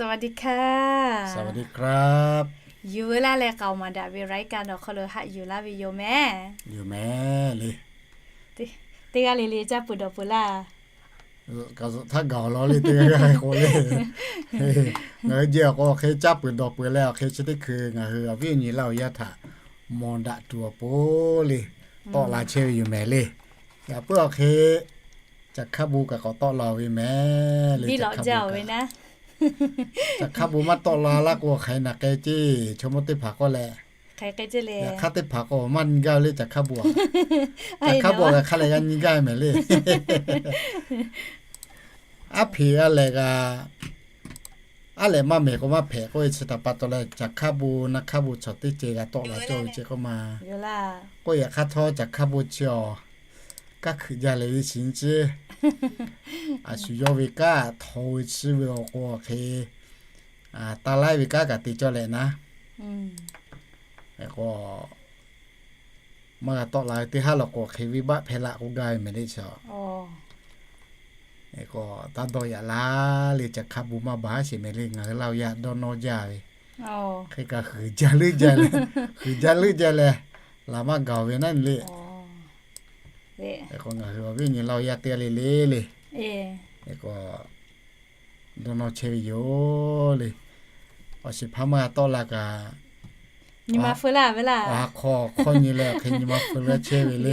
สวัสดีครับ Yuˬ veu laˇ leh k'aoˍ maˍ daꞈ ve รายการ awˬ hk'aw lo haꞈ yuˬ laˇ ve yoˬ mehˍ. Yoˬ mehˍ le. Teˇ g'aˇ le le caˇ peuˬ dawˬ peuˬ laˇ. Kaꞈ zuhꞈ htaˇ gaˬ awˬ lawn le teˇ g'aˇ g'aˇ k'o le. Ngaˬ hui jehˬ awˬ k'o hk'e caˇ peuˬ dawˬ peuˬ leh awˬ hk'e chi teˇ hkui ngaˬ hui awˬ viˉ awˬ nyi Laˇ huˍ yaˇ htaꞈ mawˬ daꞈ tuˬ awˬ pon le, tawˆ la chehˇ ve yoˬ mehˍ le. Yaꞈ puiˉ awˬ hk'e caˬ hkaˇ bon kaꞈ k'awꞈ tawˆ la ve mehˍ le. Caˬ hkaˇ bon maˇ tawˆ la laˇ k'o hk'aˬ hk'e naˬ k'ai ceˇ, chaw mawˇ teˇ hpaˍ k'oˆ leh. Yaꞈ hk'aˇ teˇ hpaˍ k'o maˇ nyi gaˇ ve le caˬ hk'aˇ bon. Caˬ hkaˇ bon kaꞈ hk'a leh g'a nyi gaˇ mehˍ le. Aˉ hpeꞈ g'a lehˬ g'a, aˉ lehˬ maˇ mehˍ k'o maˇ hpehꞈ k'oˆ ve chi htaꞈ pa taw leh caˬ hkaˇ bon naˆ hkaˇ bon chaw teˇ ceh g'a tawˆ la cawˇ ve ceh k'oˆ ma. K'oˆ yaꞈ hk'aˇ htawˇ caˬ hkaˇ bon chi awˬ kaˇ hkuiꞈ jaˇ leh ve shiˍ nyi ciˉ. A shu yawˇ ve kaˇ htaw ve chiˇ ve awˬ k'o awˬ hk'e taˇ laiˉ ve kanˉ kaꞈ te cawˇ leh naˉ. K'o, maˇ g'a tawˆ la ve teˇ haˉ law k'o hk'e venˇbaˆ hpehˇ laˆ k'oˆ gaˇ ve mehˍ le chi. K'o, taˇ dawˇ yaꞈ la le, caˬ hkaˇ bon maˇ baˬ sheˍ mehˍ le, ngaˬ hui Laˇ huˍ yaˇ dawˇ nawˇ jaˇ ve. Hk'e kaꞈ huiˍ jaˇ leuˆ jaˇ leh, huiˍ jaˇ leuˆ jaˇ leh, laˬ maˇ gaˬ ve naˉ le. K'o ngaˬ hui awˬ viˉ awˬ nyi Laˇ huˍ yaˇ teˇ g'aˇ le le le. K'o, dawˇ nawˇ chehˇ ve yoˬ le. Awˬ shiˍ hpaˇ maˇ g'a tawˆ la kaꞈ, nyi ma feu laˇ ve laˇ. Awˬ ha hk'aw hk'awˇ nyi leh hk'e nyi ma feu laˇ chehˇ ve le.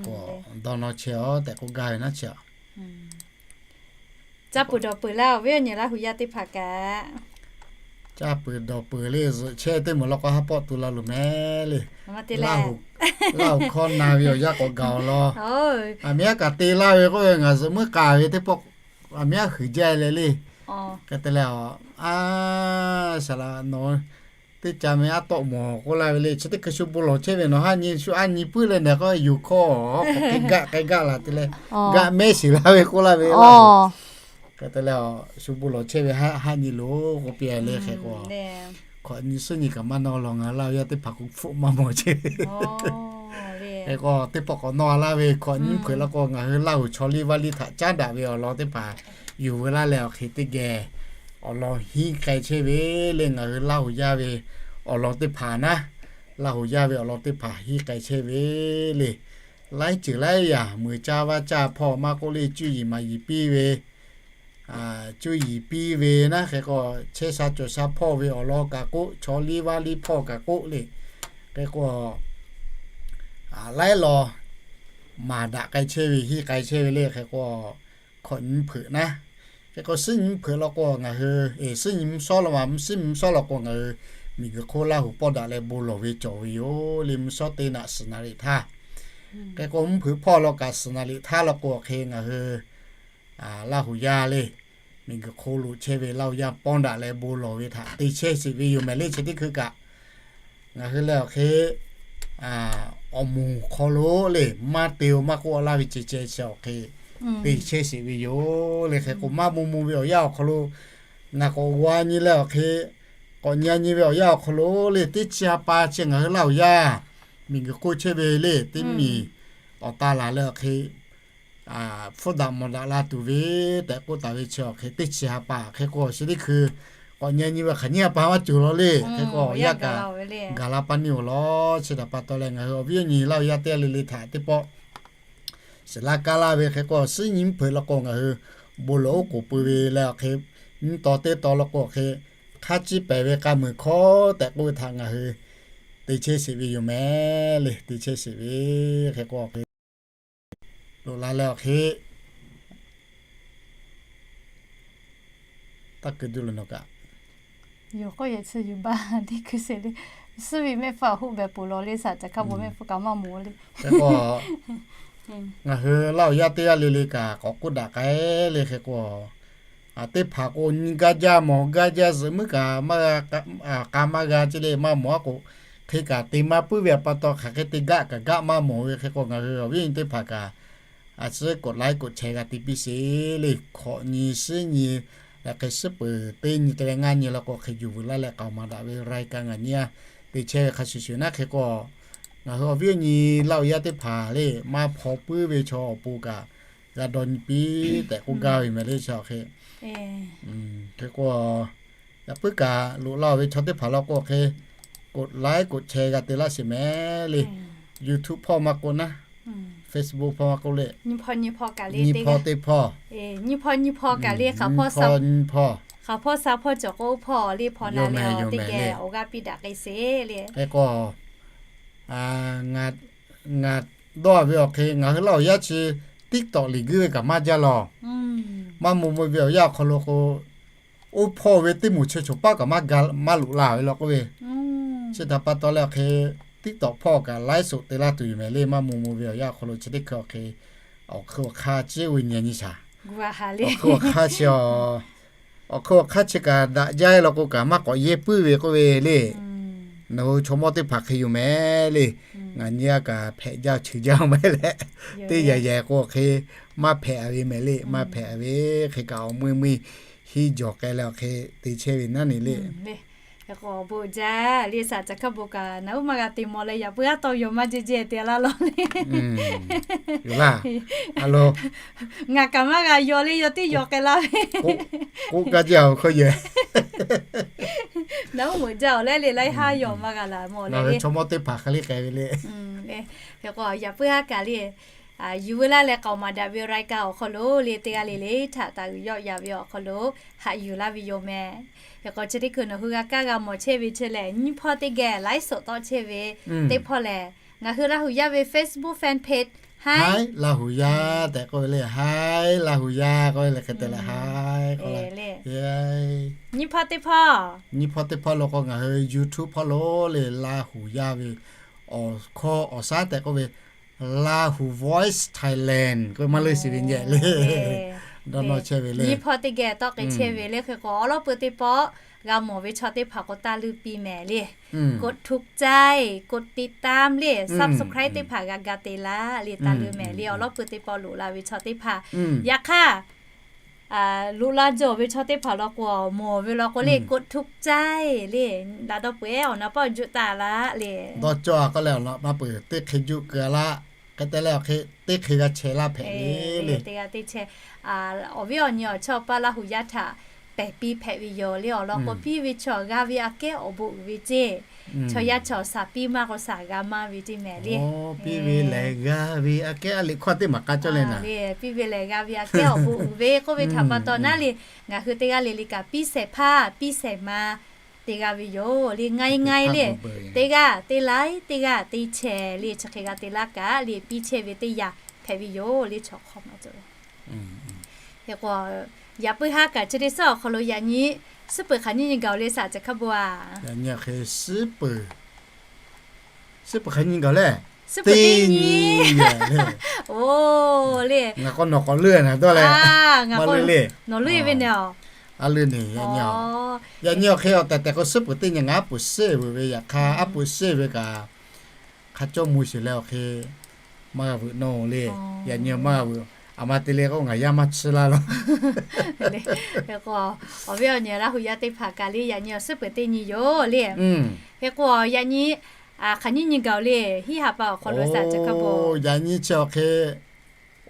K'o, dawˇ nawˇ chehˇ aˬ tehꞈ k'oˆ gaˇ ve naˉ chi a. Caˇ peuˬ dawˬ peuˬ laˇ awˬ viˉ awˬ nyi Laˇ huˍ yaˇ teˇ hpaˍ kaꞈ. Caˇ peuˬ dawˬ peuˬ le, zuhꞈ chehˇ teˇ moˍ law k'o haˉ pawˆ tu la loˬ mehˍ le. Laˇ huˍ hkawˇ na ve awˬ yanˇ k'awꞈ gaˬ awˬ lawn. Aˬ miˉ aˉ kaꞈ te laˇ ve k'oˆ ve ngaˬ zuhꞈ muiˉ k'aˍ ve teˇ pawˆ, aˬ miˉ aˉ huiˍ jaˇ leh le. Hk'e te leh, a, saˍ laꞈ nawˬ teˇ ca meh aˉ tawˆ mawˬ k'oˆ laˇ ve le. Chi teˇ hkui shu bon lawˬ chehˇ ve nawˬ haˉ nyi shu aˉ nyi puiˉ leh nehˬ k'o yuˬ hkawˇ k'awꞈ k'ai gaˆ k'ai gaˆ la te leh, gaˆ mehˉ shiˍ laˇ ve k'oˆ laˇ ve. Hk'e te leh, shu bon lawˬ chehˇ ve haˉ nyi loˬ k'oˆ piˇ le hk'e k'o, hk'awꞈ nyi suhˉ nyi kaꞈ maˇ nawˇ law ngaˬ Laˇ huˍ yaˇ teˇ hpaˍ k'o hpfuhˆ maˇ mawˬ chehˇ ve. Hk'e k'o teˇ pawˆ k'awꞈ nawˇ laˇ ve hk'awꞈ nyi hpeuꞈ law k'o ngaˬ hui Laˇ huˍ chaw liˇ vaˇ liˇ htaꞈ caˉ daꞈ ve awˬ lawn teˇ hpaˍ yuˬ veu laˇ leh awˬ hk'e teˇ geh awˬ lawn hiˉ k'ai chehˇ ve le. Ngaˬ hui Laˇ huˍ yaˇ ve awˬ lawn teˇ hpaˍ naˉ, Laˇ huˍ yaˇ ve awˬ lawn teˇ hpaˍ hiˉ k'ai chehˇ ve le. Laiˉ ceuˬ laiˉ yaꞈ mui caˇ vaˇ caˇ hpawˇ maˇ k'oˆ le, cuˇ yiˍ maˍ yiˍ piˇ ve, cuˇ yiˍ piˇ ve naˉ hk'e k'o, chehˇ sha cawˬ sha hpawˇ ve awˬ lawn kaꞈ k'oˆ, chaw liˇ vaˇ liˇ hpawˇ kaꞈ k'oˆ le. Hk'e k'o, laiˉ law maˍ daꞈ k'ai chehˇ ve hiˉ k'ai chehˇ ve le. Hk'e k'o, hk'awꞈ nyi hpeuꞈ naˉ, hk'e k'o suhˉ nyi hpeuꞈ law k'o ngaˬ hui, suhˉ nyi mvuhˇ shawˉ law ma, suhˉ nyi mvuhˇ shawˉ law k'o ngaˬ hui miˬ guiˬ hk'oˆ Laˇ huˍ pawˆ daꞈ leh bon lawˬ ve cawˬ ve yoˬ le. Mvuhˇ shawˉ teˇ naꞈ suhˍ naˍ riˍ htaˇ, hk'e k'o mvuhˇ hpeuꞈ hpawˇ law kaꞈ suhˍ naˍ riˍ htaˇ law k'o hk'e ngaˬ hui Laˇ huˍ yaˇ le, miˬ guiˬ hk'oˆ lo chehˇ ve Laˇ huˍ yaˇ pawˆ daꞈ leh bon lawˬ ve htaꞈ te chehˇ sheˍ ve yoˬ mehˍ le. Chi teˇ hkui kaꞈ ngaˬ hui leh awˬ hk'e awˬ moˍ hk'aw lo le maˇ te-o maˇ k'oˆ laˇ ve ceh ceh chi awˬ hk'e te chehˇ sheˍ ve yoˬ le. Hk'e k'o maˇ bon mvuh ve awˬ yanˇ awˬ hk'aw lo ngaˬ k'awꞈ g'aw nyi leh awˬ hk'e k'awꞈ nyi nyi ve awˬ yanˇ awˬ hk'aw lo le teˇ chi ha pa chi ngaˬ hui Laˇ huˍ yaˇ miˬ guiˬ hk'oˆ chehˇ ve le teˇ miˬ awˬ ta laˬ leh awˬ hk'e hpfuhˇ daꞈ mawˬ daꞈ la tuˬ ve tehꞈ k'oˆ taˍ ve chi awˬ hk'e teˇ chi ha pa hk'e k'o awˬ shi teˇ hkui k'awꞈ nyi nyi ve hk'aˬ nyiˇ ha pa maˇ cawˬ law le. Hk'e k'o yaˇ kaꞈ gaˬ la pa niˇ-oˬ law. Chi htaꞈ pa taw leh ngaˬ hui awˬ viˉ awˬ nyi Laˇ huˍ yaˇ teˇ g'aˇ le le htaꞈ teˇ pawˆ shiˍ laˇ kaˇ laˇ ve hk'e k'o suhˉ nyi mvuhˇ hpeuꞈ law k'o ngaˬ hui bon lawˬ oˉ k'oˍ pui ve leh awˬ hk'e nyiˇ taw teˇ taw law k'o awˬ hk'e hk'aˇ ciˇ pehˍ ve k'a muiˬ hkawˇ tehꞈ k'oˆ ve htaꞈ ngaˬ hui te chehˇ sheˍ ve yoˬ mehˍ le. Te chehˇ sheˍ ve hk'e k'o awˬ hk'e loꞈ la leh awˬ hk'e taˇ keu duˇ lo nawˬ kaꞈ. Yoˬ k'oˆ yehˬ chi yuˬ baˬ teˇ hkui sheˍ le. Suhˉ ve mehˆ hpfuhˇ a hoˆ behˬ peuˬ law le, shaꞈ caˬ hkaˇ bon mehˆ hpfuhˇ kaꞈ maˇ moˍ le. Hk'e k'o ngaˬ hui Laˇ huˍ yaˇ teˇ g'aˇ le le kaꞈ k'awꞈ k'oˆ daꞈ k'ai le. Hk'e k'o teˇ hpaˍ k'o nyi gaˇ jaˇ mawˬ gaˇ jaˇ zuhꞈ muiˉ kaꞈ maˇ g'a, k'a maˇ g'a ce le maˇ mawˬ a k'o, hk'e kaꞈ te maˇ puiˉ ve pa taw hk'aˬ hk'e te gaˇ kaꞈ gaˇ maˇ mawˬ ve. Hk'e k'o ngaˬ hui awˬ viˉ awˬ nyi teˇ hpaˍ kaꞈ a ciˉ กดไลค์ กดแชร์ g'a te piˇ sheˍ le. Hk'awꞈ nyi suhˉ nyi leh hk'e suhˉ peuˬ teˇ nyi te leh ngaˇ nyi law k'o hk'e yuˬ vuiˬ laˇ leh k'aoˍ maˍ daꞈ ve รายการ ngaˬ nyi a te chehˇ ve hk'a shuˍ shuˍ naˉ. Hk'e k'o ngaˬ hui awˬ viˉ awˬ nyi Laˇ huˍ yaˇ teˇ hpaˍ le maˇ hpaw puiˉ ve chaw awˬ pon kaꞈ g'a dawˇ nyi piˇ tehꞈ k'oˆ gaˇ ve mehˍ le. Chi awˬ hk'e Hk'e k'o, yaꞈ puiˉ kaꞈ loꞈ la-oˬ ve chaw teˇ hpaˍ law k'o hk'e, กดไลค์ กดแชร์ g'a te laˇ sheˍ mehˍ le. YouTube hpawˇ maˇ k'oˆ naˉ, Facebook hpawˇ maˇ k'oˆ le, nyiˇ hpawˇ teˇ hpawˇ, nyiˇ hpawˇ nyiˇ hpawˇ, hk'aˬ hpawˇ sa hpawˇ cawˬ k'o hpawˇ le hpawˇ na le teˇ geh awˬ g'aˇ piˇ daꞈ k'ai sheˍ le. Hk'e k'o, ngaˬ dawˇ ve awˬ hk'e ngaˬ hui Laˇ huˍ yaˇ chi TikTok liꞈ guiˇ ve kaꞈ maˇ jaˇ lawˬ. Maˇ mvuh mvuh ve awˬ yanˇ awˬ hk'aw lo k'o, oˇ hpawˇ ve teˇ moˍ chi choˬ paˉ kaꞈ maˇ loꞈ la ve law k'oˆ ve, chi htaꞈ pa taw leh awˬ hk'e TikTok hpawˇ kaꞈ live show te laˇ tuˬ yoˬ mehˍ le. Maˇ mvuh mvuh ve awˬ yanˇ awˬ hk'aw lo chi teˇ hkui awˬ hk'e, awˬ hk'e awˬ hk'aˇ chi ve nyi nyi shaˍ. Awˬ hk'e awˬ hk'aˇ chi, awˬ hk'e awˬ hk'aˇ chi kaꞈ daꞈ jaˇ law k'o kaꞈ maˇ k'awꞈ yehˇ puiˉ ve k'oˆ ve le. Nawˬ hui chaw mawˇ teˇ hpaˍ hk'e yoˬ mehˍ le. Ngaˬ nyi a kaꞈ hpehꞈ jaˇ cheuˬ jaˇ mehˍ leh, teˇ yehˬ yehˬ k'o hk'e maˇ hpehꞈ ve mehˍ le. Maˇ hpehꞈ ve hk'e kaꞈ awˬ mui mui hiˇ jawˬ k'ai leh awˬ hk'e te chehˇ ve naˉ ne le. K'awꞈ bon jaˇ le, saˍ caˬ hkaˇ bon kaꞈ naˬ uˉ maˇ g'a te maw leh yaꞈ puiˉ aˉ tawˇ yaw maˇ jehˇ jehˇ te laˇ lawˬ le. Yoˬ laˇ. Ngaˬ kaꞈ maˇ g'a yaw le, yaw teˇ yaw k'ai laˇ ve. K'oˆ gaˇ jaˇ awˬ hk'aw yehˬ. Naˬ uˉ meuꞈ jaˇ awˬ leh le laiˉ haˉ yaw maˇ g'a laˬ maw leh le. Chaw mawˇ teˇ hpaˍ hk'e le k'ai ve le. Hk'e k'o yaꞈ puiˉ haˉ kaꞈ le, yuˬ veu laˇ leh k'aoˍ maˍ daꞈ ve รายการ awˬ hk'aw lo le teˇ g'aˇ le le htaꞈ taˍ g'uiˬ yawˆ ya ve awˬ hk'aw lo haꞈ yuˬ laˇ ve yoˬ mehˍ. Hk'e k'o chi teˇ hkui nawˬ hui g'a kaˇ g'a mawˬ chehˇ ve chi lehˬ, nyiˇ hpawˇ teˇ geh live show tawˆ chehˇ ve teˇ hpawˇ lehˬ, ngaˬ hui Laˇ huˍ yaˇ ve Facebook fan page, Haiˉ Laˇ huˍ yaˇ tehꞈ k'oˆ ve le. Haiˉ Laˇ huˍ yaˇ k'oˆ ve le, hk'e te leh haiˉ k'oˆ le. Nyiˇ hpawˇ teˇ hpawˇ, nyiˇ hpawˇ teˇ hpawˇ law k'o ngaˬ hui YouTube hpawˇ lo le Laˇ huˍ yaˇ ve awˬ hkawˇ awˬ shaˉ tehꞈ k'oˆ ve, Lahu Voice Thailand k'oˆ ve maˇ leuˇ shiˍ ve nyi le. Dawˇ nawˇ chehˇ ve le. Nyiˇ hpawˇ teˇ geh tawˆ k'ai chehˇ ve le. Hk'e k'o awˬ lawn peu teˇ pawˆ g'a mawˬ ve chaw teˇ hpaˍ k'o taˇ leuˇ piˇ mehˍ le. กดถูกใจ กดติดตาม le subscribe teˇ hpaˍ g'a ga te laˇ le taˇ leuˇ mehˍ le. Awˬ lawn peu teˇ pawˆ loꞈ la ve chaw teˇ hpaˍ, yaꞈ hk'aˇ loꞈ la jawˬ ve chaw teˇ hpaˍ law k'o mawˬ ve law k'o le กดถูกใจ le daꞈ dawˇ peuˬ-eˬ awˬ na pawˆ juˆ taˍ laˇ le. Dawˇ cawˇ a k'oˆ leh awˬ na maˇ peuˬ teˇ hk'e juˆ keu a laˇ. Hk'e te leh awˬ hk'e teˇ hk'e g'a chehˇ laˇ hpehꞈ le le. Teˇ g'aˇ teˇ chehˇ, awˬ viˉ awˬ nyi awˬ chawˇ paˇ Laˇ huˍ yaˇ htaꞈ pehˬ piˇ hpehꞈ ve yoˬ le. Awˬ lawn k'o piˇ ve chaw g'a ve aꞈ kehˉ awˬ bon uiˍ ve ceˇ. Chaw yaˇ chaw shaˍ piˇ maˇ k'o shaˍ g'a maˇ ve teˇ mehˍ le. Piˇ ve lehˬ g'a ve aꞈ kehˉ a liꞈ hkawˇ teˇ maˍ k'aˇ cawˇ leh naˍ le. Piˇ ve lehˬ g'a ve aꞈ kehˉ awˬ bon uiˍ ve k'oˆ ve htaꞈ pa taw naˉ le, ngaˬ hui teˇ g'aˇ le le kaꞈ piˇ shehˍ hpaˇ piˇ shehˍ ma te g'a ve yoˬ le. Ngaˬ e ngaˬ e le, teˇ g'aˇ teˇ laiˉ teˇ g'aˇ teˇ chehˇ le chi hk'e g'a te laˇ kaꞈ le piˇ chehˇ ve teˇ yanˇ hpehꞈ ve yoˬ le. Chaw hk'aw ma cawˬ ve. Hk'e k'o yaꞈ puiˉ haˉ kaꞈ chi teˇ suhˉ awˬ hk'aw lo yaꞈ nyi suhˉ peuˬ hk'aˬ nyiˇ nyi gaˬ le saˍ caˬ hkaˇ bon a. Yaꞈ nyi hk'e suhˉ peuˬ, suhˉ peuˬ hk'aˬ nyi gaˬ le, suhˉ peuˬ teˇ nyi le. Oˬ le, ngaˬ k'o nawˬ k'awꞈ leuˆ naˍ dawˇ leh, ngaˬ k'o nawˬ leuˆ ve ne a. A leuˆ ne yaꞈ nyi, yaꞈ nyi awˬ hk'e awˬ tehˬ tehˬ k'o suhˉ peuˬ teˇ nyi ngaˬ puiˍ sheˆ veuꞈ ve yaꞈ hk'aˇ aˉ puiˍ sheˆ ve kaꞈ hk'a cawˇ mui sheˍ leh awˬ hk'e maˇ g'a veuꞈ nawˇ le. Yaꞈ nyi maˇ g'a veuꞈ, aˬ ma te le k'o ngaˬ yaˇ maˇ chiˇ laˇ law. Hk'e k'o awˬ viˉ awˬ nyi Laˇ huˍ yaˇ teˇ hpaˍ kaꞈ le yaꞈ nyi awˬ suhˉ peuˬ teˇ nyi yoˬ le. Hk'e k'o yaꞈ nyi hk'aˬ nyiˇ nyi gaˬ le, hiˉ ha pa awˬ hk'aw lo saˍ caˬ hkaˇ bon. Yaꞈ nyi chi awˬ hk'e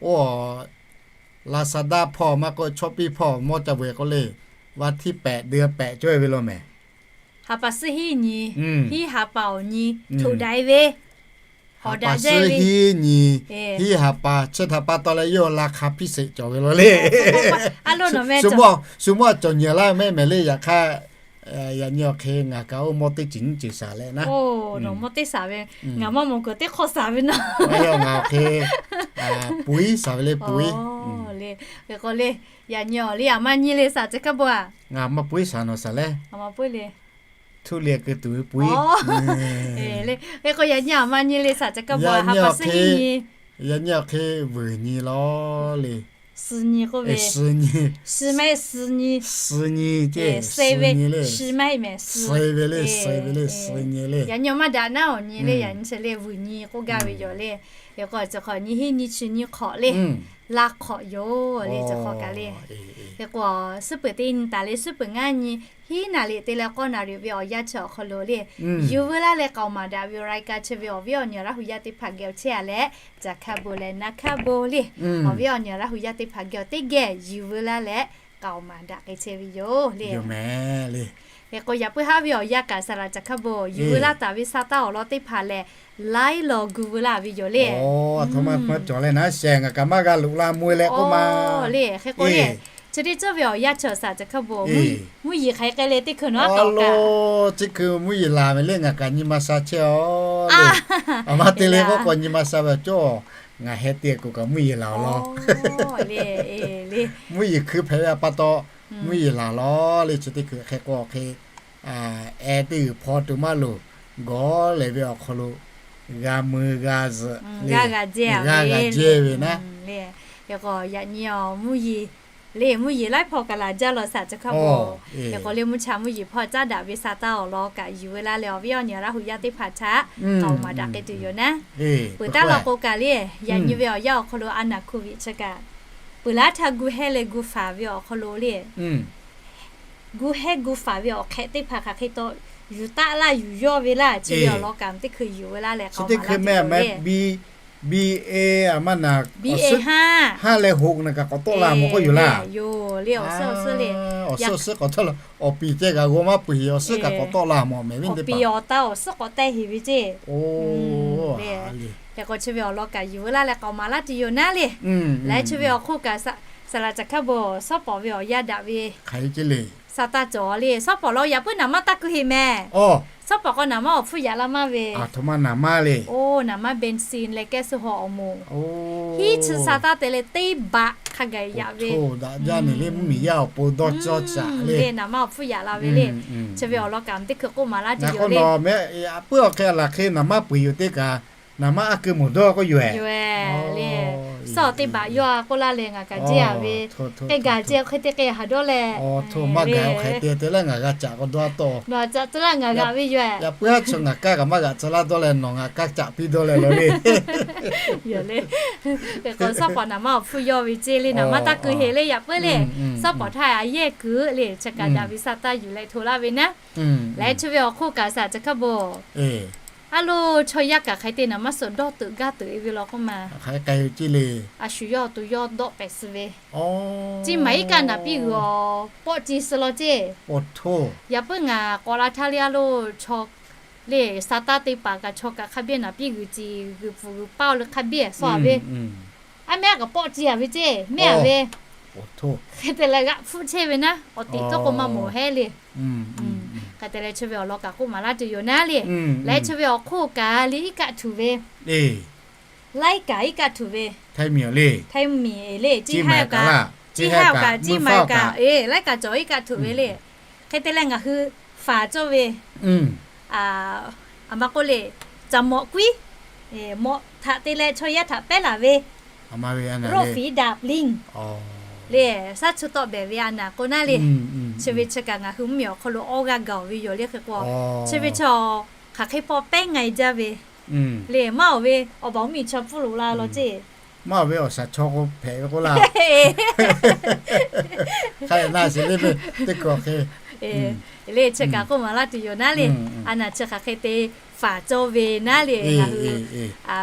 oˇ Lazada hpawˇ maˇ k'oˆ, Shopee hpawˇ mawˇ ca veuˬ k'oˆ le, วันที่แปด เดือนแปด cawˇ ve law mehˍ. Ha pa suhˉ hiˉ nyi, hiˉ ha pa awˬ nyi, htoꞈ daꞈ ve, ha pa suhˉ hiˉ nyi, hiˉ ha pa chi htaꞈ pa taw leh yawˇ la hk'a piˇ sheˍ cawˬ ve law le. Shu mawˇ cawˬ nyi laˇ mehˍ mehˍ le. Yaꞈ hk'aˇ yaꞈ nyi awˬ hk'e ngaˬ kaꞈ oˇ mawˇ teˇ ceuˬ nyiˇ ceuˬ shaˍ leh naˉ. Nawˬ mawˇ teˇ shaˍ ve, ngaˬ maˇ mawˬ kuiˬ teˇ hk'awˇ shaˍ ve naˉ. Ngaˬ hk'e puiˉ shaˍ ve le, puiˉ le. Hk'e k'o le, yaꞈ nyi awˬ le aˬ ma nyi le saˍ caˬ hkaˇ bon a. Ngaˬ maˇ puiˉ shaˍ nawˬ shaˍ le. Aˬ ma puiˉ le. Htuˇ le keu tuˬ ve puiˉ. Hk'e k'o yaꞈ nyi aˬ ma nyi le saˍ caˬ hkaˇ bon, ha pa suhˉ hiˉ nyi. Yaꞈ nyi awˬ hk'e vuiˬ nyi law le. Suh nyi k'oˆ ve, suh nyi, suh mehˆ suh nyi, suh nyi ceˇ, suh nyi le, suh mehˆ mehˍ suh ve le, suh ve le, suh nyi le. Yaꞈ nyi awˬ maˇ daꞈ naˉ awˬ nyi le, yaꞈ nyi chi le vuiˬ nyi k'oˆ gaˇ ve yoˬ le. Hk'e k'o chi hk'awꞈ nyi hiˉ nyi chi nyi hk'awꞈ le, laˇ hk'awꞈ yoˬ le chi hk'awꞈ kaꞈ le. Hk'e k'o suhˉ peuˬ teˇ nyi taˍ le, suhˉ peuˬ ngaˇ nyi, hiˉ naˍ riˍ te leh k'awˇ naˍ riˍ ve awˬ yanˇ chi awˬ hk'aw lo le, yuˬ veu laˇ leh k'aoˍ maˍ daꞈ ve รายการ chi ve awˬ viˉ awˬ nyi Laˇ huˍ yaˇ teˇ hpaˍ geh awˬ chehˇ a leh, caˬ hkaˇ bon leh naˉ hkaˇ bon le. Awˬ viˉ awˬ nyi Laˇ huˍ yaˇ teˇ hpaˍ geh awˬ teˇ geh yuˬ veu laˇ leh k'aoˍ maˍ daꞈ k'ai chehˇ ve yoˬ le. Hk'e k'o, yaꞈ puiˉ haˉ ve awˬ yanˇ kaꞈ saˍ laꞈ caˬ hk'a bvuhˬ yuˬ veu laˇ taˍ ve sa taˇ awˬ lawn teˇ hpaˍ lehˬ, laiˉ law gu veu laˇ ve yoˬ le. Aˬ htoꞈ ma hpfuhˇ cawˬ leh naˉ shehˍ ngaˬ kaꞈ maˇ g'a loꞈ la mui leh k'oˆ ma le. Hk'e k'o le, chi teˇ ceuˬ ve awˬ yanˇ chi saˍ laꞈ caˬ hk'a bvuhˬ mvuhˇ yeˬ hk'aˬ hk'e leh teˇ hkui nawˉ a k'aoˍ kaꞈ, chi hkui mvuhˇ yeˬ laˬ ve le ngaˬ kaꞈ nyi ma sha chehˇ a le. Aˬ ma te le k'oˆ k'o nyi ma sha ve cawˇ, ngaˬ heh te k'o kaꞈ mvuhˇ yeˬ laˬ awˬ lawn le. Mvuhˇ yeˬ hkui hpehꞈ ve pa taw, mvuhˇ yeˬ laˬ law le. Chi teˇ hkui hk'e k'o hk'e, eh teˇ g'uiˬ hpaw tuˬ maˇ loˍ, gawˬ lehˬ ve awˬ hk'aw lo g'a mui g'a zuhꞈ le, g'a g'a jehˇ ve naˉ. Hk'e k'o yaꞈ nyi awˬ mvuhˇ yeˬ le, mvuhˇ yeˬ laiˉ hpaw kaꞈ laˬ jaˇ law saˍ laꞈ caˬ hk'a bvuhˬ. Hk'e k'o le mvuhˇ cha mvuhˇ yeˬ hpawˇ caˉ daꞈ ve sa taˇ awˬ lawn kaꞈ yuˬ veu laˇ leh awˬ viˉ awˬ nyi Laˇ huˍ yaˇ teˇ hpaˍ htaꞈ k'aoˍ maˍ daꞈ k'ai tuˬ yoˬ naˉ. Peuˬ taˉ law k'o kaꞈ le, yaꞈ nyi ve awˬ yanˇ awˬ hk'aw lo a naˬ hku viꞈ chi kaꞈ, peuˬ laˇ htaˇ gu hehˇ leh gu faˍ ve awˬ hk'aw lo le, gu hehˇ gu faˍ ve awˬ hk'ehꞈ teˇ hpaˍ hk'aˬ hk'e taw yuˬ taˆ laˇ yuˬ yawˇ ve laˇ. Chi ve awˬ lawn kaꞈ teˇ hkui yuˬ veu laˇ leh k'aoˍ maˍ laˇ tuˬ yoˬ le. B A a maˇ naˬ, B A haˉ leh hoꞈ naˬ kaꞈ k'awꞈ tawˆ la mawˬ k'oˆ yoˬ laˇ. Yoˬ le, awˬ suhˉ awˬ suhˉ le, awˬ suhˉ awˬ suhˉ k'awꞈ tawˆ la, awˬ piˍ ceh kaꞈ g'aw maˇ peuˬ sheˍ, awˬ suhˉ kaꞈ k'awꞈ tawˆ la mawˬ mehˍ ve teˇ hpaˍ, awˬ piˍ awˬ ta awˬ suhˉ k'awꞈ teh heˍ ve ceˇ. Hk'e k'o chi ve awˬ lawn kaꞈ yuˬ veu laˇ leh k'aoˍ maˍ laˇ tuˬ yoˬ naˉ le. Leh chi ve awˬ hk'oˆ kaꞈ saˍ laꞈ caˬ hk'a bvuhˬ shawˉ pawˍ ve awˬ yanˇ daꞈ ve hk'aˬ hk'e le, sa taˇ cawˬ le. Shawˉ pawˍ law yaꞈ puiˉ naˍ maˇ taˇ keu heˍ mehˍ. Shawˉ pawˍ k'o naˍ maˇ awˬ hpfuhˇ yaꞈ la maˇ ve, aˬ htoꞈ ma naˍ maˇ le. Oˇ naˍ maˇ bensin leh kehˉ suh haw awˬ moˍ, hiˉ chi sa taˇ te leh teˇ baꞈ hk'a gaˬ yaꞈ ve. Daꞈ jaˇ neˬ le mvuhˇ miˬ yaˇ awˬ pon dawˇ cawˇ caꞈ le, naˍ maˇ awˬ hpfuhˇ yaꞈ la ve le. Chi ve awˬ lawn kaꞈ teˇ hkui k'oˆ maˍ laˇ tuˬ yoˬ le. Puiˉ awˬ hk'e laˬ hk'e naˍ maˇ peuˬ yoˬ teˇ kaꞈ, naˍ maˇ aˉ keu mawˬ dawˇ k'oˆ yoˬ. Yoˬ le, suhˉ teˇ baꞈ yawˇ a k'oˆ laˇ leh ngaˬ kaꞈ jiˇ a ve, k'ai gaˬ ceh hk'e te k'ai haˍ dawˇ leh, maˇ gaˬ hk'e te te leh ngaˬ g'a caꞈ k'o dawˇ a tawˇ, ngaˬ caꞈ tcuh laˇ ngaˬ g'aꞈ ve yoˬ. Yaꞈ puiˉ haˉ chaw ngaˬ kaˇ kaꞈ maˇ g'aꞈ tcuh laˇ dawˇ leh nawˬ ngaˬ kaˇ caꞈ piˇ dawˇ leh law le. Yoˬ le, k'o shawˉ pawˍ naˍ maˇ awˬ hpfuhˇ yawˇ ve ceˇ le, naˍ maˇ taˇ keu heˍ le yaꞈ puiˉ le. Shawˉ pawˍ htaˇ a yehˇ kuiˬ le chi kaꞈ daꞈ ve sa taˇ yuˬ leh hto laˇ ve naˉ. Leh chi ve awˬ hk'oˆ kaꞈ saˍ laꞈ caˬ hk'a bvuhˬ, a lo chaw yaˇ kaꞈ hk'aˬ hk'e te naˍ maˇ suhˍ dawˇ teuꞈ gaˇ teuꞈ e ve law k'oˆ ma, a shu yawˇ awˬ to yawˇ dawˆ pehˍ suh ve, chi maˍ iˉ kaˆ naˍ piˇ g'uiˬ awˬ pawˆ ci suh law ceˇ. Yaꞈ puiˉ ngaˬ k'awꞈ la htaˇ le a lo chaw le, sa taˇ te paˍ kaꞈ chaw kaꞈ hk'a biˇ naˍ piˇ g'uiˬ ci g'uiˬ pfuhˍ g'uiˬ paˇ o le hk'a biˇ suh a ve, a mehˆ a kaꞈ pawˆ ci a ve ceˇ mehˆ a ve, hk'e te leh g'aꞈ hpfuhˆ chehˇ ve naˉ awˬ teꞈ tawˇ k'o maˇ mawˬ hehˉ le. Hk'e te leh chi ve awˬ lawn kaꞈ k'oˆ maˍ laˇ tuˬ yoˬ naˉ le. Leh chi ve awˬ hk'oˆ kaꞈ le iˉ kaˆ htuꞈ ve, laiˉ kaꞈ iˉ kaˆ htuꞈ ve, Htaiˇ miˬ le, ciˇ ha kaꞈ, ciˇ ha kaꞈ ciˇ ma kaꞈ, laiˉ kaꞈ cawˬ iˉ kaˆ htuꞈ ve le. Hk'e te leh ngaˬ hui faˍ cawˇ ve, a ma k'oˆ le, caˬ mawꞈ kuiˉ, mawꞈ htaꞈ te leh chaw yaˇ htaꞈ pehˉ laˬ ve, roˆ fiˍ daꞈ pliˇ le, shaˉ chu tawˆ behˍ ve a naˍ k'o naˉ le. Chi ve chi kaꞈ ngaˬ hui mvuhˇ miˬ awˬ hk'aw lo awˇ g'aˇ gaˬ ve yoˬ le. Hk'e k'o chi ve chi hk'aˬ hk'e hpawˇ pehˉ nga e jaˇ ve le. Maˇ awˬ ve awˬ baˬ mvuhˇ miˬ chaw pfuhˇ loꞈ la law ceˇ, maˇ awˬ ve awˬ shaˍ chaw k'o hpehꞈ ve k'oˆ laˇ. Hk'a lehˬ na sheˍ le, teˇ hkui awˬ hk'e le chi kaꞈ k'oˆ maˍ laˇ tuˬ yoˬ naˉ le. A naˍ chi hk'aˬ hk'e te faˍ cawˇ ve naˉ le, ngaˬ hui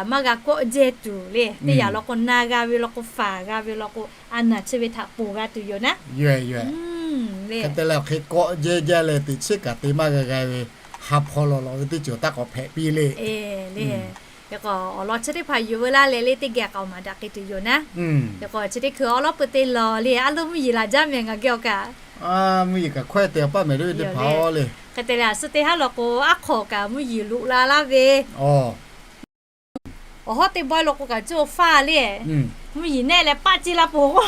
maˇ g'a kawˆ jehˇ tuˬ le. Teˇ yanˇ law k'o na g'a ve law k'o, faˍ g'a ve law k'o, a naˍ chi ve htaꞈ ponˬ g'a tuˬ yoˬ naˉ. Hk'e te leh awˬ hk'e kawˆ jehˇ jaˇ leh teꞈ chiˉ kaꞈ te maˇ g'a g'a ve, ha hpaw lawˬ lawˬ ve teˇ ceuˬ taˇ k'awꞈ hpehꞈ piˇ le. Hk'e k'o awˬ lawn chi teˇ hpaˍ yuˬ veu laˇ leh le teˇ geh k'aoˍ maˍ daꞈ k'ai tuˬ yoˬ naˉ. Hk'e k'o chi teˇ hkui awˉ lawˉ pui teˇ law le a lo mvuhˇ yeˬ laˬ jaˇ mehˍ ngaˬ geh awˬ kaꞈ, mvuhˇ yeˬ kaꞈ hkawehˇ te awˬ paˆ mehˍ le ve teˇ hpaˍ le. Hk'e te leh a suh teˇ haˉ law k'o aˉ hk'aw kaꞈ mvuhˇ yeˬ loꞈ la laˇ ve, awˬ hawˉ teˇ bawehˇ law k'o kaꞈ coˇ faˇ le, mvuhˇ yeˬ nehˆ leh paˆ ci la poˬ k'o,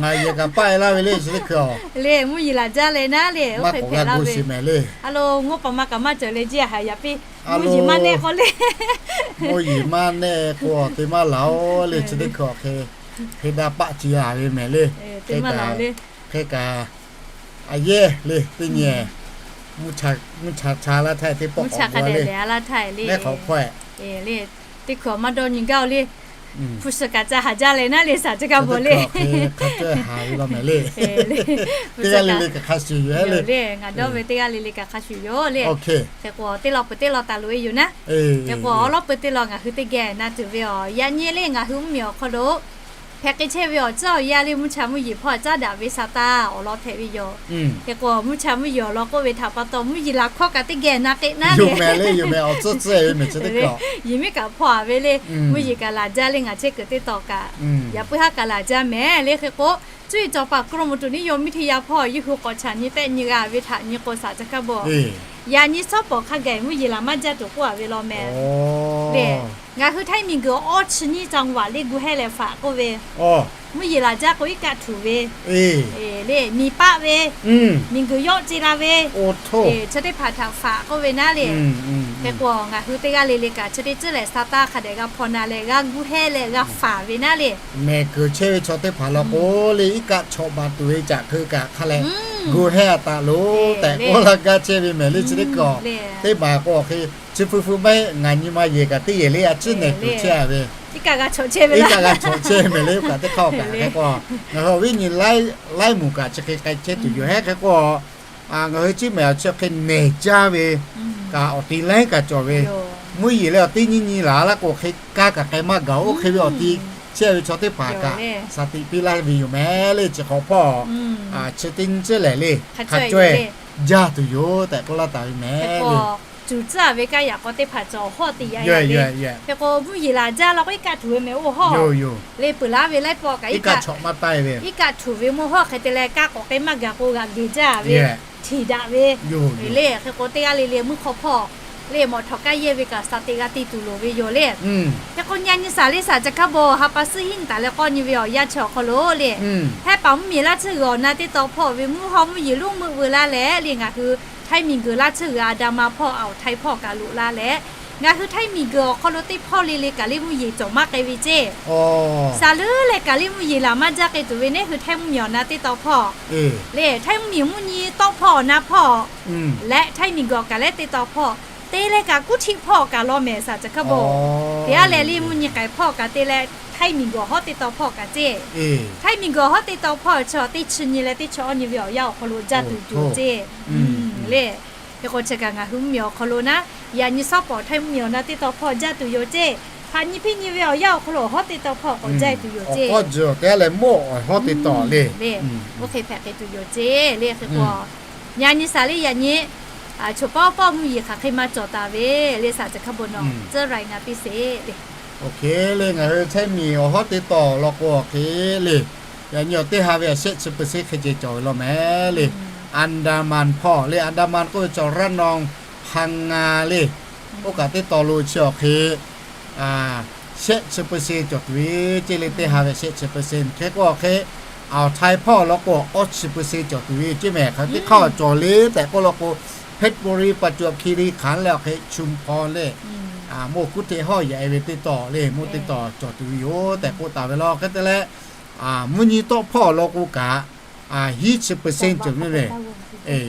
ngaˬ yehˬ kaꞈ paˆ e laˇ ve le chi teˇ hkui le mvuhˇ yeˬ laˬ jaˇ leh naˉ le, oˇ hk'e hpehꞈ la ve. A lo ngoˇ pa ma kaꞈ maˇ cawˬ leh jiˇ a haˍ yaꞈ piˇ, mvuhˇ yeˬ maˇ nehˆ k'o le, mvuhˇ yeˬ maˇ nehˆ k'o teˇ maˇ laˬ oˬ le chi teˇ hkui awˬ hk'e, hk'e daˇ paˆ ci a ve mehˍ le. Hk'e kaꞈ a yehˇ le teˇ nyi, mvuhˇ cha cha laˇ htaˇ teˇ pawˆ k'awꞈ a le, mehˉ hk'awꞈ hpawˇ le, teˇ hkui awˬ maˇ dawˇ nyi gaˇ oˬ le. Hpu shi kaꞈ ca haˍ jaˇ leh naˉ le, saˍ chi kaꞈ bawˬ le, hk'a cawˇ haˍ ve law mehˍ le. Teˇ g'aˇ le le kaꞈ hk'a shuˍ yoˬ le. Ngaˬ dawˇ ve teˇ g'aˇ le le kaꞈ hk'a shuˍ yoˬ le. Hk'e k'o teˇ law peuˬ teˇ law taˍ loꞈ e yoˬ naˉ. Hk'e k'o awˉ lawˉ peuˬ teˇ law ngaˬ hui teˇ geh na tuˬ ve awˬ yaꞈ nyi le ngaˬ hui mvuhˇ miˬ awˬ hk'aw lo Hpehꞈ k'ai chehˇ ve awˬ tcuhˉ awˬ yanˇ le, mvuhˇ cha mvuhˇ yeˬ hpawˇ caˉ daꞈ ve sa taˇ awˬ lawn hpehꞈ ve yoˬ. Hk'e k'o, mvuhˇ cha mvuhˇ yeˬ awˬ lawn k'oˆ ve htaꞈ pa taw, mvuhˇ yeˬ laˬ hkawˇ kaꞈ teˇ geh na k'e naˉ le. Yehˬ miˉ kaꞈ hpawˇ a ve le, mvuhˇ yeˬ kaꞈ laˬ jaˇ le, ngaˬ chehˇ kuiˬ teˇ tawn kaꞈ, yaꞈ puiˉ haˉ kaꞈ laˬ jaˇ mehˍ le. Hk'e k'o, cuˇ yiˍ cawˬ paˍ กรมอุตุนิยมวิทยา hpawˇ yawˇ hui k'awꞈ chaꞈ nyi tehˆ nyi g'a ve htaꞈ nyi k'o, saˍ ca hkaˇ bawˬ, yaꞈ nyi shawˉ pawˍ hk'a gaˬ mvuhˇ yeˬ laˬ maˇ jaˇ tuˬ k'oˆ a ve law mehˍ le. Ngaˬ hui htaiˇ miˬ guiˬ awˇ chi nyiˇ จังหวัด le gu hehˇ leh faꞈ k'oˆ ve, mvuhˇ yeˬ laˬ jaˇ k'o, iˉ kaˆ htuꞈ ve le, miˬ paˆ ve, miˬ guiˬ yawˆ ce la ve, chi teˇ hpaˍ htaꞈ faꞈ k'oˆ ve naˉ le. Hk'e k'o, ngaˬ hui teˇ g'aˇ le le kaꞈ chi teˇ ceuˬ lehˬ, sa taˇ hk'a dehꞈ g'a hpaw na leh g'a gu hehˇ leh g'a faˍ ve naˉ le. Mehˬ kuiˬ chehˇ ve chaw teˇ hpaˍ law k'o le, iˉ kaˆ chawꞈ baˬ tuˬ ve caꞈ hk'eu kaꞈ hk'a leh gu hehˇ a taˍ loˬ tehꞈ k'oˆ laˇ gaˇ chehˇ ve mehˍ le. Chi teˇ kaꞈ teˇ maˬ k'o, hk'e chi pu pu maˇ heˆ, ngaˬ nyi ma yehˬ kaꞈ teˇ yehˬ le, a ciˉ nehˬ tuˬ chehˇ a ve, iˉ kaˆ g'a chawꞈ chehˇ mehˍ le. Oˇ kaꞈ teˇ hk'aˇ kaꞈ hk'e k'o, ngaˬ hui awˬ viˉ nyi laiˉ mvuhˬ kaꞈ chi hk'e k'ai chehˇ tuˬ yoˬ. Hehˉ hk'e k'o, ngaˬ hui ciˉ mehˍ awˬ chi hk'e nehˬ jaˇ ve kaꞈ awˬ ti laiˉ kaꞈ cawˬ ve, mvuhˇ yeˬ leh awˬ teˇ nyiˇ nyi laˬ laˇ k'o, hk'e kaˇ kaꞈ k'ai maˇ gaˬ. Oˇ hk'e ve awˬ ti chehˇ ve chaw teˇ hpaˍ kaꞈ saˍ tiꞈ piˇ laˇ ve yoˬ mehˍ le. Chi hk'awꞈ hpawˇ chi teˇ nyi ceuˬ lehˬ le, hk'a cawehˇ jaˇ tuˬ yoˬ tehꞈ k'oˆ laˇ taˍ ve mehˍ le. Cuˬ tcuhˉ a ve kaˇ yaꞈ k'aw teˇ hpaˍ cawˬ hawˇ te yaꞈ yaꞈ le. Hk'e k'o, mvuhˇ yeˬ laˬ jaˇ law k'o, iˉ kaˆ htuꞈ ve mehˍ oˇ hawˇ le, peuˬ laˇ ve laiˉ pawˆ kaꞈ iˉ kaˆ htuꞈ ve mvuhˇ hawˇ hk'e te leh, kaˇ k'awꞈ k'ai maˇ gaˬ k'o, g'aꞈ geˬ jaˇ ve htiˍ daꞈ ve le. Hk'e k'o, teˇ g'aˇ le le mvuhˇ hk'awꞈ hpawˇ le, mawꞈ htawꞈ kaˇ yehˇ ve kaꞈ saˍ tiꞈ g'a te tuˬ loˍ ve yoˬ le. Hk'e k'o, nyi a nyi saˍ le, saˍ ca hkaˇ bawˬ ha pa suhˉ hiˉ nyi taˍ leh k'awˇ nyi ve awˬ yanˇ chi awˬ hk'aw lo le, hehˉ paˍ mvuhˇ miˬ laˇ tsuhˇ g'uiˬ awˬ na teˇ tawn hpawˇ ve mvuhˇ hawˇ mvuhˇ yeˬ lonˉ meuˆ veu laˇ leh le, ngaˬ hui htaiˇ miˬ guiˬ laˇ tsuhˇ g'uiˬ Adamas hpawˇ, Awˬ htaiˇ hpawˇ kaꞈ loꞈ la leh, ngaˬ hui htaiˇ miˬ guiˬ awˬ hk'aw lo teˇ hpawˇ le le kaꞈ le mvuhˇ yeˬ cawˬ maˇ k'ai ve ceˇ. Saˍ leuˉ leh kaꞈ le mvuhˇ yeˬ laˬ maˇ jaˇ k'ai tuˬ ve, neˉ hui htaiˇ mvuhˇ miˬ awˬ na teˇ tawn hpawˇ le, htaiˇ mvuhˇ miˬ mvuhˇ nyi tawˆ hpawˇ awˬ na hpawˇ leh htaiˇ miˬ guiˬ awˬ kaꞈ leh teˇ tawn hpawˇ te leh kaꞈ, kuˇ htiˆ hpawˇ kaꞈ law mehˍ, saˍ ca hkaˇ bawˬ. Teˇ g'aˇ leh le mvuhˇ nyi k'ai hpawˇ kaꞈ te leh, htaiˇ miˬ guiˬ awˬ hawˉ teˇ tawn hpawˇ kaꞈ ceˇ. Htaiˇ miˬ guiˬ awˬ hawˉ teˇ tawn hpawˇ chi teˇ chi nyi leh teˇ chi awˇ nyi ve awˬ yanˇ awˬ hk'aw lo jaˇ tuˬ yoˬ ceˇ le. Hk'e k'o, chi kaꞈ ngaˬ hui mvuhˇ miˬ awˬ hk'aw lo naˉ, yaꞈ nyi shawˉ pawˍ htaiˇ mvuhˇ miˬ awˬ na teˇ tawn hpawˇ jaˇ tuˬ yoˬ ceˇ. Hpaꞈ nyi hpiˇ nyi ve awˬ yanˇ awˬ hk'aw lo awˬ hawˉ teˇ tawn hpawˇ k'awꞈ jaˇ tuˬ yoˬ ceˇ. Awˬ k'awˇ ji teˇ g'aˇ leh mawˇ awˬ hawˉ teˇ tawn le, oˇ hk'e hpehꞈ k'ai tuˬ yoˬ ceˇ le. Hk'e k'o, nyi a nyi saˍ le, yaꞈ nyi choˬ pawˆ pawˆ mvuhˇ yeˬ hk'aˬ hk'e maˇ cawˬ taˍ ve le, saˍ ca hkaˇ bawˬ nawˬ tcuhˉ rai ngaˬ piˇ sheˍ le. Oˇ hk'e le, ngaˬ hui htaiˇ miˬ awˬ hawˉ teˇ tawn law k'o, hk'e le, yaꞈ nyi awˬ teˇ ha ve a shehˆ chi เปอร์เซ็นต์ hk'e ceh cawˬ ve law mehˍ le. Andaman hpawˇ le, Andaman k'oˆ ve chaw ระนอง Hpanga le, oˇ kaꞈ teˇ tawn lo chi awˬ hk'e shehˆ chi เปอร์เซ็นต์ cawˬ tuˬ ve ceˇ le. Teˇ ha ve a shehˆ chi เปอร์เซ็นต์ hk'e k'o, awˬ hk'e Awˬ htaiˇ hpawˇ law k'o, awˇ chi เปอร์เซ็นต์ cawˬ tuˬ ve ceˇ mehˍ. Hk'aˬ teˇ hk'aˇ cawˬ le tehꞈ k'oˆ law k'o, เพชรบุรี ประจวบคีรีขันธ์ leh awˬ hk'e ชุมพร le, mawˇ kuˉ hteꞈ hawˇ yaꞈ e ve teˇ tawn le, mawˇ teˇ tawn cawˬ tuˬ ve yoˬ tehꞈ k'oˆ taˍ ve law. Hk'e te leh, mvuhˇ nyi tawˆ hpawˇ law k'o kaꞈ, hiˉ chi เปอร์เซ็นต์ cawˬ ve mehˍ.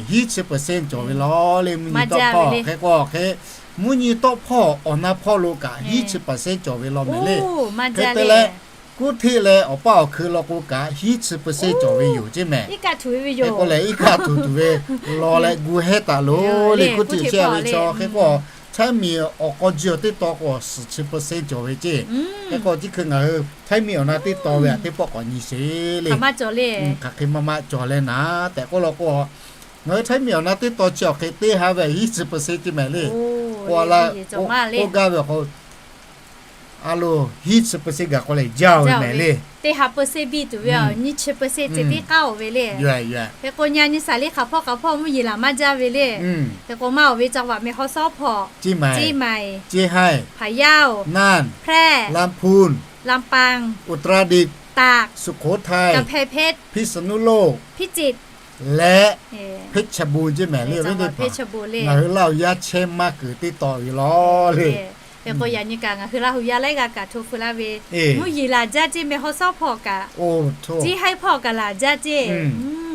Hiˉ chi เปอร์เซ็นต์ cawˬ ve law le, mvuhˇ nyi tawˆ hpawˇ. Hk'e k'o, hk'e mvuhˇ nyi tawˆ hpawˇ awˬ na hpawˇ lo kaꞈ hiˉ chi เปอร์เซ็นต์ cawˬ ve law mehˍ le. Hk'e te leh, kuˉ hteꞈ leh awˬ paˇ awˬ hkeu law k'o kaꞈ hiˉ chi เปอร์เซ็นต์ cawˬ ve yoˬ ceˇ mehˍ. Hk'e k'o leh, iˉ kaˆ htuꞈ tuˬ ve law leh gu hehˇ taˍ loˬ le. Kuˉ hteꞈ chehˇ ve chaw hk'e k'o, htaiˇ miˬ awˬ k'aw ji awˬ teˇ tawn k'o, suhˍ chi เปอร์เซ็นต์ cawˬ ve ceˇ. Hk'e k'o, chi hk'e ngaˬ hui htaiˇ miˬ awˬ na teˇ tawn ve aꞈ teˇ pawˆ k'awꞈ nyi sheˍ le. Hk'aˬ hk'e maˇ maˇ cawˬ leh naˉ tehꞈ k'oˆ law k'o, ngaˬ hui htaiˇ miˬ awˬ na teˇ tawn chi awˬ hk'e teˇ ha ve hiˉ chi เปอร์เซ็นต์ ceˇ mehˍ le. K'o a la, k'oˆ gaˇ ve awˬ hk'aw, a lo, hiˉ chi เปอร์เซ็นต์ gaˬ k'o leh jaˇ ve mehˍ le. Teˇ ha เปอร์เซ็นต์ biˇ tuˬ ve, nyiˇ chi เปอร์เซ็นต์ ceh tiˉ k'aˉ oˬ ve le. Hk'e k'o, nyi a nyi saˍ le, hk'aˬ hpawˇ hk'aˬ hpawˇ mvuhˇ yeˬ laˬ maˇ jaˇ ve le. Hk'e k'o, maˇ oˬ ve จังหวัด meh haw sawˉ hpawˇ, Ciˇ maiˍ, Ciˇ haiˇ, Hpaˍ yaˇ oˬ, Nanˇ, Hpehˇ, Lanˇ hpuˇ, Lanˇ paˍ, Uˍ traˇ diˆ, Taˍ, Suˍ hk'oˍ htaiˇ, Kanˍ hpehˇ hpehˇ, Hpiˇ suˍ nuˇ loˆ, Hpiˇ ciˍ leh Hpeˇ chaˇ bon ceˇ mehˍ le. Ngaˬ hui Laˇ huˍ yaˇ chehˇ maˇ kuiˬ teˇ tawn ve law le. Hk'e k'o, yaꞈ nyi kaꞈ ngaˬ hui Laˇ huˍ yaˇ laiˉ g'aˇ kaꞈ hto hpu laˇ ve, mvuhˇ yeˬ laˬ jaˇ ceˇ meh haw sawˉ hpawˇ kaꞈ, Ciˇ haiˇ hpawˇ kaꞈ laˬ jaˇ ceˇ.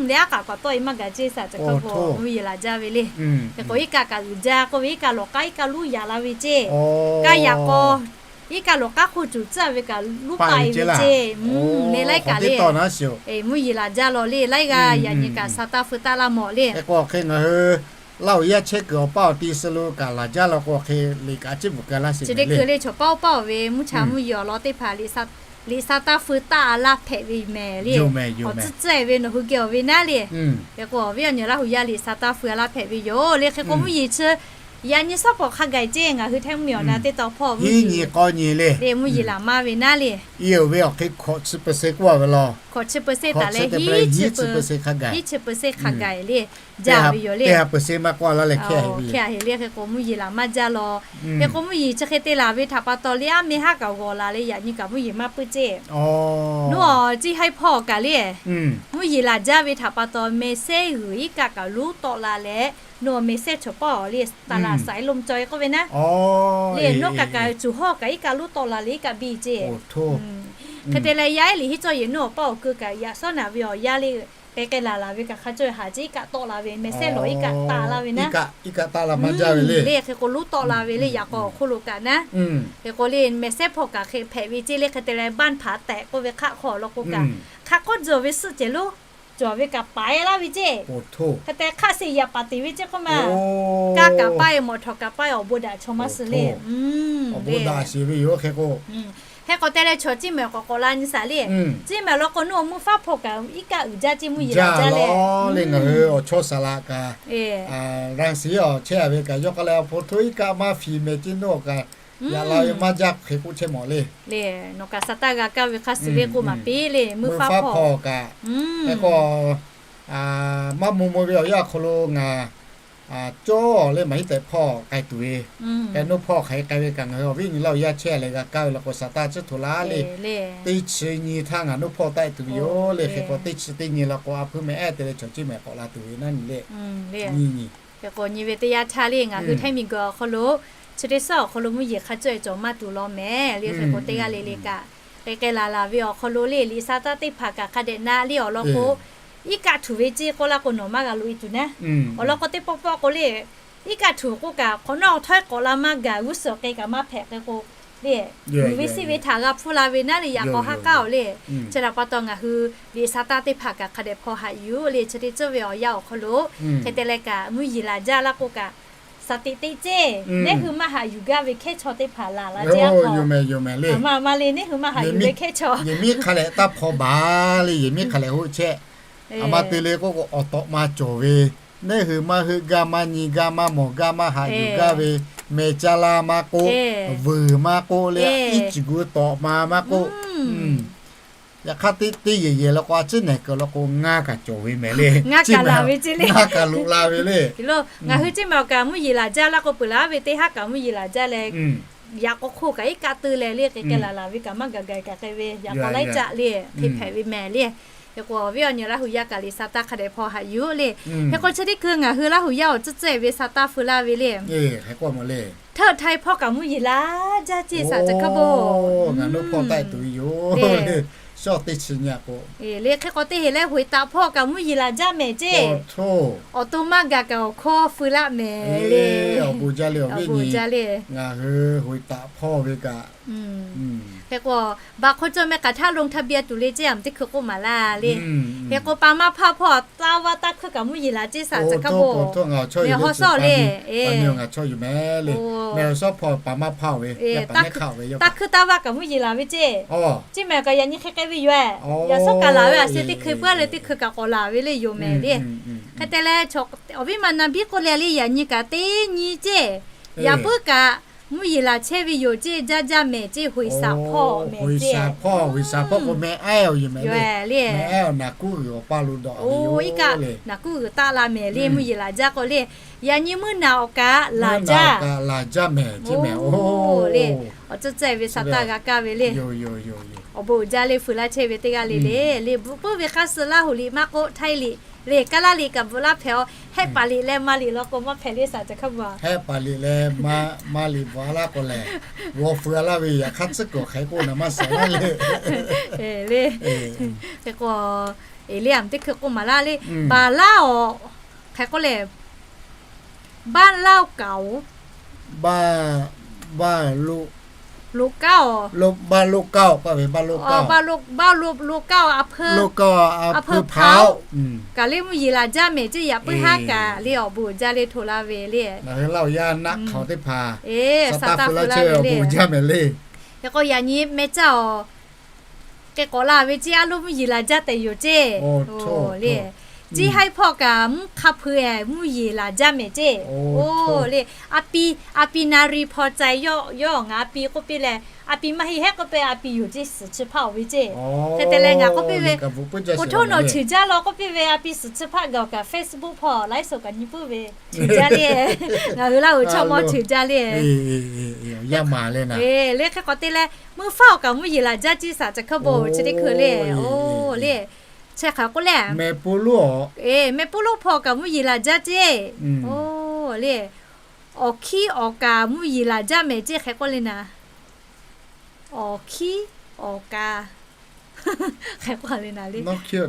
Le aˉ k'aꞈ k'awꞈ tawˆ e maˇ gaˬ ceˇ, saˍ ca hkaˇ bon mvuhˇ yeˬ laˬ jaˇ ve le. Hk'e k'o, iˉ kaˆ kaꞈ uiˍ jaˇ k'oˆ ve, iˉ kaˆ lawˬ k'aˉ iˉ kaˆ luˉ yaꞈ la ve ceˇ. Kaˇ yaꞈ k'aw, iˉ kaˆ lawˬ k'aˉ hk'oˆ cuˬ tcuhˉ ve kaꞈ luˉ paˆ e ve ceˇ. Le laiˉ kaꞈ le, mvuhˇ yeˬ laˬ jaˇ law le, laiˉ g'aˇ yaꞈ nyi kaꞈ sa taˇ feu taˇ laˇ mawˬ le. Hk'e k'o, hk'e ngaˬ hui Laˇ huˍ yaˇ chehˇ kuiˬ awˬ paˇ awˬ ti suh lo kaꞈ laˬ jaˇ law k'o, hk'e liꞈ kaꞈ a ciˉ bvuhꞈ keu laˇ sheˍ le. Chi teˇ hkui le, chaw paˇ oˇ paˇ oˬ ve mvuhˇ cha mvuhˇ yeˬ awˬ lawn teˇ hpaˍ liꞈ sa Liꞈ sha taˇ feu taˇ a laˇ hpehꞈ ve mehˍ le. Awˬ tcuhˉ tcuhˉ-e ve nawˬ hui geh awˬ ve naˉ le. Hk'e k'o, awˬ viˉ awˬ nyi Laˇ huˍ yaˇ liꞈ sha taˇ feu a laˇ hpehꞈ ve yoˬ le. Hk'e k'o, mvuhˇ yeˬ chi yaꞈ nyi suhˉ hpawˇ hk'a gaˬ ceˇ, ngaˬ hui hteˇ mvuhˇ miˬ awˬ na teˇ taw hpawˇ mvuhˇ yeˬ k'awꞈ nyi le, mvuhˇ yeˬ laꞈ maˇ ve naˉ le. Iˉ oˍ ve awˬ hk'e hkawꞈ chi peuˬ se k'oˆ a ve law. Hkawꞈ chi peuˬ se taˍ leh hiˉ chi peuˬ, hiˉ chi peuˬ se hk'a gaˬ le. Jaˇ ve yoˬ le. Hk'e a heˍ le. Hk'e k'o, mvuhˇ yeˬ laꞈ maˇ jaˇ law. Hk'e k'o, mvuhˇ yeˬ chi hk'e te laˬ ve htaꞈ pa taw le, aˉ meh haˉ kaꞈ g'awˬ la leh yaꞈ nyi kaꞈ mvuhˇ yeˬ maˇ puiˉ ceˇ. Nawˬ a ciˉ haiˉ hpawˇ kaꞈ le, mvuhˇ yeˬ laꞈ jaˇ ve htaꞈ pa taw meh sehˉ g'uiˬ iˉ kaˆ kaꞈ luˉ tawˆ la leh, nawˬ meh sehˉ chawˬ pawˆ le, taˍ laˬ saiˉ lomˇ cawˬ e k'oˆ ve naˉ le. Nawˬ kaꞈ kaꞈ cuˬ hawˇ kaꞈ iˉ kaˆ luˉ tawˆ la leh iˉ kaˆ biˇ ceˇ. Hk'e te leh yaˇ ehˉ liꞈ hiˉ cawˇ yehˬ nawˬ awˬ paˇ awˬ keu kaꞈ yaꞈ shawˉ naˍ ve awˬ yaˇ le, k'ai k'ai laˬ laˬ ve kaꞈ hk'a cawˇ haˍ ceˇ, iˉ kaˆ tawˆ la ve, meh sehˉ lawˬ iˉ kaˆ taˆ laˇ ve naˉ. Iˉ kaˆ taˆ la maˇ jaˇ ve le. Hk'e k'o luˉ tawˆ la ve le, yaꞈ k'aw awˬ hk'oˆ lo kaꞈ naˉ. Hk'e k'o le, meh sehˉ hpawˇ kaꞈ hk'e hpehꞈ ve ceˇ le. Hk'e te leh banˇ hpaˍ tehꞈ k'oˆ ve hk'aˆ hk'aw awˬ lawn k'o kaꞈ, hk'aˆ k'awꞈ jawˬ ve suhˆ cehˬ lo cawˬ ve kaꞈ paiˉ laˇ ve ceˇ. Hk'e te hk'aˆ se yaꞈ paˍ teꞈ ve ceˇ k'oˆ ma. Kaˇ kaꞈ paˇ e, mawꞈ htawˍ kaꞈ paˇ e, awˬ bon daꞈ chaw maˇ suh le. Awˬ bon daꞈ sheˍ ve yoˬ hk'e k'o. Hk'e k'o te leh chaw ciˇ mehˍ k'awꞈ k'awꞈ la nyi shaˍ le. Ciˇ mehˍ law k'o, nawˬ mvuhˇ faˉ hpawˇ kaꞈ iˉ kaˆ uiˍ jaˇ ceˇ, mvuhˇ yeˬ laꞈ jaˇ le. Le ngaˬ hui awˬ chawˇ saˍ laꞈ kaꞈ, raˇ shiˍ awˬ chehˇ a ve kaꞈ yawˇ k'aˇ leh awˬ hpaw htoˇ iˉ kaˆ maˇ fiˍ mehˍ ceˇ, nawˬ kaꞈ yaꞈ la ve maˇ jaˇ hk'e k'oˆ chehˇ mawˬ le. Le nawˬ kaꞈ sa taˇ g'a kaˇ ve hk'a suh le k'oˆ maˍ piˇ le, mvuhˇ faˉ hpawˇ kaꞈ. Hk'e k'o, maˇ mvuh mvuh ve awˬ yanˇ awˬ hk'aw lo ngaˬ cawˇ le maˍ hiˉ tehꞈ hpawˇ k'ai tuˬ ve. K'ai nuˇ hpawˇ hk'aˬ hk'e k'ai ve kaꞈ ngaˬ hui awˬ viˉ nyi Laˇ huˍ yaˇ chehˇ leh g'a kaˇ ve law k'o, saˍ taˇ tcuhˉ hto laˇ le. Teˇ chi nyi htaˇ ngaˬ nuˇ hpawˇ taˆ tuˬ ve yoˬ le. Hk'e k'o teˇ chi teˇ nyi law k'o, a hpuiˇ meh ehˉ te leh chaw ciˇ mehˍ k'awꞈ la tuˬ ve naˉ nyi le. Nyi nyi. Hk'e k'o nyi ve teˇ yanˇ htaˇ le ngaˬ hui hteˇ miˬ guiˬ awˬ hk'aw lo chi teˇ suhˉ awˬ hk'aw lo mvuhˇ yeˬ hk'a cawˇ e cawˬ maˇ tuˬ law mehˍ le. Hk'e k'o teˇ g'aˇ le le kaꞈ k'ai k'ai laˬ laˬ ve awˬ hk'aw lo le, liꞈ sha taˇ teˇ hpaˍ kaꞈ hk'a dehꞈ na le awˬ lawn k'o, iˉ kaˆ htuˬ ve ceˇ k'oˆ laˇ k'o nawˬ maˇ g'a loꞈ e tuˬ naˉ. Awˬ lawn k'o teˇ pawˆ pawˆ k'o le, iˉ kaˆ htuˬ k'oˆ kaꞈ hk'awꞈ nawˉ awˬ htawˇ k'awꞈ la maˇ gaˬ, g'uˇ suhˍ k'e kaꞈ maˇ hpehꞈ. Hk'e k'o le, luˬ ve siˉ ve htaꞈ g'a hpuˇ la ve naˉ le, yaꞈ k'aw haˉ k'aˉ oˬ le. Chi htaꞈ pa taw ngaˬ hui liꞈ sha taˇ teˇ hpaˍ kaꞈ hk'a dehꞈ hpawˇ haꞈ yuˬ le. Chi teˇ ceuˬ ve awˬ yanˇ awˬ hk'aw lo hk'e te leh kaꞈ mvuhˇ yeˬ laꞈ jaˇ laˇ k'oˆ kaꞈ, saˍ tiꞈ teˇ ceˇ, neˇ hui maˇ haꞈ yuˬ gaˇ ve hkehˉ chaw teˇ hpaˍ laˬ laˇ ceˇ a k'aw. Maˇ maˇ le, neˇ hui maˇ haꞈ yuˬ ve hkehˉ chaw, yehˬ miˉ hk'a leh taˇ hpawˇ baˬ le, yehˬ miˉ hk'a leh hoˆ chehˇ. A ma te le k'oˆ k'o, awˬ tawꞈ ma cawˬ ve, neˇ hui maˇ heuˆ gaˇ, maˇ nyi gaˇ, maˇ mawˬ gaˇ, maˇ haꞈ yuˬ gaˇ ve, meh caˇ laˇ maˇ k'oˆ, vuiˬ maˇ k'oˆ le, iˉ chi gu tawꞈ ma maˇ k'oˆ, yaꞈ hk'aˇ teˇ teˇ yehˬ yehˬ law k'o, a ciˉ nehˬ kuiˬ law k'o, ngaˇ kaꞈ cawˬ ve mehˍ le. Ngaˇ kaꞈ loꞈ la ve le. Ngaˬ hui ciˉ mehˍ awˬ kaꞈ mvuhˇ yeˬ laꞈ jaˇ laˇ k'o, peuˬ laˬ ve teˇ haˉ kaꞈ mvuhˇ yeˬ laꞈ jaˇ leh, yaꞈ k'aw hk'oˆ kaꞈ iˉ kaˆ teu leh le, k'ai k'ai laˬ laˬ ve kaꞈ maˇ gaˬ gaˬ kaꞈ k'ai ve, yaꞈ k'aw laiˉ caˆ le, hk'e hpehꞈ ve mehˍ le. Hk'e k'o awˬ viˉ awˬ nyi Laˇ huˍ yaˇ kaꞈ liꞈ sha taˇ hk'a dehꞈ hpawˇ haꞈ yuˬ le. Hk'e k'o chi teˇ hkui ngaˬ hui Laˇ huˍ yaˇ awˬ tcuhˉ tcuhˉ ve sha taˇ feu laˇ ve le. Hteuˆ htaiˇ hpawˇ kaꞈ mvuhˇ yeˬ laꞈ jaˇ ceˇ saˍ ca hkaˇ bo. Ngaˬ nuˇ hpawˇ taˆ tuˬ yoˬ le. Shawˉ teˇ chi nyi k'o, le hk'e k'o teˇ heˍ leh hoꞈ taˍ hpawˇ kaꞈ mvuhˇ yeˬ laꞈ jaˇ mehˍ ceˇ. Awˬ to maˇ gaˬ kaꞈ awˬ hkawˇ feu laˇ mehˍ le. Awˬ bon jaˇ le, awˬ viˉ awˬ nyi, ngaˬ hui hoꞈ taˍ hpawˇ ve kaꞈ. Hk'e k'o, baˬ hk'aw cawˇ meh k'aˬ htaˇ ลงทะเบียน tuˬ le ceˇ, a teˇ hkui k'oˆ maˍ laˇ le. Hk'e k'o pa maˇ hpawˇ hpawˇ taˇ vaˇ taˇ hkuiˇ kaꞈ mvuhˇ yeˬ laꞈ ceˇ saˍ ca hkaˇ bo. Hk'e hawˉ sawˉ le, ngaˬ chaw yuˬ mehˍ le. Meh awˬ sawˉ hpawˇ pa maˇ hpawˇ ve, taˇ hkuiˇ taˇ vaˇ kaꞈ mvuhˇ yeˬ laˬ ve ceˇ. Ciˇ mehˍ kaꞈ yaꞈ nyi hk'e k'ai ve yoˬ. Yaꞈ sawˉ kaꞈ laˬ ve a se teˇ hkui puiˉ le, teˇ hkui kaꞈ k'awꞈ laˬ ve le yoˬ mehˍ le. Hk'e te leh, awˬ viˉ ma na biˇ k'oˆ leh le, yaꞈ nyi kaꞈ teˇ nyi ceˇ, yaꞈ puiˉ kaꞈ mvuhˇ yeˬ laˬ chehˇ ve yoˬ ceˇ, jaˇ jaˇ mehˍ ceˇ, hoꞈ saˍ hpawˇ mehˍ ceˇ. Hoꞈ saˍ hpawˇ k'o meh aˉ awˬ yoˬ mehˍ le. Meh aˉ awˬ naˍ kuˉ g'uiˬ awˬ paˇ lo dawꞈ ve yoˬ. Iˉ kaˆ naˍ kuˉ g'uiˬ taˆ la mehˍ le, mvuhˇ yeˬ laˬ jaˇ k'o le. Yaꞈ nyi mvuhˇ naˍ awˬ kaꞈ laˬ jaˇ. Laˬ jaˇ mehˍ ceˇ mehˍ le. Awˬ tcuhˉ tcuhˉ ve sha taˇ g'a kaˇ ve le. Awˬ bon uiˍ jaˇ le, feu laˇ chehˇ ve teˇ g'aˇ le le. Le bvuhꞈ puiˉ ve hk'a suh Laˇ huˍ liꞈ maˇ k'oˆ, Htaiˇ liꞈ le, Kaˇlaˇ liꞈ kaꞈ bvuhꞈ laˇ hpehꞈ a. Hehˆ paˍ liꞈ leh ma liꞈ law k'o maˇ hpehꞈ le saˍ ca hkaˇ bo. Hehˆ paˍ liꞈ leh ma liꞈ bvuhꞈ a laˇ k'o lehˬ, g'aw feu a laˇ ve yaꞈ hk'aˇ tcuhˉ kuiˬ awˬ hk'e k'oˆ na maˇ suhˍ laˇ le. Le, hk'e k'o, eˬ le, a teˇ hkui k'oˆ maˍ laˇ le. Baˬ laˇ awˬ, hk'e k'oˆ lehˬ, baˇ laˇ kaꞈ oˬ, baˇ, baˇ lo, lo kaˇ oˬ, baˇ lo kaˇ oˬ, baˇ lo kaˇ oˬ, a hpeu hpaoꞈ kaꞈ le mvuhˇ yeˬ laˬ jaˇ mehˍ ceˇ, yaꞈ puiˉ haˉ kaꞈ le awˬ bon uiˍ jaˇ le hto laˇ ve le. Ngaˬ hui Laˇ huˍ yaˇ naˆ hk'aoˍ teˇ hpaˍ sa taˇ feu laˇ chehˇ ve awˬ bon uiˍ jaˇ mehˍ le. Hk'e k'o yaꞈ nyi meh caˇ awˬ Hk'e k'awꞈ la ve ceˇ, a loˇ mvuhˇ yeˬ laˬ jaˇ tehꞈ yoˬ ceˇ. Le, ciˇ haiˉ hpawˇ kaꞈ mvuhˇ hk'a hpui-e mvuhˇ yeˬ laˬ jaˇ mehˍ ceˇ. Le, a pi, a pi na ri hpaw cai yawˇ, yawˇ ngaˬ a pi k'oˆ piˇ leh, a pi maˇ heˆ hehˉ k'oˆ piˇ, a pi yoˬ ceˇ, suhˍ chi hpaˇ-oˬ ve ceˇ. Hk'e te leh ngaˬ k'oˆ piˇ ve, k'o htoˇ nawˬ ceuˬ jaˇ law k'oˆ piˇ ve, a pi suhˍ chi hpaˇ gaˬ-oˬ kaꞈ Facebook hpawˇ laiˉ suhˍ kaꞈ nyi puiˉ ve, ceuˬ jaˇ le. Ngaˬ hui Laˇ huˍ chaw mawˇ ceuˬ jaˇ le. Le, hk'e k'awꞈ te leh mvuhˇ faˉ-oˬ kaꞈ mvuhˇ yeˬ laˬ jaˇ ceˇ, saꞈ ca hk'aˇ bon chi teˇ hkui le. Le, chi hk'aˬ k'oˆ le, mehˍ poˆ lonˉ hpawˇ kaꞈ mvuhˇ yeˬ laˬ jaˇ ceˇ. Le, awˬ hkiˉ awˬ kaˍ mvuhˇ yeˬ laˬ jaˇ mehˍ ceˇ hk'e k'oˆ le naˍ. Awˬ hkiˉ awˬ kaˍ hk'e k'oˆ le naˍ le. Nawˇ hkiˉ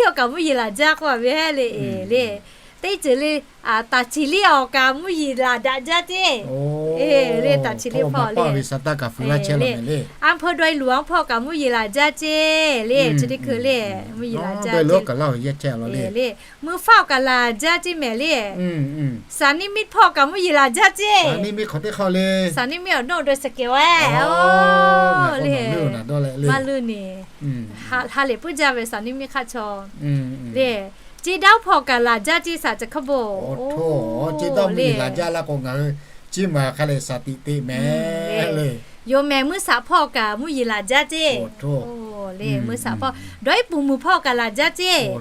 awˬ kaˍ mvuhˇ yeˬ laˬ jaˇ k'oˆ ve hehˉ le. Le, teˇ ceuˬ le, taˍ ciˍ liˇ awˬ kaˍ mvuhˇ yeˬ laˬ daꞈ jaˇ ceˇ. Le, taˍ ciˍ liˇ hpawˇ le, a hpeu dawˇ-e luˬ-anˉ hpawˇ kaꞈ mvuhˇ yeˬ laˬ jaˇ ceˇ le. Chi teˇ hkui le, mvuhˇ yeˬ laˬ jaˇ ceˇ. Le, mvuhˇ faˉ-oˬ kaꞈ laˬ jaˇ ceˇ mehˍ le. Saˍ niˇ miˇ hpawˇ kaꞈ mvuhˇ yeˬ laˬ jaˇ ceˇ. Saˍ niˇ miˇ awˬ dawˇ suhˍ kehˬ-oˬ le, maˇ luˇ ni, ha lehˬ puiˉ jaˇ ve saˍ niˇ miˇ hk'aˇ chaw le. Ceˇ daˇ hpawˇ kaꞈ laˬ jaˇ ceˇ, saꞈ ca hk'aˇ bon. Ceˇ daˇ mvuhˇ yeˬ laˬ jaˇ laˇ k'o, ngaˬ hui ciˇ maˬ hk'a lehˬ saˍ tiꞈ teꞈ mehˍ le. Yoˬ mehˍ, mvuhˇ saˍ hpawˇ kaꞈ mvuhˇ yeˬ laˬ jaˇ ceˇ. Le, mvuhˇ saˍ hpawˇ dawˇ iˉ puˍ muiˬ hpawˇ kaꞈ laˬ jaˇ ceˇ.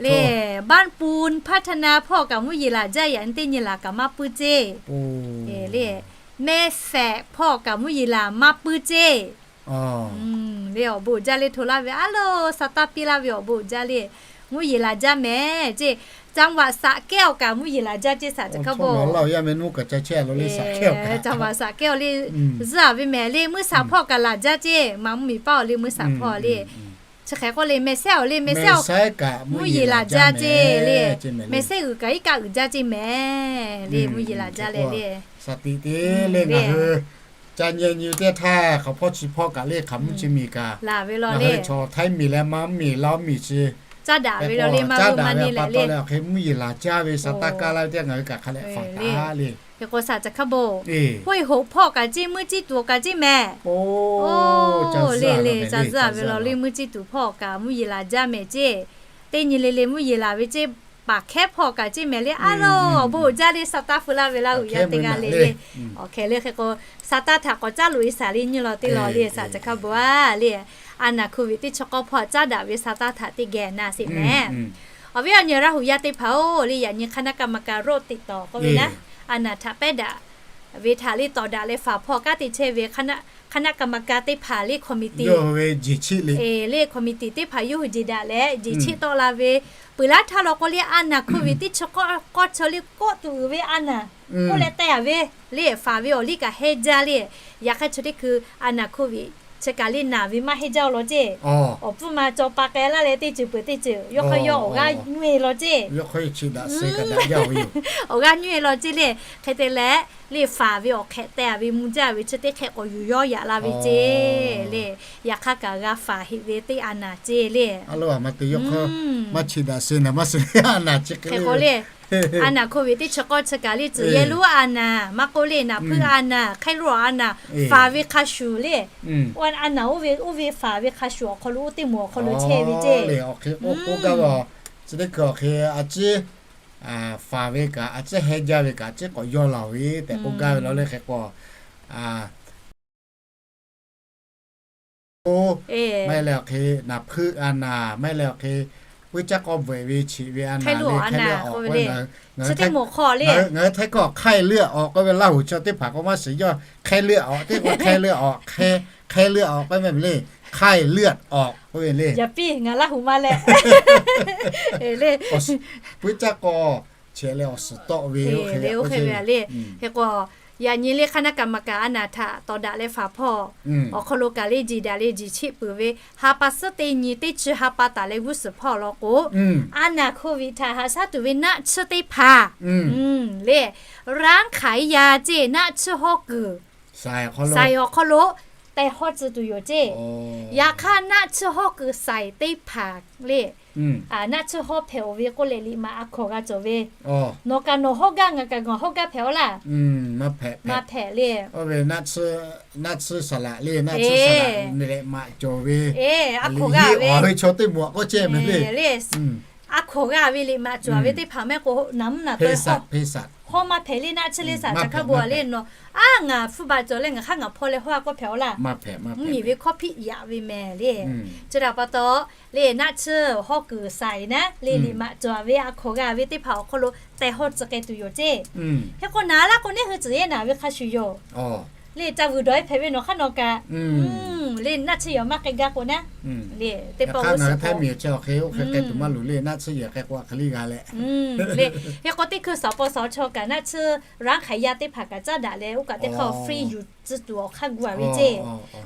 Le, baˆ pu hpaˇ htaˇ na hpawˇ kaꞈ mvuhˇ yeˬ laˬ jaˇ, yaꞈ nyi teˇ nyi laˬ kaꞈ maˇ puiˉ ceˇ. Le, meh fehꞈ hpawˇ kaꞈ mvuhˇ yeˬ laˬ maˇ puiˉ ceˇ. Le, awˬ bon jaˇ le hto laˇ ve a loˬ, sa taˇ piˇ laˇ ve awˬ bon jaˇ le, mvuhˇ yeˬ laˬ jaˇ mehˍ ceˇ. Caˇ vaꞈ saꞈ kehˉ-oˬ kaꞈ mvuhˇ yeˬ laˬ jaˇ ceˇ, saꞈ ca hk'aˇ bon. Caˇ vaꞈ saꞈ kehˉ-oˬ le, zuhˇ-a ve mehˍ le, mvuhˇ saˍ hpawˇ kaꞈ laˬ jaˇ ceˇ. Maꞈ mvuhˇ miˬ paˇ-oˬ le, mvuhˇ saˍ hpawˇ le. Chi hk'e k'oˆ le, meh sehˉ-oˬ le, meh sehˉ-oˬ, mvuhˇ yeˬ laˬ jaˇ ceˇ le. Meh sehˉ g'uiˬ kaꞈ iˉ kaˆ uiˍ jaˇ ceˇ mehˍ le, mvuhˇ yeˬ laˬ jaˇ leh le. Saˍ tiꞈ teˇ le ngaˬ hui ca nyi nyi teˇ htaˇ, hk'aˬ hpawˇ chi hpawˇ kaꞈ le, hk'aˬ mvuhˇ chi miˬ kaꞈ laˬ ve law le, chaw Htaiˇ miˬ leh maˇ miˬ Laˇ miˬ chi caˇ daꞈ ve law le, maˇ g'a maˇ neˇ leh le. Awˬ hk'e mvuhˇ yeˬ laˬ jaˇ ve sa taˇ kaˇ laˇ ve teˇ ngaˬ hui kaꞈ hk'a leh faˍ taˍ le. Hk'e k'o saꞈ ca hk'aˇ bon. Hoˆ-e hoꞈ hpawˇ kaꞈ ceˇ, mvuhˇ ciˇ tuˬ kaꞈ ceˇ mehˍ. Le le, ca zuhˇ-a ve law le, mvuhˇ ciˇ tuˬ hpawˇ kaꞈ mvuhˇ yeˬ laˬ jaˇ mehˍ ceˇ. Teˇ nyi le le mvuhˇ yeˬ laˬ ve ceˇ. Paˍ hkehˉ hpawˇ kaꞈ ceˇ mehˍ le, a loˬ, awˬ bon uiˍ jaˇ le, sa taˇ feu laˇ ve Laˇ huˍ yaˇ teˇ g'aˇ le le. Awˬ hk'e le hk'e k'o, sa taˇ htaꞈ k'awꞈ caˉ loꞈ-e saˍ le nyiˇ law teˇ law le, saꞈ ca hk'aˇ bon a le. A naˍ hkoˍ viꞈ teˇ chi k'awˇ hpawˇ caˉ daꞈ ve sa taˇ htaꞈ teˇ geh na sheˍ mehˍ. Awˬ viˉ awˬ nyi Laˇ huˍ yaˇ teˇ hpaˍ-oˬ le, yaꞈ nyi คณะกรรมการโรคติดต่อ k'oˆ ve naˉ, a naˍ htaꞈ pehˉ daꞈ ve htaꞈ le tawˍ daꞈ leh faˍ hpawˇ kanˉ te chehˇ ve คณะกรรมการ teˇ hpaˍ le, คอมมิตี้ le, คอมมิตี้ teˇ hpaˍ yawˇ hui jeˬ daꞈ leh jeˬ cheˆ tawˆ la ve, peuˬ laˇ htaˇ law k'o le, a naˍ hkoˍ viꞈ teˇ chi k'awˇ k'awˇ chaw le kawˆ tuˬ uiˍ ve a naˍ k'oˆ leh teh-a ve le, faˍ ve awˬ liˇ kaꞈ hehnˇ jaˇ le. Yaꞈ hk'aˇ chi teˇ hkui a naˍ hkoˍ viꞈ chi kaꞈ le naˬ ve maˇ hehnˇ jaˇ-oˬ law ceˇ. Awˬ pfuhˇ ma caw pa k'ai laˇ leh teˇ ceuˬ peuˬ teˇ ceuˬ yawˇ hk'aˇ yawˇ awˬ g'aˇ nyuˇ-e law ceˇ. Awˬ g'aˇ nyuˇ-e law ceˇ le. Hk'e te leh, le faˍ ve awˬ hk'ehꞈ teh-a ve mvuh jaˇ ve chi teˇ hk'e k'awꞈ yuˬ yawˇ yaꞈ la ve ceˇ le. Yaꞈ hk'aˇ kaꞈ g'a faˍ heꞈ ve teˇ a naˍ ceˇ le. Maˇ chi daꞈ se naˍ maˇ se a naˍ chi hk'e k'o le. A naˍ hkoˍ viꞈ teˇ chi k'awˇ chi kaꞈ le, tcuhˍ yehˇ lonˉ a naˍ maˇ k'oˆ le, naˍ hpuiˇ a naˍ, hk'ehˇ lonˉ a naˍ, faˍ ve hk'a shuˍ le. A naˍ oˇ ve, oˇ ve faˍ ve hk'a shuˍ awˬ hk'aw lo, oˇ teˇ moˍ awˬ hk'aw lo chehˇ ve ceˇ. Awˬ hk'e k'oˆ gaˇ ve, chi teˇ hkui awˬ hk'e a ciˉ faˍ ve kaꞈ, a ciˉ hehnˇ jaˇ ve kaꞈ, a ciˉ k'awꞈ yawˇ laˬ ve tehꞈ k'oˆ gaˇ ve law le hk'e k'o, maˇ heˆ leh awˬ hk'e naˍ hpuiˇ a naˍ, maˇ heˆ leh awˬ hk'e puiˉ caˇ k'awˇ bvuhꞈ ve cheꞈ ve a naˍ le, hk'ehˇ lonˉ awˬ k'oˆ ve le. Ngaˬ hui Htaiˇ hkawˇ ไข้เลือดออก k'oˆ ve, Laˇ huˍ chaw teˇ hpaˍ k'o maˇ shiˍ yawˇ ไข้เลือดออก teˇ k'o ไข้เลือดออก, hk'e, hk'ehˇ lonˉ awˬ k'oˆ ve le, ไข้เลือดออก k'oˆ ve le. Yaꞈ piˇ ngaˬ Laˇ huˍ maˇ leh le, puiˉ caˇ k'awˇ cheꞈ leh awˬ suhˍ tawˆ ve le, oˇ hk'e ve le. Hk'e k'o, yaꞈ nyi le คณะกรรมการ a naˍ htaꞈ tawˍ daꞈ leh faˍ hpawˇ awˬ hk'aw lo kaꞈ le jeˬ daꞈ le jeˬ cheˆ peuˬ ve, ha pa suhˉ teˇ nyi teˇ chi ha pa taˍ leh g'uˇ suhˍ hpawˇ law k'o, a naˍ hkoˍ viꞈ htaꞈ haꞈ shaˉ tuˬ ve naˆ tsuhˇ teˇ hpaˍ le, ranˉ hk'aˍ-e yaˇ ceˇ, naˆ tsuhˇ hawˉ kuiˬ saiˍ awˬ hk'aw lo tehˬ hawˇ tcuh tuˬ yoˬ ceˇ. Yaꞈ hk'aˇ naˆ tsuhˇ hawˉ kuiˬ saiˍ teˇ hpaˍ le, Naˆ tsuhˇ hawˉ hpehꞈ-oˬ ve k'oˆ leh liꞈ maꞈ a hkawˍ g'a cawˬ ve. Nawˬ kaꞈ nawˬ hawˉ gaˇ, ngaˬ kaꞈ ngaˬ hawˉ gaˇ hpehꞈ-oˬ laˇ. Maˇ hpehꞈ le. Eˬ, a hkawˍ g'a ve, a hkawˍ g'a ve liꞈ maꞈ cawˬ ve teˇ hpaˍ mehˆ k'o, naˬ mvuhˇ naˬ taweh hawˉ maˇ hpehꞈ le. Naˆ tsuhˇ le saˍ ca hk'a bo a le nawˬ, a, ngaˬ hpfuhˇ baˬ cawˬ leh ngaˬ hk'aˇ ngaˬ hpawˇ leh hawˉ a k'oˆ hpehꞈ-oˬ laˇ. Mvuhˇ miˬ ve hkawˇ hpiˆ yaꞈ ve mehˍ le. Chi htaꞈ pa taw le, naˆ tsuhˇ hawˉ kuiˬ saiˍ naˉ le, liꞈ maꞈ cawˬ ve a hkawˍ g'a ve teˇ hpaˍ awˬ hk'aw lo teh hawˇ tcuh k'ai tuˬ yoˬ ceˇ. Hk'e k'o naˍ laˇ k'o neˇ hui tcuhˍ yehˇ naˍ ve hk'a shuˍ yoˬ. Le ca vuiˬ dawˬ-e hpehꞈ ve nawˬ hk'aˇ nawˬ kaꞈ le naˆ tsuhˇ yehˬ maˇ k'ai gaˇ k'o naˉ le, teˇ pawˆ g'uˇ suhˍ hk'e oˇ hk'e k'ai tuˬ maˇ loˍ le, naˆ tsuhˇ yehˬ k'ai k'o a hk'e le g'a leh le. Hk'e k'o teˇ hkui suhˍ paw suhˍ chaw kaꞈ naˆ tsuhˇ ranˉ hk'aˬ yaˇ teˇ hpaˍ kaꞈ caˉ daꞈ leh oˇ kaꞈ teˇ hk'aˇ free yuˬ tcuh tuˬ awˬ hk'aˇ gu a ve ceˇ.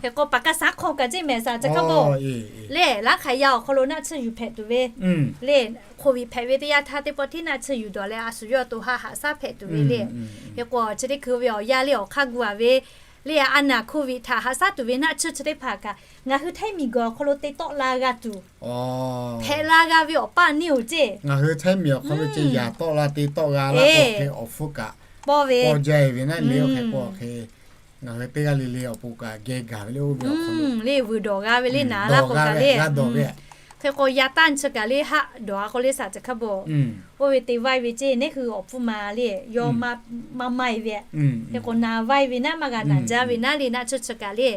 Hk'e k'o paˍ kaˇ saˉ hk'aw kaꞈ ceˇ mehˍ saˍ ca hk'a bo le, ranˉ hk'aˬ yaˇ awˬ hk'aw lo naˆ tsuhˇ yuˬ hpehꞈ tuˬ ve le. Covid hpehꞈ ve teˇ yanˇ htaˇ teˇ pawˆ tiˉ naˆ tsuhˇ yuˬ dawˬ leh a shu yawˇ to ha haꞈ shaˉ hpehꞈ tuˬ ve le. Hk'e k'o chi teˇ hkui ve awˬ yanˇ le awˬ hk'aˇ gu a ve le, a naˬ Covid htaꞈ haꞈ shaˉ tuˬ ve naˆ tsuhˇ chi teˇ hpaˍ kaꞈ ngaˬ hui Htaiˇ miˬ guiˬ awˬ hk'aw lo te tawˆ la g'a tuˬ hpehꞈ la g'a ve awˬ paˇ neˇ-oˬ ceˇ. Ngaˬ hui Htaiˇ miˬ awˬ hk'aw lo ceˇ yaꞈ tawˆ la te tawˆ g'a laˇ k'o hk'e awˬ hpfuhˇ kaꞈ paw jaˇ ve naˉ le. Oˇ hk'e k'o hk'e ngaˬ hui teˇ g'aˇ le le awˬ pon kaꞈ geh gaˬ ve le, oˇ ve awˬ hk'aw lo le vuiˬ dawˬ g'a ve le naˍ laˇ k'o kaꞈ le, g'a dawˬ ve. Hk'e k'o yaˇ tanˇ chi kaꞈ le haˆ dawˬ a k'o le saˍ ca hk'a bo oˇ ve te vaiˇ ve ceˇ, neˇ hui awˬ hpfuhˇ ma le yawˇ maˇ maˇ e ve. Hk'e k'o naˍ vaiˇ ve naˉ maˇ g'a naˍ jaˇ ve naˉ le, naˆ tsuhˇ chi kaꞈ le.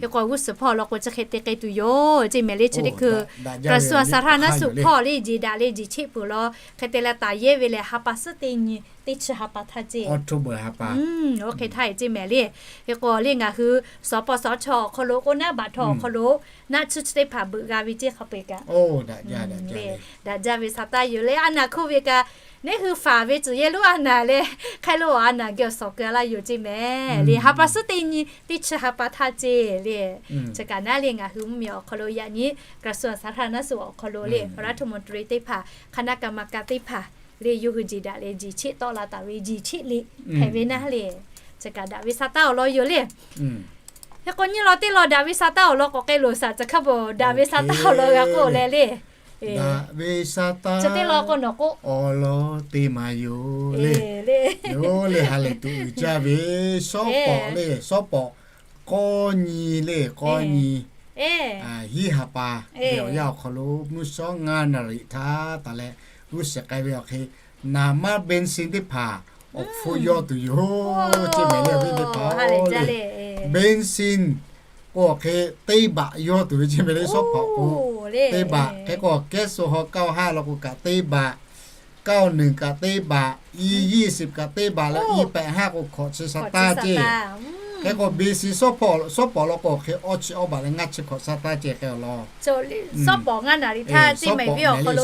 Hk'e k'o g'uˇ suhˍ hpawˇ law k'o chi hk'e te k'ai tuˬ yoˬ ceˇ mehˍ le. Chi teˇ hkui กระทรวงสาธารณสุข hpawˇ le jeˬ daꞈ le jeˬ cheˆ peuˬ law hk'e te leh taˍ yehˇ ve lehˬ ha pa suhˉ teˇ nyi teˇ chi ha pa htaˇ ceˇ. Oˇ hk'e htaˇ e ceˇ mehˍ le. Hk'e k'o le ngaˬ hui suhˍ paw suhˍ chaw awˬ hk'aw lo k'o naˉ baꞈ htaw awˬ hk'aw lo naˆ tsuhˇ chi teˇ hpaˍ beuꞈ g'a ve ceˇ hk'a peu-eˬ kaꞈ le daꞈ jaˇ ve sa taˇ yoˬ le. A naˬ hk'oˆ ve kaꞈ neˇ hui faˍ ve tcuhˍ yehˇ lonˉ a naˬ leh hk'aˇ lo a naˬ geh awˬ suhˍ keu a laˇ yoˬ ceˇ mehˍ le. Ha pa suhˉ teˇ nyi teˇ chi ha pa htaˇ ceˇ le. Chi kaꞈ naˉ le ngaˬ hui mvuhˇ miˬ awˬ hk'aw lo yaꞈ nyi กระทรวงสาธารณสุข awˬ hk'aw lo le รัฐมนตรี teˇ hpaˍ คณะกรรมการ teˇ hpaˍ le yawˇ hui jeˬ daꞈ leh jeˬ cheˆ tawˆ la taˍ ve jeˬ cheˆ le hpehꞈ ve naˉ le. Chi kaꞈ daꞈ ve sa taˇ awˬ lawn yoˬ le. Hk'e k'o nyi law teˇ law daꞈ ve sa taˇ awˬ lawn k'awꞈ k'ai loˬ saˍ ca hk'a bo daꞈ ve sa taˇ awˬ lawn g'a k'oˆ leh le. Daꞈ ve sa taˇ chi teˇ law k'o nawˬ k'oˆ awˬ lawn te maˍ yoˬ le. Yoˬ le ha lehˬ tuˬ uiˍ jaˇ ve shawˉ pawˍ le, shawˉ pawˍ k'awˇ nyi le, k'awˇ nyi hiˉ ha pa ve awˬ yanˇ awˬ hk'aw lo mvuhˇ shawˉ ngaˇ naˍ riˍ htaˇ taˍ leh g'uˇ suhˍ k'ai ve awˬ hk'e naˍ maˇ เบนซิน teˇ hpaˍ awˬ hpfuhˇ yawˇ tuˬ yoˬ ceˇ mehˍ le. Awˬ viˉ teˇ hpaˍ le เบนซิน k'o awˬ hk'e teˇ baꞈ yawˇ tuˬ ve ceˇ mehˍ le. Shawˉ pawˍ k'o teˇ baꞈ hk'e k'o แก๊สโซฮอล์ เก้าห้า law k'o kaꞈ teˇ baꞈ, เก้าหนึ่ง kaꞈ teˇ baꞈ, อี ยี่สิบ kaꞈ teˇ baꞈ leh อี แปดห้า k'o hkawꞈ chi sa taˇ ceˇ. Hk'e k'o เบนซิน shawˉ pawˍ, shawˉ pawˍ law k'o awˬ hk'e awˇ chi awˇ baꞈ leh ngaˇ chi hkawꞈ sa taˇ ceˇ hk'e awˬ lawn. สอง baꞈ ngaˇ naˍ riˍ htaˇ ceˇ mehˍ ve awˬ hk'aw lo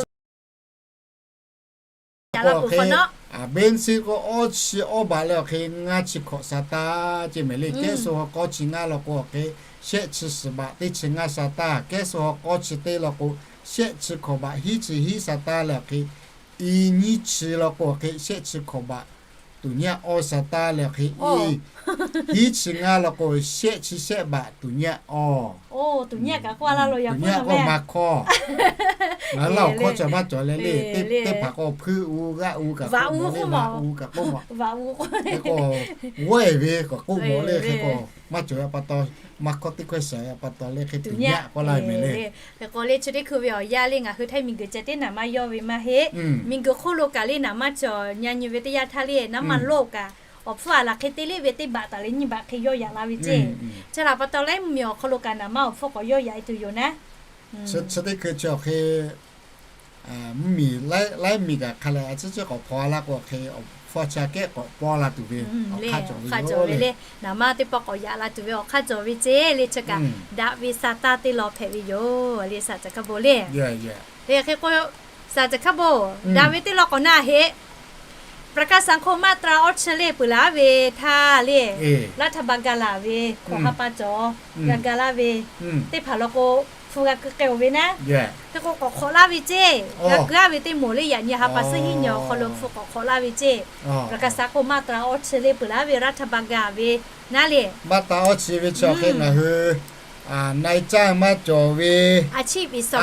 เบนซิน k'o awˇ chi awˇ baꞈ leh awˬ hk'e ngaˇ chi hkawꞈ sa taˇ ceˇ mehˍ le. แก๊สโซฮอล์ k'awˇ chi ngaˇ law k'o awˬ hk'e shehˆ chi suhˍ baꞈ teˇ chi ngaˇ sa taˇ. แก๊สโซฮอล์ k'awˇ chi teˇ law k'o shehˆ chi hkawꞈ baꞈ hiˉ chi hiˉ sa taˇ leh awˬ hk'e, อี nyiˇ chi law k'o awˬ hk'e shehˆ chi hkawꞈ baꞈ tuˬ nyi aꞈ awˇ sa taˇ leh awˬ hk'e, อี hiˉ chi ngaˇ law k'o shehˆ chi shehˆ baꞈ tuˬ nyi aꞈ awˇ. Tuˬ nyi aꞈ k'o maˇ hkawˇ. Ngaˬ hui laˇ awˬ hkawˇ cawˬ maˇ cawˬ leh le, teˇ hpaˍ k'o hpuiˇ u g'aˆ u kaꞈ k'oˆ mawˬ le, vaꞈ u kaꞈ k'oˆ mawˬ. Hk'e k'o, g'awˇ eˬ ve kaꞈ k'oˆ mawˬ le. Hk'e k'o maˇ cawˬ ve pa taw, maˇ hkawˇ teˇ hkawehˇ shehˍ ve pa taw le, hk'e tuˬ nyi aꞈ k'oˆ laˇ ve mehˍ le. Hk'e k'o le chi teˇ hkui ve awˬ yanˇ le ngaˬ hui Htaiˇ miˬ guiˬ ceh tiˉ naˍ maˇ yawˇ ve maˇ heˆ. Miˬ guiˬ hk'oˆ lo kaꞈ le naˍ maˇ cawˬ nyi nyi ve teˇ yanˇ htaˇ le naˍ maˇ lawˇ kaꞈ awˬ hpfuhˇ a laˬ hk'e te le ve teˇ baꞈ taˍ leh nyiˇ baꞈ hk'e yawˇ yaꞈ la ve ceˇ. Chi htaꞈ pa taw laiˉ miˬ awˬ hk'aw lo kaꞈ naˍ maˇ awˬ hpfuhˇ k'awꞈ yawˇ yaꞈ e tuˬ yoˬ naˉ. Chi teˇ hkui chi awˬ hk'e mvuhˇ miˬ laiˉ miˬ kaꞈ hk'a leh a ciˉ ciˉ k'awꞈ hpaw a laˇ k'o awˬ hk'e awˬ hpfuhˇ a chi kehˉ k'awꞈ paw la tuˬ ve awˬ hk'aˇ cawˬ ve le. Naˍ maˇ teˇ pawˆ k'awꞈ yaꞈ la tuˬ ve awˬ hk'aˇ cawˬ ve ceˇ le. Chi kaꞈ daꞈ ve sa taˇ teˇ law hpehꞈ ve yoˬ le saˍ ca hk'a bo le. Hk'e k'o saˍ ca hk'a bo daꞈ ve teˇ law k'awꞈ naˆ heˆ. ประกันสังคม มาตรา awˇ chi le peuˬ laˇ ve htaˇ le, รัฐบาล g'a laˬ ve hkawꞈ ha pa cawˬ g'a ga laˇ ve teˇ hpaˍ law k'o hpu g'a keu k'ai-oˬ ve naˉ. Hk'e k'o k'awꞈ hk'awꞈ laˇ ve ceˇ, g'a keu-a ve teˇ moˍ le yaꞈ nyi ha pa suhˉ hiˉ nyi awˬ hk'aw lo hpu k'awꞈ hk'awꞈ laˇ ve ceˇ. ประกันสังคม มาตรา awˇ chi le peuˬ laˇ ve รัฐบาล g'a ve naˉ le. มาตรา awˇ chi ve chi awˬ hk'e ngaˬ hui นายจ้าง maˇ cawˬ ve, อาชีพอิสระ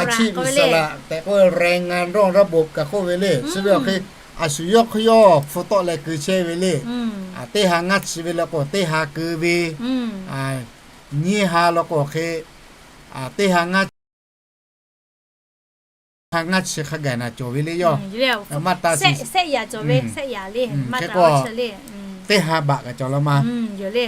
tehꞈ k'oˆ ve แรงงานนอกระบบ kaꞈ k'oˆ ve le. Chi ve awˬ hk'e, a shu yawˇ hk'e yawˇ hpu tawˆ leh keu chehˇ ve le. Teˇ ha ngaˇ chi ve law k'o, teˇ ha keu ve, nyiˇ ha law k'o hk'e, teˇ ha ngaˇ ha ngaˇ chi hk'a gaˬ naˬ cawˬ ve le yawˇ. Maˇ ta si, hk'e k'o, teˇ ha baꞈ kaꞈ cawˬ la ma.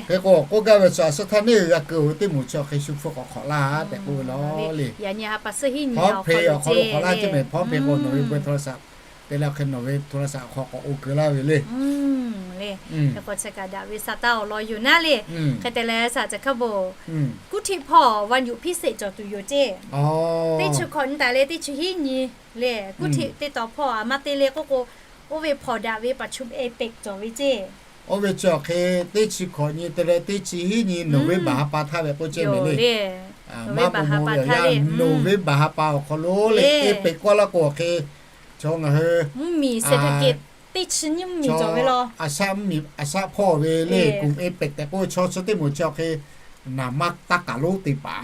Hk'e k'o, k'oˆ gaˇ ve chaw a suh htaˇ neˇ g'a keu-oˬ ve teˇ moˍ chi awˬ hk'e shu hpu k'awꞈ hk'awꞈ laˇ tehꞈ k'oˆ ve law le. Hpawˇ hpeꞈ awˬ hk'aw lo k'awꞈ laˇ ceˇ mehˍ. Hpawˇ hpeꞈ k'o nawˬ ve bvuhˬ htaw la shaꞈ te leh hk'e nawˬ ve htaw la shaꞈ awˬ hk'aw k'awꞈ o keu laˇ ve le. Hk'e k'o chi kaꞈ daꞈ ve sa taˇ awˬ lawn yoˬ naˉ le. Hk'e te leh shaꞈ caˬ hkaˇ bon, kuˉ htiˆ hpawˇ วันหยุดพิเศษ cawˬ tuˬ yoˬ ceˇ. Teˇ chi hkawꞈ nyi taˍ leh teˇ chi hiˉ nyi le, kuˉ htiˆ teˇ taw hpawˇ a maˇ te le k'oˆ k'o, oˇ ve hpawnˬ daꞈ ve ประชุม APEC cawˬ ve ceˇ. Oˇ ve chi awˬ hk'e teˇ chi hkawꞈ nyi te leh teˇ chi hiˉ nyi November ha pa htaˇ ve k'oˆ ceˇ mehˍ le. Maˇ mawˬ mawˬ ve awˬ yanˇ November ha pa awˬ hk'aw lo le APEC k'oˆ laˇ k'o awˬ hk'e, chaw ngaˬ hui mvuhˇmiˬ เศรษฐกิจ teˇ chi nyiˇ mvuhˇmiˬ cawˬ ve law. A shaˆ hpawˇ ve le, กลุ่ม APEC tehꞈ k'oˆ ve chaw chi teˇ moˍ chi awˬ hk'e, naˍ maˇ taˇ kaˬ lonˉ te paˍ,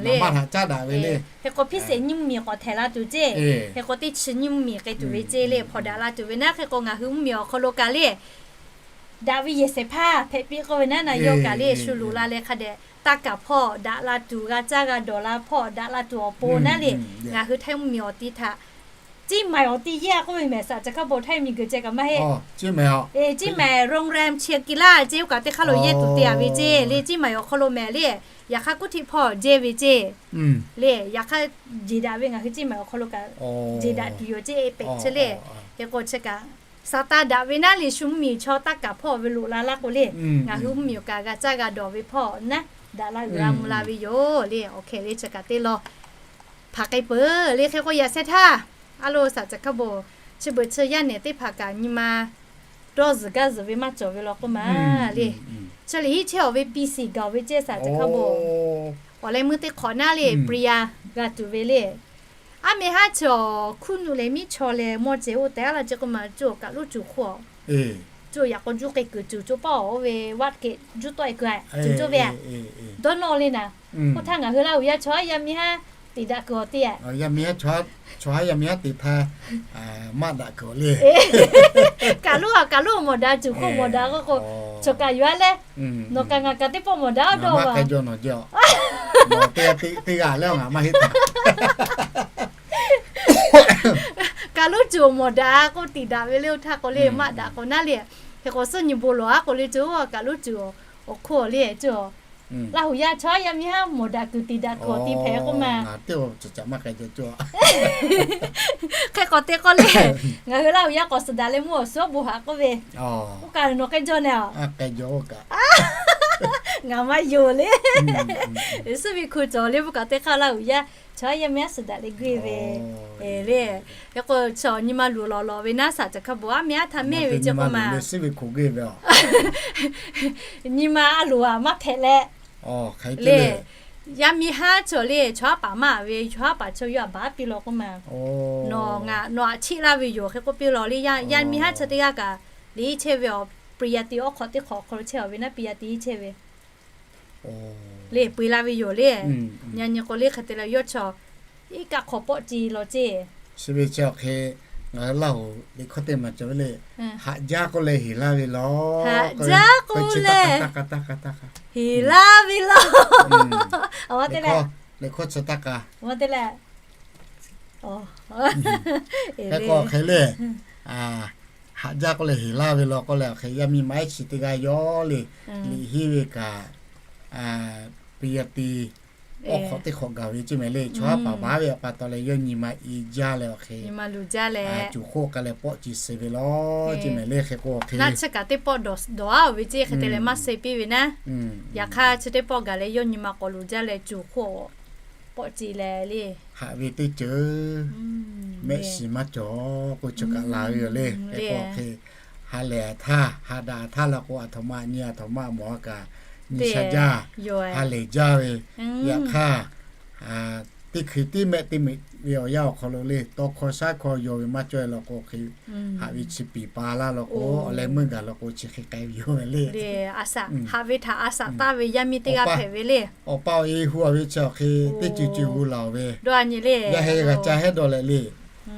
naˍ maˇ htaꞈ caˉ daꞈ ve le. Hk'e k'o พิเศษ nyiˇ mvuhˇmiˬ k'awꞈ htehꞈ la tuˬ ceˇ. Hk'e k'o teˇ chi nyiˇ mvuhˇmiˬ k'ai tuˬ ve ceˇ le, hpawnˬ daꞈ la tuˬ ve naˉ. Hk'e k'o ngaˬ hui mvuhˇmiˬ awˬ hk'aw lo kaꞈ le, daꞈ ve yehˬ shehˍ hpaˇ hpehꞈ piˇ k'oˆ ve naˉ, naˬ yawˇ kaꞈ le shu luꞈ la leh hk'a dehꞈ taˇ kaˬ hpawˇ daꞈ la tuˬ, g'a caˇ g'a dawˬ la hpawˇ daꞈ la tuˬ awˬ pon naˉ le. Ngaˬ hui Htaiˇ mvuhˇmiˬ awˬ ti htaꞈ เชียงใหม่ awˬ ti yehˇ a k'oˆ ve mehˍ, shaꞈ caˬ hkaˇ bon Htaiˇ miˬguiˬ ceh kaꞈ maˇ heˆ. เชียงใหม่ โรงแรมเชียงกีฬา ceˇ oˇ kaꞈ teˇ hk'aˇ lo yehˇ tuˬ te a ve ceˇ le. เชียงใหม่ awˬ hk'aw lo mehˍ le. Yaꞈ hk'aˇ kuˉ htiˆ hpawˇ jehˇ ve ceˇ le. Yaꞈ hk'aˇ jeˬ daꞈ ve ngaˬ hui เชียงใหม่ awˬ hk'aw lo kaꞈ jeˬ daꞈ tuˬ yoˬ ceˇ, APEC chi le. Hk'e k'o chi kaꞈ sa taˇ daꞈ ve naˉ le, shu mvuhˇmiˬ chaw taˇ kaˬ hpawˇ ve loꞈ la laˇ k'o le, ngaˬ hui mvuhˇmiˬ awˬ kaꞈ g'a caˇ g'a dawˬ ve hpawˇ naˉ, daꞈ la uiˍ la mvuh la ve yoˬ le. Awˬ hk'e le chi kaꞈ teˇ law hpaˍ k'ai peuˬ le. Hk'e k'o yaꞈ sheh htaˇ, a lo shaꞈ caˬ hkaˇ bon, chi beuꞈ chi yaˇ nehˬ teˇ hpaˍ kaꞈ nyi ma dawˇ zuhˬ gaˇ zuhˬ ve maˇ cawˬ ve law k'oˆ ma le. Chi lehˬ hiˉ chehˇ awˬ ve piˇ siˍ gaˬ ve ceˇ shaꞈ caˬ hkaˇ bon. Awˬ leh meuˇ teˇ hk'awꞈ naˉ le, ปริญญา g'a tuˬ ve le. Aˉ meh haˉ chi awˬ hkuˇ nuˆ leh miˉ chaw leh mawˇ ceh oˇ tehꞈ a laˇ ceˇ k'oˆ ma, cuˇ awˬ kaꞈ loˉ cuˬ hk'oˆ, cuˇ yaꞈ k'aw juˇ k'e kuiˬ cuˬ coˇ paˆ awˬ oˇ ve vaˆ kehꞈ juˇ tawˆ e kuiˬ a cuˬ coˇ ve a, dawˇ nawˇ le naˍ. Oˇ htaˇ ngaˬ hui Laˇ huˍ yaˇ chaw haˉ yaˇ miˇ haˉ teꞈ daꞈ kuiˬ awˬ te a. Chaw haˉ yaˇ miˇ haˉ teꞈ htaˇ maˇ daꞈ kuiˬ awˬ le. Kaꞈ loˉ a kaꞈ loˉ mawˬ daꞈ cuˬ hk'oˆ mawˬ daꞈ k'oˆ k'o, chaw kaꞈ yuˬ a leh, nawˬ kaꞈ ngaˬ kaꞈ teˇ pawˆ mawˬ daꞈ a dawˇ a. Teˇ g'aˇ leh ngaˬ maˇ heˆ taˍ. Kaꞈ loˉ cuˬ mawˬ daꞈ k'oˆ tiˍ daꞈ ve le. Oˇ htaˇ k'o le maˇ daꞈ k'o naˉ le. Hk'e k'o suhˉ nyi bon lawˬ a k'o le, cuˇ kaꞈ loˉ cuˬ awˬ hk'oˆ le cuˇ. Laˇ huˍ yaˇ chaw haˉ yaˇ miˇ haˉ mawˬ daꞈ kuiˬ tiˍ daꞈ kuiˬ awˬ ti hpehꞈ k'oˆ ma. Hk'e k'awꞈ te k'o le, ngaˬ hui Laˇ huˍ yaˇ k'awꞈ suhˍ daꞈ leh mvuhˇ awˬ suhˉ bon haꞈ k'oˆ ve, oˇ kaꞈ nawˬ k'ai jawˇ na a. Ngaˬ maˇ yonˍ le. Suhˉ ve hku cawˬ le, oˇ kaꞈ teˇ hk'aˇ Laˇ huˍ yaˇ chaw haˉ yaˇ miˇ haˉ suhˍ daꞈ leh guˇ ve le. Hk'e k'o chaw nyi ma luˬ lawˬ lawˬ ve naˉ shaꞈ caˬ hkaˇ bon, aˉ meh haˉ htaꞈ mehˇ ve ceˇ k'oˆ ma. Nyi ma a loˍ a maˇ hpehꞈ leh le. Yaˇ miˇ haˉ chaw le, chaw haˉ paˍ maˇ ve, chaw haˉ paˍ chaw yaˇ a baˬ piˇ law k'oˆ ma. Nawˬ ngaˬ nawˬ aꞈ cheˆ laˇ ve yoˬ. Hk'e k'oˆ piˇ law le, yaˇ miˇ haˉ chaw teˇ g'aˇ kaꞈ le iˉ chehˇ ve awˬ piˇ yaˇ te awˉ hk'awꞈ teˇ hk'awꞈ awˬ hk'aw lo chehˇ a ve naˉ, piˇ yaˇ te iˉ chehˇ ve le, peu laˇ ve yoˬ le. Yaꞈ nyi k'o le hk'e te leh yawˇ chaw iˉ kaˆ hk'awꞈ pawˆ ce law ceˇ. Chi ve chi awˬ hk'e ngaˬ hui Laˇ huˍ liꞈ hkawˇ teˇ maˬ cawˬ ve le. Haꞈ jaˇ k'oˆ leh heˍ laˇ ve law. Haꞈ jaˇ k'oˆ leh heˍ laˇ ve law. Liꞈ hkawˇ chi taˇ k'a. Hk'e k'o hk'e le, haꞈ jaˇ k'oˆ leh heˍ laˇ ve law k'oˆ leh awˬ hk'e yaˇ miˇ ma iˉ chi teˇ g'aˇ yawˇ le, liꞈ henˇ ve kaꞈ, piˇ yaˇ te awˉ hk'awꞈ teˇ hk'awꞈ gaˬ ve ceˇ mehˍ le. Chaw haˉ paˍ baˬ ve pa taw leh yawˇ nyi ma i jaˇ leh awˬ hk'e cuˬ hk'oˆ k'ai leh pawˆ ce suh ve law ceˇ mehˍ le. Hk'e k'o hk'e naˉ chi kaꞈ teˇ pawˆ dawˬ a ve ceˇ, hk'e te leh maˇ suh piˇ ve naˉ. Yaꞈ hk'aˇ chi teˇ pawˆ gaˬ leh yawˇ nyi ma k'awꞈ luˬ jaˇ leh cuˬ hk'oˆ pawˆ ce leh le. Haꞈ ve teˇ ceuˬ mehˆ shiˍ maˇ cawˬ k'o, chaw kaꞈ la ve yoˬ le. Hk'e k'o hk'e ha lehˬ htaˇ, ha daꞈ htaˇ la k'o, aˬ htoꞈ ma nyi aˬ htoꞈ ma mawˬ a kaꞈ nyi sha jaˇ, ha lehˬ jaˇ ve. Yaꞈ hk'aˇ, teˇ hkui tiˉ mehˆ teˇ meuꞈ ve awˬ yanˇ awˬ hk'aw lo le, tawˇ hkawˇ shaˉ hkawˇ yaw ve maˇ cawˇ e law k'o hk'e, haꞈ ve chi piˍ pa laˇ law k'o, awˬ leh meuˇ gaˬ law k'o chi hk'e k'ai ve yoˬ le. Haꞈ ve htaꞈ a shaꞈ taˇ ve yaˇ miˇ teˇ g'aˇ hpehꞈ ve le. Awˬ pa awˬ e hu a ve chi awˬ hk'e teˇ ceuˬ ceuˬ hu laˬ ve, yaˇ heh g'a ca hehˉ dawˇ leh le.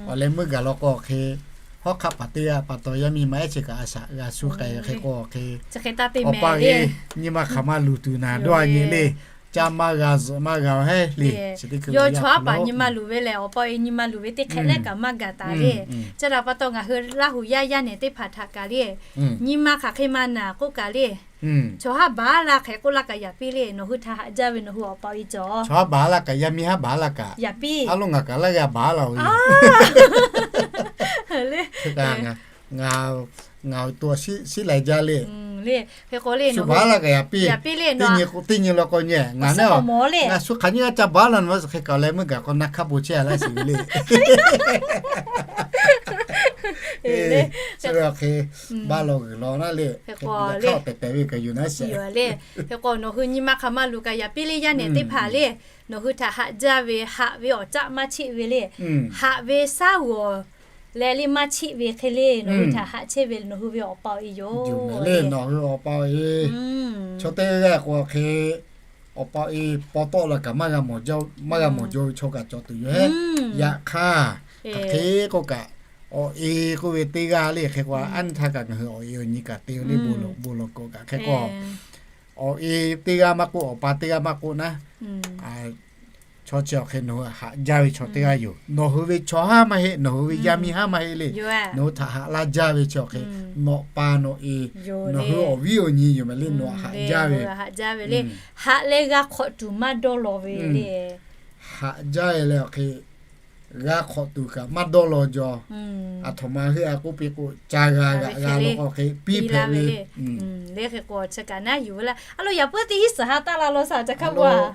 Awˬ leh meuˇ gaˬ law k'o hk'e, hawˉ hk'aˆ paˍ teˇ g'aˇ pa taw yaˇ miˇ ma ehˉ chi kaꞈ a shaꞈ g'a shu k'ai hk'e k'o hk'e, awˬ pa awˬ e nyi ma hk'aˬ ma luˬ tuˬ naˍ dawˇ a nyi le. Ca maˇ g'a zuhꞈ maˇ g'a awˬ hehˉ le. Yawˇ chaw haˉ paˍ nyi ma luˬ ve lehˬ, awˬ pa awˬ e nyi ma luˬ ve teˇ hk'ehꞈ lehˉ kaꞈ maˇ gaˬ taˍ le. Chi htaꞈ pa taw ngaˬ hui Laˇ huˍ yaˇ yaˇ nehˬ teˇ hpaˍ htaꞈ kaꞈ le, nyi ma hk'aˬ hk'e ma naˬ k'oˆ kaꞈ le, chaw haˉ baˬ laˇ hk'e k'oˆ laˇ kaꞈ yaꞈ piˇ le. Nawˬ hui htaꞈ haꞈ jaˇ ve nawˬ hui awˬ pa awˬ e cawˬ. Chaw haˉ baˬ laˇ kaꞈ, yaˇ miˇ haˉ baˬ laˇ kaꞈ, yaꞈ piˇ. A loˉ ngaˬ kaꞈ laˇ g'a baˬ laˇ-oˬ. Ngaˬ, ngaˬ awˬ to shiˉ laiˬ jaˇ le. Shu baˬ laˇ kaꞈ yaꞈ piˇ. Teˇ nyi law k'o nyi, ngaˬ naˉ, ngaˬ shu hk'aˬ nyiˇ g'aˇ ca baˬ laˇ nawˬ ma suh hk'e kaꞈ awˬ leh meuˇ gaˬ k'o na hk'aˇ bon chehˇ a laˇ shiˍ ve le. Chi ve awˬ hk'e baˆ law g'uiˬ law naˉ le. Hk'aˬ tehˬ tehˬ ve kaꞈ yoˬ naˉ sheˍ le. Hk'e k'o nawˬ hui nyi ma hk'aˬ ma luˬ kaꞈ yaꞈ piˇ le, yaˇ nehˬ teˇ hpaˍ le. Nawˬ hui htaꞈ haꞈ jaˇ ve, haꞈ ve awˬ caˆ maˇ cheˆ ve le. Haꞈ ve shaˉ g'awˬ leh le maˇ cheˆ ve hk'e le, nawˬ hui htaꞈ haꞈ chehˇ ve nawˬ hui ve awˬ pa awˬ e yoˬ le. Nawˬ hui awˬ pa awˬ e, chaw teˇ g'aˇ k'o hk'e, awˬ pa awˬ e paw tawˆ la kaꞈ maˇ g'a mawˬ jaw, maˇ g'a mawˬ jaw ve chaw kaꞈ cawˬ tuˬ yoˬ hehˉ. Yaꞈ hk'aˇ, hk'aˬ hk'e k'oˆ kaꞈ, awˬ e k'oˆ ve teˇ g'aˇ le hk'e k'o, a nyi htaˇ kaꞈ ngaˬ hui awˬ e awˬ nyi kaꞈ te ve le, bon lawˬ bon lawˬ k'o kaꞈ hk'e k'o, awˬ e teˇ g'aˇ maˇ k'oˆ, awˬ pa teˇ g'aˇ maˇ k'oˆ naˉ, chaw chi awˬ hk'e nawˬ hui haꞈ jaˇ ve chaw teˇ g'aˇ yoˬ. Nawˬ hui ve chaw haˉ maˇ heˆ, nawˬ hui ve yaˇ miˇ haˉ maˇ heˆ le. Nawˬ hui htaꞈ haꞈ laˇ jaˇ ve chi awˬ hk'e, nawˬ pa nawˬ e, nawˬ hui awˬ viˉ awˬ nyi yoˬ mehˍ le, nawˬ haꞈ jaˇ ve. Haꞈ leh g'a hk'awꞈ tuˬ maˇ dawˇ law ve le. Haꞈ jaˇ e leh awˬ hk'e g'a hk'awꞈ tuˬ kaꞈ maˇ dawˇ law jaw. Aˬ htoꞈ ma heuˆ a k'oˆ piˇ k'o, ca g'a g'aꞈ g'a law k'o hk'e piˇ hpehꞈ ve le. Leh hk'e k'o chi kaꞈ naˉ yuˬ ve laˇ. A lo yaꞈ puiˉ teˇ hinˉ suhˍ ha taˆ la law shaˍ ca hk'a bo a.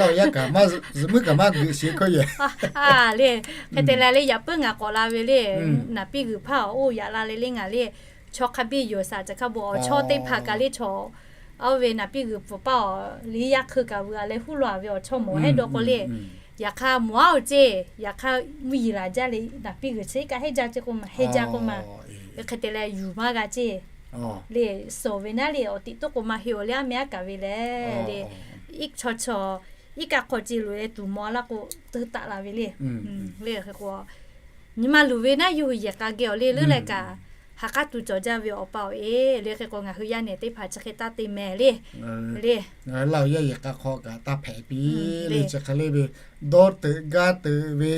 Laˇ yaˇ kaꞈ zuhꞈ muiˉ kaꞈ maˇ geuꞈ sheˍ hkawˇ yehˬ. Le, hk'e te leh le yaꞈ puiˉ ngaˬ k'awꞈ la ve le. Naˍ piˇ g'uiˬ hpaˇ awˬ oˇ yaꞈ la leh le ngaˬ le, chaw hk'a biˇ yoˬ shaˍ ca hk'a bo awˬ chawˇ teˇ hpaˍ kaꞈ le chaw, a oˇ ve naˍ piˇ g'uiˬ pfuhˍ paˇ awˬ liˇ yaˇ hkui kaꞈ veu a leh huˉ law a ve awˬ chawˇ mawˬ hehˉ dawˇ k'o le. Yaꞈ hk'aˇ mawˬ a oˬ ceˇ, yaꞈ hk'aˇ mvuhˇ yeˬ laˬ jaˇ le, naˍ piˇ g'uiˬ chi kaꞈ heˆ jaˇ ceˇ k'o maˬ heˆ jaˇ k'o maˬ, hk'e te leh yuˬ maˇ g'a ceˇ. Le, suhˍ ve naˉ le awˬ tiꞈ toˉ k'o maˬ heˆ awˬ le, aˉ meh aˉ kaˍ ve leh le, iˉ chaw chaw iˉ kaˆ hk'aw ce loꞈ e tuˬ maw laˇ k'o, teuˇ taˆ la ve le. Le hk'e k'o, nyi ma luˬ ve naˉ yawˇ hui yehˬ k'a geh awˬ le leuˉ leh kaꞈ, ha k'aˉ tuˬ cawˬ jaˇ ve awˬ pa awˬ e. Le hk'e k'o ngaˬ hui yaˇ nehˬ teˇ hpaˍ chi hk'e taˇ te mehˍ le. Le, laˇ yaˇ yehˬ k'a hk'aw kaꞈ taˇ hpehꞈ piˇ le. Chi hk'e le ve, dawˇ teuꞈ gaˇ teuꞈ ve,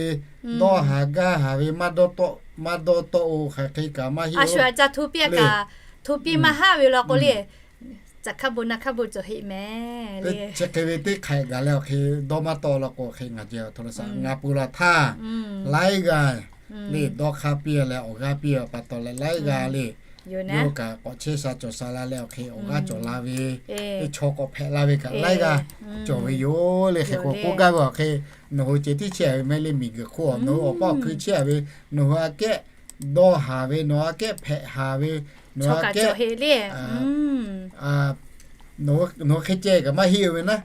dawˇ haˍ gaˇ haˍ ve, maˇ dawˇ tawˆ, maˇ dawˇ tawˆ oˬ hk'aˬ hk'e kaꞈ maˇ heˆ. A shu a ca hto piˇ kaꞈ, hto piˇ maˇ haˆ ve law k'o le, caˬ hk'a bon na hk'a bon cawˬ heˆ mehˍ le. Chi hk'e ve teˇ hk'aꞈ gaˬ leh awˬ hk'e dawˇ maˇ tawˆ law k'o hk'e ngaˬ jehˬ awˬ htoꞈ la shaˍ, ngaˬ peuˬ la htaˇ, laiˉ g'aˇ le dawˇ hk'aˇ piˇ leh awˬ g'aˇ piˇ pa taw leh laiˉ g'aˇ le, yawˇ kaꞈ k'awꞈ chehˇ sha cawˬ sha la leh awˬ hk'e awˬ g'aˇ cawˬ la ve, teˇ chaw k'awꞈ hpehꞈ la ve kaꞈ laiˉ g'aˇ cawˬ ve yoˬ. Le hk'e k'o k'oˆ gaˇ ve awˬ hk'e, nawˬ hui ceh tiˉ chehˇ a ve mehˍ le, miˬ guiˬ hk'oˆ nawˬ hui awˬ paˇ awˬ hkui chehˇ a ve, nawˬ hui aꞈ kehˉ dawˇ haˍ ve, nawˬ hui aꞈ kehˉ hpehꞈ haˍ ve, nawˬ hui aꞈ kehˉ nawˬ hui hk'e ceh kaꞈ maˇ heˆ ve naˉ.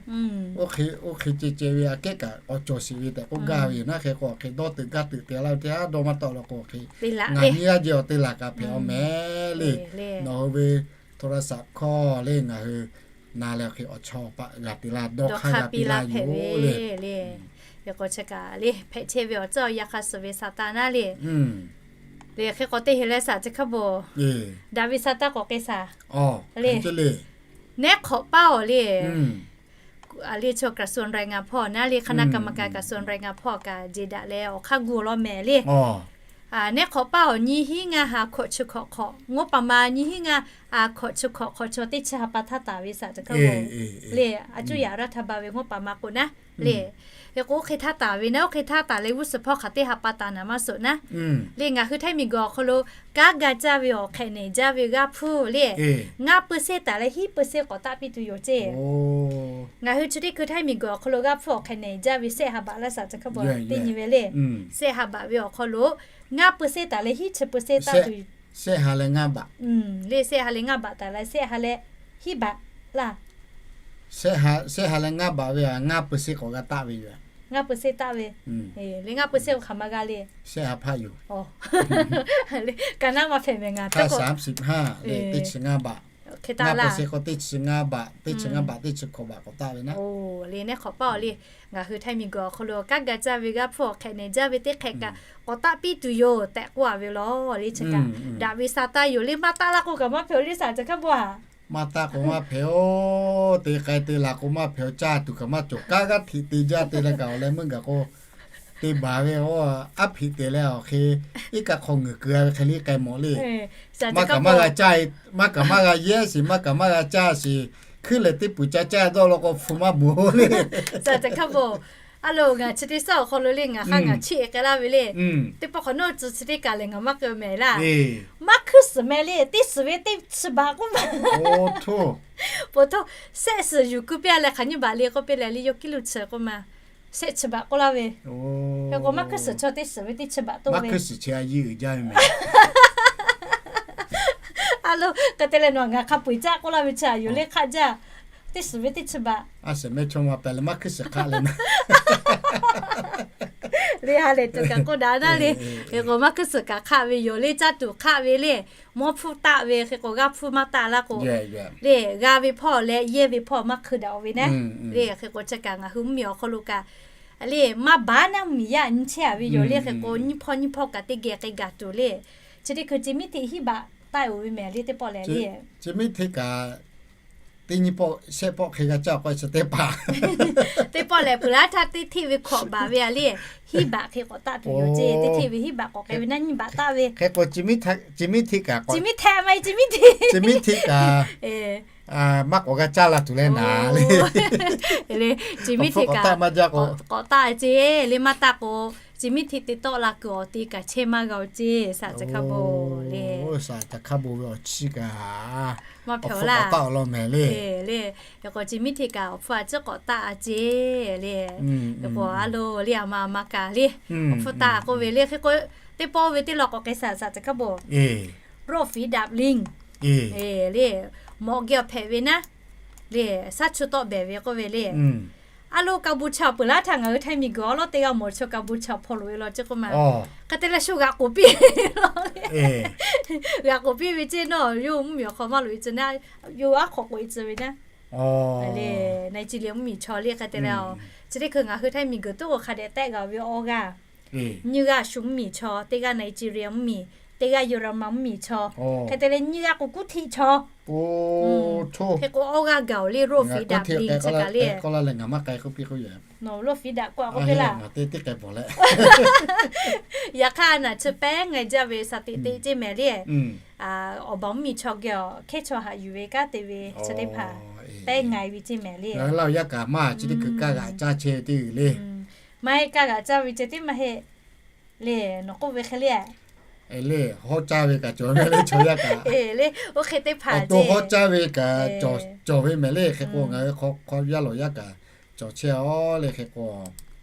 Oˇ hk'e ceh ceh ve aꞈ kehˉ kaꞈ k'awꞈ cawˬ sheˍ ve tehꞈ k'oˆ gaˇ ve yoˬ naˉ. Hk'e k'o hk'e dawˇ teuꞈ gaˇ teuꞈ te laˇ ve teˇ haˉ dawˇ maˇ tawˆ law k'o hk'e, ngaˬ nyi g'aˇ jehˬ awˬ te laˬ kaꞈ hpehꞈ a mehˍ le. Nawˬ hui ve htoꞈ la shaˍ hkawˇ le ngaˬ hui na leh awˬ hk'e awˬ chawˇ awˬ paˆ g'a te laˇ, dawˇ hk'aˇ g'a piˇ laˇ yoˬ le. Hk'e k'o chi kaꞈ le hpehꞈ chehˇ ve awˬ tcuhˉ awˬ yaˇ hk'a suhˍ ve Saˍtanˍ naˉ le. Le hk'e k'o teˇ heˍ leh shaˍ chi hk'a bo, daꞈ ve Saˍtanˍ k'awꞈ k'e shaˍ le. Nehˉ hk'awꞈ paˇ awˬ le, a le chaw กระทรวงแรงงาน hpawˇ naˉ le คณะกรรมการ กระทรวงแรงงาน hpawˇ kaꞈ jeˬ daꞈ leh awˬ hk'aˇ gu law mehˍ le. Nehˉ hk'awꞈ paˇ awˬ nyiˇ hinˉ ngaˇ ha hkawꞈ chi hkawꞈ hk'awꞈ, งบประมาณ nyiˇ hinˉ ngaˇ ha hkawꞈ chi hkawꞈ hk'awꞈ chaw teˇ chi ha pa htaˇ taˍ ve shaˍ chi hk'a bo le, a cuˇ yaꞈ raˇ htaˇ ba ve งบประมาณ k'o naˉ le. Hk'e k'o oˇ hk'e htaˇ taˍ ve naˉ, oˇ hk'e htaˇ taˍ leh g'uˇ suhˍ hpawˇ hk'aˬ teˇ ha pa taˍ naˍ maˇ suhˍ naˉ le. Ngaˬ hui Htaiˇ miˬ guiˬ awˬ hk'aw lo kanˉ ga caˇ ve awˬ hk'ehꞈ nehˬ jaˇ ve g'aˇ hpfuhˇ le, ngaˇ เปอร์เซ็นต์ taˍ leh hiˉ เปอร์เซ็นต์ k'awꞈ taˆ piˇ tuˬ yoˬ ceˇ. Ngaˬ hui chi teˇ hkui Htaiˇ miˬ guiˬ awˬ hk'aw lo g'aˇ hpfuhˇ awˬ hk'ehꞈ nehˬ jaˇ ve แสน ha baꞈ laˇ shaˍ chi hk'a bo teˇ nyi ve le. แสน ha baꞈ ve awˬ hk'aw lo ngaˇ เปอร์เซ็นต์ taˍ leh hiˉ chi เปอร์เซ็นต์ taˆ tuˬ แสน ha leh ngaˇ baꞈ le. แสน ha leh ngaˇ baꞈ taˍ leh แสน ha leh hiˉ baꞈ laˇ. แสน ha leh ngaˇ baꞈ ve a ngaˇ เปอร์เซ็นต์ k'awꞈ g'a taˆ ve yoˬ. Ngaˇ peu seˆ taˆ ve. Le ngaˇ peu seˆ k'o hk'aˬ ma g'a le. Ka naˉ maˇ hpehꞈ mehˍ ngaˬ teˇ hk'e taˆ laˇ. Le nehˉ hk'awꞈ paˇ awˬ le. Ngaˬ hui Htaiˇ miˬguiˬ awˬ hk'aw lo kanˉ ga caˇ ve g'aˇ hpfuhˇ awˬ hk'ehꞈ nehˬ jaˇ ve teˇ hk'ehꞈ kaꞈ k'awꞈ taˆ piˇ tuˬ yoˬ tehꞈ k'oˆ a ve law le. Chi kaꞈ daꞈ ve sa taˇ yoˬ le. Maˇ taˆ laˇ k'o kaꞈ maˇ hpehꞈ o le, saˍ caˬ hk'a bon a. Maˇ taˆ k'o maˇ hpehꞈ o. Te k'ai te laˬ k'o maˇ hpehꞈ o. Caˇ tuˬ kaꞈ maˇ cawˬ. Kanˉ g'aˇ htiꞈ te jaˇ te leh kaꞈ awˬ leh meuˇ gaˬ k'o, te baˬ ve aˉ hpiꞈ te leh awˬ hk'e, iˉ kaˆ hk'aw ngeuˍ keu a ve hk'e le k'ai mawˬ le. Maˇ kaꞈ maˇ g'a caˇ, maˇ kaꞈ maˇ g'a yehˇ sheˍ, maˇ kaꞈ maˇ g'a caˇ sheˍ, hkuiˉ lehˬ teˇ puiˍ ca caˇ dawˇ law k'o hpu maˇ moˍ le. Saˍ caˬ hk'a bon, a lo ngaˬ chi teˇ suhˉ awˬ hk'aw lo le ngaˬ hk'aˇ ngaˬ chiˇ e k'ai laˇ ve le. Teˇ pawˆ hk'awꞈ nawˉ tcuh chi teˇ kaˬ lehˬ ngaˬ maˇ k'oˆ mehˍ laˇ. Maˇ hkuiˇ suhˍ meh le, teˇ suhˍ ve teˇ chi baꞈ k'oˆ ma. Poˬ htoˇ, sehˆ suhˍ yuˬ keu piˇ a leh hk'aˬ nyiˇ baꞈ le k'oˆ piˇ leh le yawˇ kiˇ lo chi k'oˆ ma. Sehˆ chi baꞈ k'oˆ laˇ ve. Hk'e k'o maˇ hkuiˇ suhˍ chaw teˇ suhˍ ve teˇ chi baꞈ toˆ ve. A lo, hk'e te leh nawˬ ngaˬ hk'a peu-eˬ caˇ k'oˆ laˇ ve chi a yoˬ le hk'aˆ jaˇ. Teˇ suhˍ ve teˇ chi baꞈ. A shehˍ mehˇ chawˇ ma pehꞈ leh maˇ hkuiˇ suhˍ hk'aˆ le na. Le ha lehˬ tuˬ kaꞈ k'oˆ daꞈ naˉ le. Hk'e k'o maˇ hkuiˇ suhˍ kaꞈ hk'aˆ ve yoˬ le. Caˇ tuˬ hk'aˆ ve le. Mawˇ hpfuhˇ taˆ ve hk'e k'o g'aˇ hpfuhˇ maˇ taˆ laˇ k'o, le g'a ve hpawˇ leh yehˇ ve hpawˇ maˇ hkeu daꞈ ve naˉ. Le hk'e k'o chi kaꞈ ngaˬ hui mvuhˇmiˬ awˬ hk'aw lo kaꞈ le maˇ baˬ naˉ mvuhˇmiˬ yaˇ nyi chehˇ a ve yoˬ le. Hk'e k'o nyiˇ hpawˇ nyiˇ hpawˇ kaꞈ teˇ geh k'ai gaˬ tuˬ le. Chi teˇ hkui chi miˉ hteꞈ hiˉ baꞈ taˆ-oˬ ve mehˍ le teˇ pawˆ lehˬ le. Chi miˉ hteꞈ kaꞈ teˇ nyiˇ pawˆ shehˆ pawˆ hk'e g'a caˇ k'o chi teˇ hpaˍ. Teˇ pawˆ lehˬ peuˬ laˇ htaˇ teˇ hteˆ ve hkawꞈ baˬ ve a le. Hiˉ baꞈ hk'e k'awꞈ taˆ tuˬ yoˬ ceˇ. Teˇ hteˆ ve hiˉ baꞈ k'awꞈ k'ai ve naˉ nyiˇ baꞈ taˆ ve. Hk'e k'o chi miˉ hteꞈ kaꞈ, chi miˉ hteꞈ maˇ, chi miˉ hteꞈ kaꞈ maˇ k'awꞈ g'a caˇ la tuˬ leh naˍ le. Chi miˉ hteꞈ kaꞈ k'awꞈ taˆ ceˇ le. Maˇ taˆ k'o chi miˉ hteꞈ te tawˆ la kuiˬ awˬ te kaꞈ chehˇ maˇ g'a-o ceˇ. Saˍ caˬ hk'a bon le. Saˍ caˬ hk'a bon ve awˬ chiˇ kaꞈ maˇ hpehꞈ laˇ. Le, hk'e k'o chi miˉ hteꞈ kaꞈ awˬ hpfuhˇ a ciˉ k'awꞈ taˆ a ceˇ le. Hk'e k'o a lo le a ma a ma kaꞈ le, awˬ hpfuhˇ taˆ k'oˆ ve le. Hk'e k'o teˇ pawˆ ve teˇ law k'awꞈ k'ai saˍ, saˍ caˬ hk'a bon. Roˇ fiˍ daꞈ liˇ le, mawꞈ geh awˬ hpehꞈ ve naˉ le, shaˉ chu tawˆ behˬ ve k'oˆ ve le. A lo kaˍ bon chaw peuˬ laˇ htaˇ ngaˬ hui Htaiˇ miˬ guiˬ awˬ lawˉ teˇ g'aˇ mawˬ chaw kaˍ bon chaw hpaw loꞈ ve law ceˇ k'oˆ ma. Hk'e te leh shu g'aꞈ k'oˍ piˇ ve law le. G'aꞈ k'oˍ piˇ ve ceˇ nawˬ yawˇ mvuhˇmiˬ awˬ hk'aw maˇ loꞈ e ceˇ naˉ, yawˇ aˉ hk'awꞈ k'oꞈ e ceˇ ve naˉ. Naˍ Jiˍriˍ mvuhˇmiˬ chaw le hk'e te leh, chi teˇ hkui ngaˬ hui Htaiˇ miˬ guiˬ tuˉ k'o hk'a dehꞈ tehˆ g'a ve awˇ g'aˇ. Nyiˇ g'aˇ shu mvuhˇmiˬ chaw, teˇ g'aˇ Naˍ Jiˍriˍ mvuhˇmiˬ, teˇ g'aˇ Yoˇraˍma mvuhˇmiˬ chaw. Hk'e te leh nyiˇ g'aˇ k'o kuˉ htiˆ chaw. Hk'e k'o awˇ g'aˇ gaˬ-oˬ le, Roˇ fiˍ daꞈ liˇ chi kaꞈ le. Roˇ fiˍ daꞈ k'oˆ a k'oˆ piˇ laˇ. Yaꞈ hk'aˇ naˬ chi pehˉ nga jaˇ ve shaˍ tiꞈ te ceˇ mehˍ le. Awˬ baˬ mvuhˇmiˬ chaw geh awˬ hkehˉ chaw haꞈ yuˬ ve kanˉ te ve chi teˇ hpaˍ pehˉ nga ve ceˇ mehˍ le. Laˇ yaˇ kaꞈ maˇ chi teˇ hkui kaˇ g'aꞈ caˇ chehˇ ve teˇ le. Maˇ heˆ, kaˇ g'aꞈ caˇ ve ceh tiˉ maˇ heˆ le. Nawˬ k'oˆ ve hk'e le, le hawˉ caˇ ve kaꞈ cawˬ ve le chaw yaˇ kaꞈ. Le oˇ hk'e teˇ hpaˍ awˬ to hawˉ caˇ ve kaꞈ cawˬ ve mehˍ le. Hk'e k'o ngaˬ hui hk'aw yaˇ lawˬ yaˇ kaꞈ cawˬ chehˇ a le. Hk'e k'o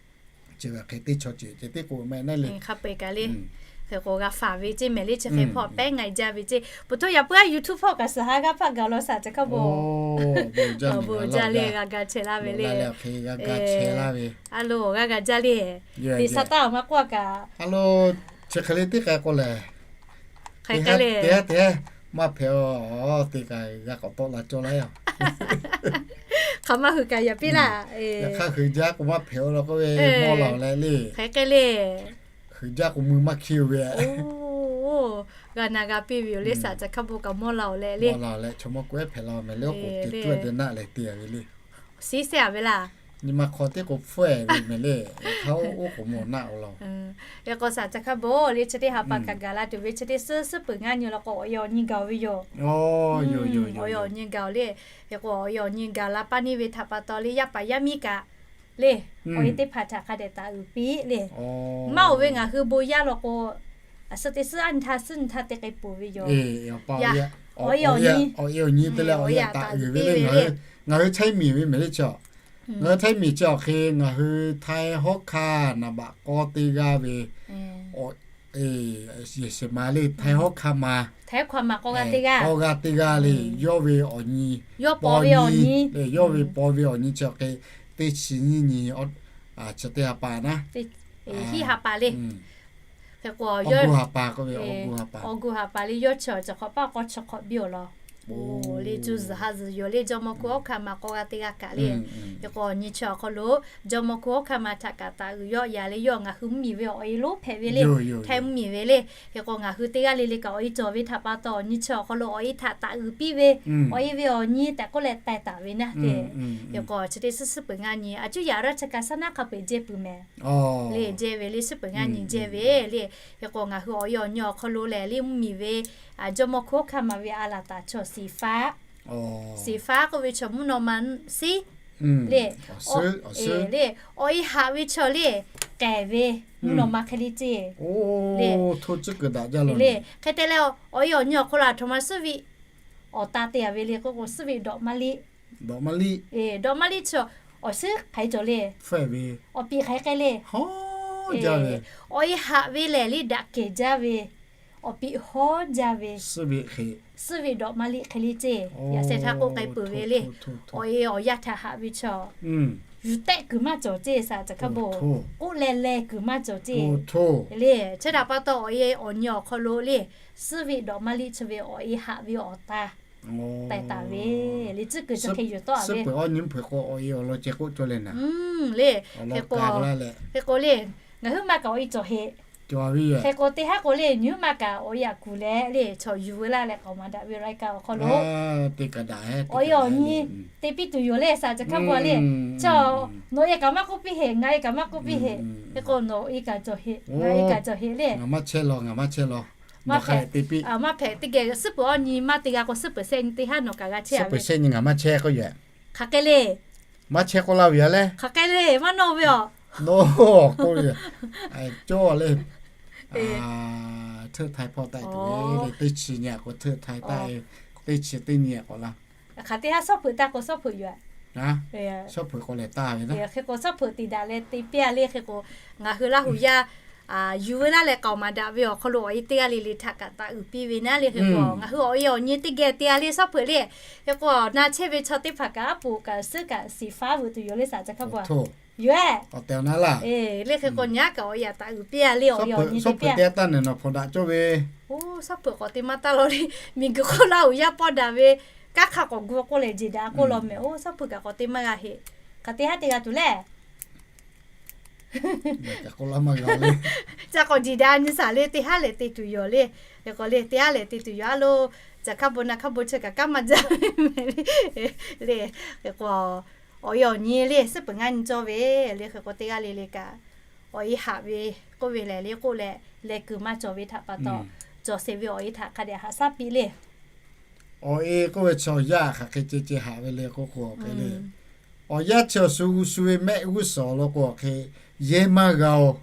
chi ve hk'e teˇ chaw ceuˬ ceh tiˉ k'o meh naˉ le. Hk'a peu-eˬ kaꞈ le, hk'e k'o g'a faˍ ve ceˇ mehˍ le. Chi hk'e hpawˇ pehˉ nga jaˇ ve ceˇ. Pu htoˇ yaꞈ puiˉ a YouTube hpawˇ kaꞈ suhˍ ha g'aˇ hpaˆ gaˬ law saˍ caˬ hk'a bon. Bon jaˇ le, g'a ga chehˇ laˇ ve le. A lo g'a ga jaˇ le. Liꞈ sa taˇ awˬ ma k'oˆ a kaꞈ, a lo chi hk'e le teˇ k'ai k'o lehˬ, hk'e k'ai le, te te maˇ hpehꞈ a, te kaꞈ g'a k'awꞈ tawˆ la cawˇ laˇ yaˇ. Hk'aˬ ma hui kaꞈ yaꞈ piˇ laˇ. Yaꞈ hk'aˇ hui jaˇ k'o maˇ hpehꞈ a law k'oˆ ve mawˇ la-oˬ leh le. Hk'e k'ai le, hui jaˇ k'o mui maˇ hkiˇ-oˬ ve. G'a na g'a piˇ ve yoˬ le. Saˍ caˬ hk'a bon kaꞈ mawˇ la-oˬ leh le. Mawˇ la-oˬ leh chaw mawˇ k'oˆ ehˉ hpehꞈ la mehˍ le. Oˉ k'oˍ te tuˬ ve naˆ lehˬ te ve le. Siˉ sehˉ a ve laˇ. Nyi ma hk'aw teˇ k'o hpfuhˇ-e ve mehˍ le. Hk'a oˉ k'oˍ mawˬ naˆ-oˬ law. Yaꞈ k'o saˍ caˬ hk'a bon le chi teˇ ha pa kaꞈ gaˬ la tuˬ ve chi teˇ suhˉ suhˉ peuˬ ngaˇ nyi law k'o awˬ e awˬ nyi gaˬ-oˬ ve yoˬ. Awˬ e awˬ nyi gaˬ-oˬ le. Hk'e k'o awˬ e awˬ nyi gaˬ la paˇ neˇ ve htaꞈ pa taw le yaˇ paˍ yaˇ miˇ kaꞈ le, awˬ e teˇ hpaˍ htaꞈ hk'a dehꞈ taˍ uiˍ piˇ le. Maˇ oˬ ve ngaˬ hui bon yaˇ law k'o, a suh teˇ suhˉ a nyi htaˇ suhˉ nyi htaˇ te k'ai peuˬ ve yoˬ. Awˬ e awˬ nyi te leh awˬ e taˍ uiˍ ve le. Ngaˬ hui Htaiˇ miˬ ve mehˍ le chi a. Ngaˬ hui Htaiˇ miˬ chi awˬ hk'e ngaˬ hui Htaiˇ hawˉ hkanˇ naˍ baꞈ k'awˇ teˇ g'aˇ ve, yehˬ shehˍ ma le Htaiˇ hawˉ hkanˇ ma, k'awˇ g'aˇ teˇ g'aˇ le. Yawˇ ve awˬ nyi, yawˇ ve paw ve awˬ nyi chi awˬ hk'e teˇ chi nyiˇ nyi Chi teˇ ha pa naˉ, hiˆ ha pa le. Hk'e k'o, awˬ gu ha pa le, yawˇ chi awˬ cawˬ hk'awꞈ paˇ k'awꞈ chi hk'awꞈ biˇ awˬ lawn. Oˬ, le cuˇ zuhˬ ha zuhˬ yoˬ le, jawˇmawˇ hkuˇ hawˉ hkanˇ ma k'awˇ g'aˇ teˇ g'aˇ kaꞈ le. Hk'e k'o, nyi chi awˬ hk'aw lo jawˇmawˇ hkuˇ hawˉ hkanˇ ma htaꞈ kaꞈ taˍ uiˍ yawˆ yaꞈ le, yawˇ ngaˬ hui mvuhˇmiˬ ve awˬ e lonˉ hpehꞈ ve le. Htaiˇ mvuhˇmiˬ ve le. Hk'e k'o, ngaˬ hui teˇ g'aˇ le le kaꞈ awˬ e cawˬ ve htaꞈ pa taw, nyi chi awˬ hk'aw lo awˬ e htaꞈ taˍ uiˍ piˇ ve, awˬ e ve awˬ nyi tehꞈ k'oˆ leh taiˍ taˍ ve naˉ te. Hk'e k'o, chi teˇ suhˉ suhˉ peuˬ ngaˇ nyi, a cuˇ yaꞈ awˬ raˇ chi kaꞈ saˉ naˉ hk'a peu-eˬ jehˇ peuˬ mehˍ. Le jehˇ ve le, suhˉ peuˬ ngaˇ nyi jehˇ ve le. Hk'e k'o, ngaˬ hui awˬ e awˬ nyi awˬ hk'aw lo lehˬ le, mvuhˇmiˬ ve jawˇmawˇ hkuˇ hawˉ hkanˇ ma ve a laˬ taˍ chaw Siˍ faˉ, Siˍ faˉ k'oˆ ve chaw mvuhˇ naw ma siˉ le. Le, awˬ e haꞈ ve chaw le, k'ehˬ ve mvuhˇ naw ma hk'e le ceˇ le. Le, hk'e te leh, awˬ e awˬ nyi awˬ hk'aw lo a htoꞈ ma suhˉ ve awˬ ta te a ve le k'oˆ k'o, suhˉ ve dawꞈ maˇ liˆ. Dawꞈ maˇ liˆ chaw awˬ suhˉ hk'aˬ hk'e cawˬ le. Awˬ piˍ hk'aˬ hk'e le. Awˬ e haꞈ ve lehˬ le, daꞈ kehˬ jaˇ ve, awˬ piˍ hawˉ jaˇ ve, suhˉ ve dawꞈ maˇ liˆ hk'e le ceˇ. Yaꞈ sheh htaˇ k'oˆ k'ai peuˬ ve le. Awˬ e awˬ yaˇ htaꞈ haꞈ ve chaw yuˬ tehˆ kuiˬ maˇ cawˬ ceˇ, saˍ laꞈ caˬ hkaˇ bon k'oˆ leh leh kuiˬ maˇ cawˬ ceˇ. Le, chi htaꞈ pa taw awˬ e awˬ nyi awˬ hk'aw lo le, suhˉ ve dawꞈ maˇ liˆ chi ve awˬ e haꞈ ve awˬ ta taiˍ taˍ ve le, tcuhˉ kuiˬ chi hk'e yuˬ tawˆ a ve. Suhˉ peuˬ awˬ nyi mvuhˇ hpeuꞈ k'o, awˬ e awˬ lawn ceh k'oˆ cawˇ leh naˍ. Le, hk'e k'o le, ngaˬ huiˉ ma kaꞈ awˬ e cawˬ heꞈ. Hk'e k'o, teˇ haˉ k'o le, nyi huiˉ ma kaꞈ awˬ e aꞈ kuˬ leh le, chaw yuˬ veu laˇ leh k'aoˍ maˍ daꞈ ve laiˉ kaˆ awˬ hk'aw lo, awˬ e awˬ nyi te piˇ tuˬ yoˬ le, saˍ laꞈ caˬ hkaˇ bon le. Chaw, nawˬ e kaꞈ maˇ k'oˆ piˇ heꞈ, ngaˬ e kaꞈ maˇ k'oˆ piˇ heꞈ. Hk'e k'o, nawˬ e kaꞈ cawˬ heꞈ, ngaˬ e kaꞈ cawˬ heꞈ le. Maˇ hpehꞈ teˇ geh suhˉ peuˬ awˬ nyi maˇ te g'a k'o, suhˉ peuˬ sehˆ nyi teˇ haˉ nawˬ kaꞈ g'a chehˇ a ve. Hk'aˬ hk'e le. Maˇ chehˇ k'oˆ laˇ ve a le. Hk'aˬ hk'e le, maˇ nawˇ ve a. Cawˇ le. Hteuˆ htaiˍ hpawˇ taˆ tuˬ ve le, teˇ chi nyi a k'o hteuˆ htaiˍ taˆ, teˇ chi teˇ nyi a k'o laˇ. Hk'aˬ teˇ haˉ suhˉ peuˬ taˇ k'o suhˉ peuˬ yoˬ. Suhˉ peuˬ k'o lehˬ taˇ ve le. Hk'e k'o suhˉ peuˬ te daꞈ leh te piˇ a le. Hk'e k'o, ngaˬ hui Laˇ huˍ yaˇ yuˬ veu laˇ leh k'aoˍ maˍ daꞈ ve awˬ hk'aw lo awˬ e teˇ g'aˇ le le htaꞈ kaꞈ taˍ uiˍ piˇ ve naˉ le. Hk'e k'o, ngaˬ hui awˬ e awˬ nyi teˇ geh te a le, suhˉ peuˬ le. Hk'e k'o, na chehˇ ve chaw teˇ hpaˍ kaꞈ aˉ poꞈ kaꞈ suhˉ kaꞈ Siˍ faˉ veuꞈ tuˬ yoˬ le, saˍ laꞈ caˬ hkaˇ bon. Yoˬ e. Le hk'e k'o, nyi aˉ kaꞈ awˬ e aꞈ taˍ uiˍ piˇ a le, awˬ e awˬ nyi suhˉ peuˬ te taˇ neˬ nawˬ hpawnˬ daꞈ cawˇ ve. Suhˉ peuˬ k'awꞈ te maˇ taˇ law le. Miˬguiˬ hk'oˆ Laˇ huˍ yaˇ pawˇ daꞈ ve, kanˉ hk'a k'awꞈ gu k'oˆ leh jeˬ daꞈ k'oˆ law mehˍ. Oˇ suhˉ peuˬ kaꞈ k'awꞈ te maˇ g'a heˆ. Hk'aˬ teˇ haˉ te g'a tuˬ le. Ca k'awꞈ jeˬ daꞈ nyi saˍ le, teˇ haˉ lehˬ te tuˬ yoˬ le. Hk'e k'o le, teˇ haˉ lehˬ te tuˬ yoˬ a lo. Caˬ hkaˇ bon na hkaˇ bon chi kaꞈ kanˉ maˇ jaˇ ve le. Hk'e k'o, awˬ e awˬ nyi le, suhˉ peuˬ ngaˇ nyi cawˇ ve le. Hk'e k'o, teˇ g'aˇ le le kaꞈ awˬ e haꞈ ve k'oˆ ve lehˬ le, k'oˆ leh leh kuiˬ maˇ cawˬ ve htaꞈ pa taw, cawˬ sheˍ ve awˬ e htaꞈ hk'a dehꞈ haꞈ shaˉ piˇ le. Awˬ e k'oˆ ve chaw yaˇ hk'aˬ hk'e ceh ceh haꞈ ve le k'oˆ k'o, awˬ hk'e le, awˬ yanˇ chi awˬ shu g'uˇ shu ve mehˆ g'uˇ suhˍ awˬ lawn k'o, hk'e yehˇ maˇ g'a oˬ.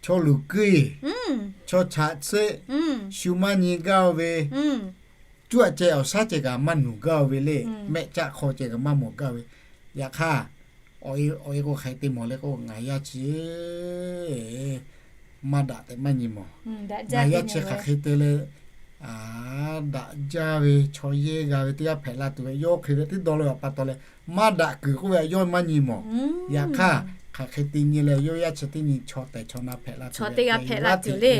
Chaw luˬ kuiˇ, chaw chaꞈ tsuhˆ, shu maˇ nyi gaˇ oˬ ve, cuˇ aꞈ ceh awˬ shaˉ ceh kaꞈ maˇ nuˬ gaˇ oˬ ve le. Mehˆ caˆ hk'aw ceh kaꞈ maˇ mawˬ gaˇ ve. Yaꞈ hk'aˇ, awˬ e k'o hk'aˬ hk'e te mawˬ le k'o, ngaˬ yaˇ chi maˇ daꞈ tehꞈ maˇ nyi mawˬ. Ngaˬ yaˇ chi hk'aˬ hk'e te leh daꞈ jaˇ ve chaw yehˇ g'a ve teˇ g'aˇ hpehꞈ la tuˬ ve yawˇ hk'e ve teˇ dawˇ le awˬ pa taw leh, maˇ daꞈ kuiˬ k'oˆ ve a yawˇ maˇ nyi mawˬ. Yaꞈ hk'aˇ, hk'aˬ hk'e te nyi leh yawˇ yaˇ chi teˇ nyi chaw tehˬ chaw na hpehꞈ la tuˬ ve teˇ g'aˇ hpehꞈ la tuˬ le.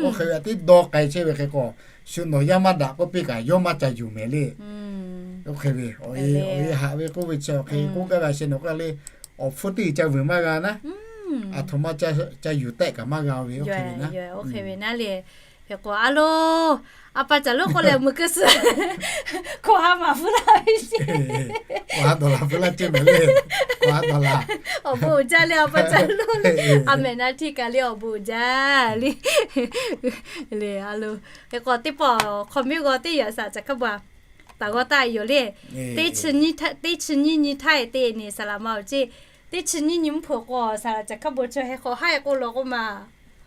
Oˇ hk'e ve teˇ dawˇ k'ai chehˇ ve hk'e k'o, shu nawˬ yaˇ maˇ daꞈ k'oˆ piˇ kaꞈ yawˇ maˇ ca yuˬ mehˍ le. Oˇ hk'e ve, awˬ e haꞈ ve k'oˆ ve chi hk'e k'oˆ gaˇ g'a sheh nawˬ k'oˆ le, awˬ hpfuhˇ teˇ g'uiˬ ca vuiˬ maˇ g'a naˉ, aˬ htoꞈ ma ca yuˬ tehˆ kaꞈ maˇ g'a ve, oˇ hk'e ve naˉ le. Hk'e k'o a lo, a pa caˬ lonˉ k'oˆ leh mui keu suhˍ hko ha maˍ hpu laˇ ve sheˍ. Awˬ bon uiˍ jaˇ le, a pa caˬ lonˉ le. A mehˍ na htiˇ kaꞈ le awˬ bon uiˍ jaˇ le. Le a lo, hk'e k'o teˇ pawˆ hk'aw miˇ g'aw teˇ yaꞈ saˍ laꞈ caˬ hkaˇ bon taˍ g'aw taˆ yoˬ le. Teˇ chi nyiˇ nyi htaˇ te neˬ saˍ laꞈ ma awˬ ceˇ. Teˇ chi nyiˇ nyi mvuhˇ hpeuꞈ k'o saˍ laꞈ caˬ hkaˇ bon chi heh hk'aw haiˇ k'oˆ law k'oˆ ma.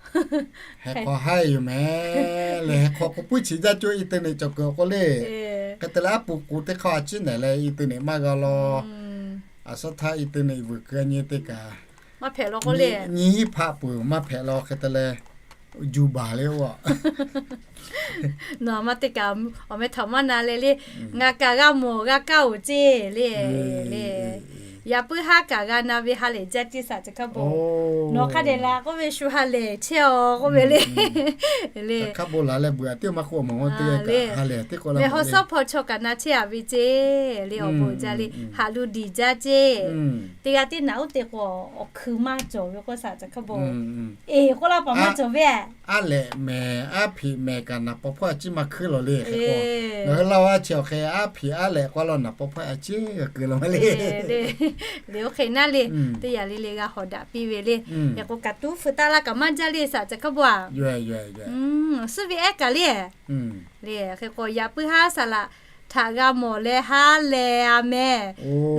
Heh hk'aw haiˇ yoˬ mehˍ le, heh hk'aw k'o puiˉ chi jaˇ cawˇ internet cawˬ kuiˬ awˬ k'o le. Hk'e te leh aˉ poꞈ k'o teˇ hk'aˇ a ciˉ nehˬ leh internet maˇ g'a law. Aˬ suhˉ htaˇ internet vuiˬ keu nyi teˇ kaꞈ maˇ hpehꞈ law k'oˆ le. Nyiˇ hinˉ hpaˆ peuˬ maˇ hpehꞈ law hk'e te leh, ju baˬ le oˇ. Nawˬ ma teˇ kaꞈ awˬ meh htaꞈ maˇ na leh le. Ngaˬ kaꞈ g'a mawˬ g'a kaˇ oˬ ceˇ le. Le, Yaꞈ puiˉ haˉ kaꞈ g'a na ve ha lehˬ jaˇ ceˇ saˍ caˬ hk'a bon. Nawˬ hk'a dehꞈ la k'oˆ ve shu ha lehˬ chehˇ-aw k'oˆ ve le. Le, hawˉ suhˉ hpaw chaw kaꞈ na chehˇ-a ve ceˇ le, awˬ bon jaˇ le, haꞈ lu diˬ jaˇ ceˇ. Teˇ g'aˇ tiˉ naꞈ uˉ te k'o, awˬ hkui maˇ cawˬ ve k'oˆ saˍ caˬ hk'a bon. Eˬ, k'oˆ laˇ paˍ maˇ cawˬ ve. Aˉ lehꞈ mehˍ, aˉ hpiꞈ mehˍ kaꞈ naˍ paw hpawˇ a ciˉ maˇ hkuiˉ lawˬ le. Hk'e k'o, ngaˬ hui laˇ-o aˉ chi awˬ hk'e aˉ hpiꞈ aˉ lehꞈ k'oˆ laˇ naˍ paw hpawˇ a ciˉ g'a keu laˬ maˇ le. Le, oˇ hk'e naˉ le, teˇ yanˇ le le g'a hawˍ daꞈ piˇ ve le. Hk'e k'o, kaꞈ tuˉ feu taˆ laˇ kaꞈ maˇ jaˇ le saˍ caˬ hk'a bon-a. Suhˉ ve ehˉ kaꞈ le. Le, hk'e k'o, yaꞈ puiˉ haˉ saˍ laꞈ htaꞈ g'a mawˬ leh ha lehˬ-a mehˍ.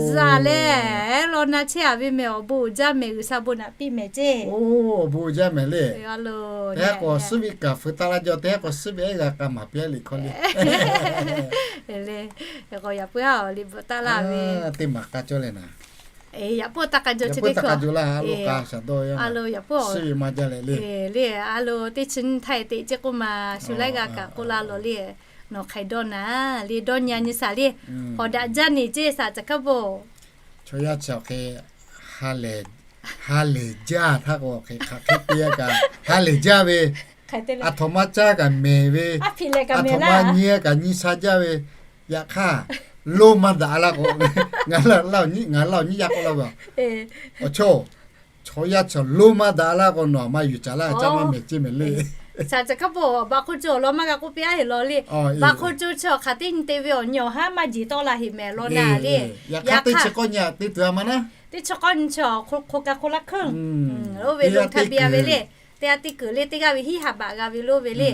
Zuhꞈ leh law na chehˇ-a ve mehˍ, awˬ bon uiˍ jaˇ mehˍ, G'uiˬsha bon naꞈ piˇ mehˍ ceˇ. Awˬ bon uiˍ jaˇ mehˍ le. Teˇ haˉ k'o suhˉ ve kaꞈ feu taˆ laˇ jaw, teˇ haˉ k'o suhˉ ve ehˉ g'a k'a maˍ piˇ-a liꞈ hkawˇ le. K'o yaꞈ puiˉ haˉ awˬ liꞈ bvuhꞈ taˆ laˇ ve teˇ maˬ k'a cawˇ leh naˍ. Yaꞈ puiˉ taˇ k'a jaw chi teˇ hkui a lo, yaꞈ puiˉ suhˉ ve maˇ jaˇ leh le. Le, a lo teˇ chi nyiˇ htaˇ-e teꞈ ceˇ k'oˆ ma shu laiˉ g'a kaꞈ k'oˆ laˇ lawˬ le. Nawˬ hk'ai dawˇ naˍ le, dawˇ nyi-a nyi saˍ le. Hawˍ daꞈ jaˇ neˬ ceˇ saˍ caˬ hk'a bon. Chaw yaˇ chi awˬ hk'e ha lehˬ jaˇ htaˇ k'o, hk'e hk'aˬ hk'e te-a kaꞈ ha lehˬ jaˇ ve, a htoꞈ ma caˇ kaꞈ mehˍ ve, a htoꞈ ma nyi kaꞈ nyi sha jaˇ ve, yaꞈ hk'aˇ loˇ maˇ daꞈ laˇ k'o, ngaˬ laˇ awˬ nyiˇ yaˇ k'oˆ laˇ ve, awˬ chawˇ, chaw yaˇ chi loˇ maˇ daꞈ laˇ k'o, nawˬ maˇ yuˬ caˍ laˇ caˇ maˇ mehˍ ceˇ mehˍ le. Saˍ caˬ hk'a bon, baꞈ hk'oˆ co awˬ lawn maˇ g'a k'oˆ piˇ-a heˍ law le. Baꞈ hk'oˆ co chi awˬ hk'aˬ teˇ nyi te ve awˬ nyi awˬ haˉ maˇ jeˬ tawˆ la heˍ mehˍ law naˍ le. Yaꞈ hk'aˇ teˇ chi k'awˇ nyi-a teˇ tuˬ-a ma naˉ. Teˇ chi k'awˇ nyi chi awˬ hk'o ka hk'o laˇ hkuiˉ lo ve lo htaˇ biˇ-a ve le. Teˇ g'aˇ teˇ kuiˬ le, teˇ g'aˇ ve hiˉ ha baꞈ g'a ve lo ve le.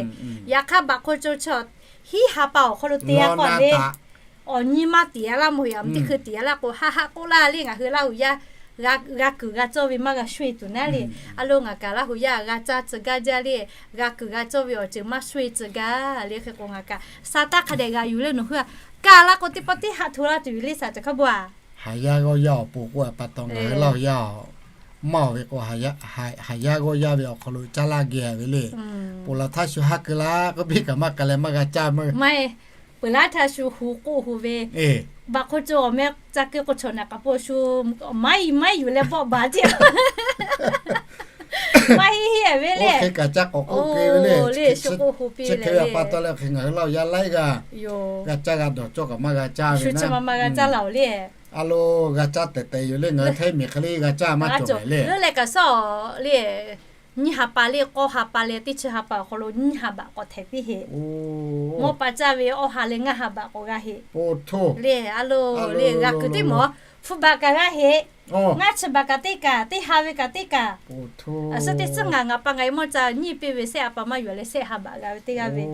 Yaꞈ hk'aˇ baꞈ hk'oˆ co chi hiˉ ha pa awˬ hk'aw lo te-a k'awꞈ le. Awˬ nyi maˇ tiˍ-a laˇ mawˬ, yaꞈ teˇ hkui tiˍ-a laˇ k'o, haˆ haˆ k'oˆ laˇ le. Ngaˬ hui Laˇ huˍ yaˇ g'a kuiˬ g'a cawˇ ve maˇ g'a sho-e tuˬ naˉ le. A lo ngaˬ kaꞈ Laˇ huˍ yaˇ g'a caˇ tcuh gaˇ jaˇ le. G'a kuiˬ g'a cawˇ ve awˬ ceuˬ maˇ sho-e tcuh gaˇ le. Hk'e k'o ngaˬ kaꞈ sa taˇ hk'a dehꞈ g'a yuˬ le. Nawˬ hui-a kaˇ laˇ k'o, teˇ pawˆ teˇ haˆ hto laˇ tuˬ yoˬ le saˍ caˬ hk'a bon-a. Haˍ yaˇ g'awˇ yaˇ awˬ pon k'oˆ-a pa taw, ngaˬ hui Laˇ huˍ yaˇ maˇ awˬ ve k'o, haˍ yaˇ g'awˇ yaˇ ve awˬ hk'aw lo caˇ laˇ geh ve le. Ponˬ laˬ htaˇ shu ha keu laˇ k'oˆ piˇ kaꞈ maˇ k'a leh maˇ g'a caˇ maˇ. Peuˬ laˉ htaˇ shu hu k'oˆ hu ve, baꞈ hk'oˆ co awˬ meh ca keu k'o, chaw naꞈ k'aꞈ po shu maˇ maˇ yuˬ leh bawˆ baˬ ceˇ. Maˇ heˆ heˆ ve le. Oˇ hk'e kaꞈ caˇ k'awꞈ k'oˆ keu ve le. Shu k'oˆ hu piˇ leh le. Pa taw leh hk'e ngaˬ hui Laˇ huˍ yaˇ laiˉ g'aˇ g'a caˇ g'a dawˬ cawˇ kaꞈ maˇ g'a caˇ ve, shu chi ma ma g'a caˇ laˬ-oˬ le. A lo g'a caˇ tehˬ tehˬ yoˬ le. Ngaˬ hui Htaiˇ miˬ hk'e le g'a caˇ maˇ cawˬ le. Leuˉ leh kaꞈ sawˉ le, nyiˇ ha pa le, k'awˇ ha pa leh teˇ chi ha pa awˬ hk'aw lo nyiˇ ha baꞈ k'awꞈ htehꞈ piˇ heˆ. Mawˇ pa caˇ ve awˇ ha leh ngaˇ ha baꞈ k'awꞈ g'a heˆ. Le, a lo le, g'a kuiˬ teˇ mawˬ hpu baꞈ kaꞈ g'a heˆ. Ngaˇ chi baꞈ kaꞈ teˇ kaꞈ, teˇ ha ve kaꞈ teˇ kaꞈ. A suhˉ teˇ suhˉ ngaˬ ngaˬ pa ngaˬ e mawˇ ca nyiˇ piˇ ve sehˆ ha pa maˇ yuˬ leh sehˆ ha baꞈ g'a ve teˇ g'aˇ ve.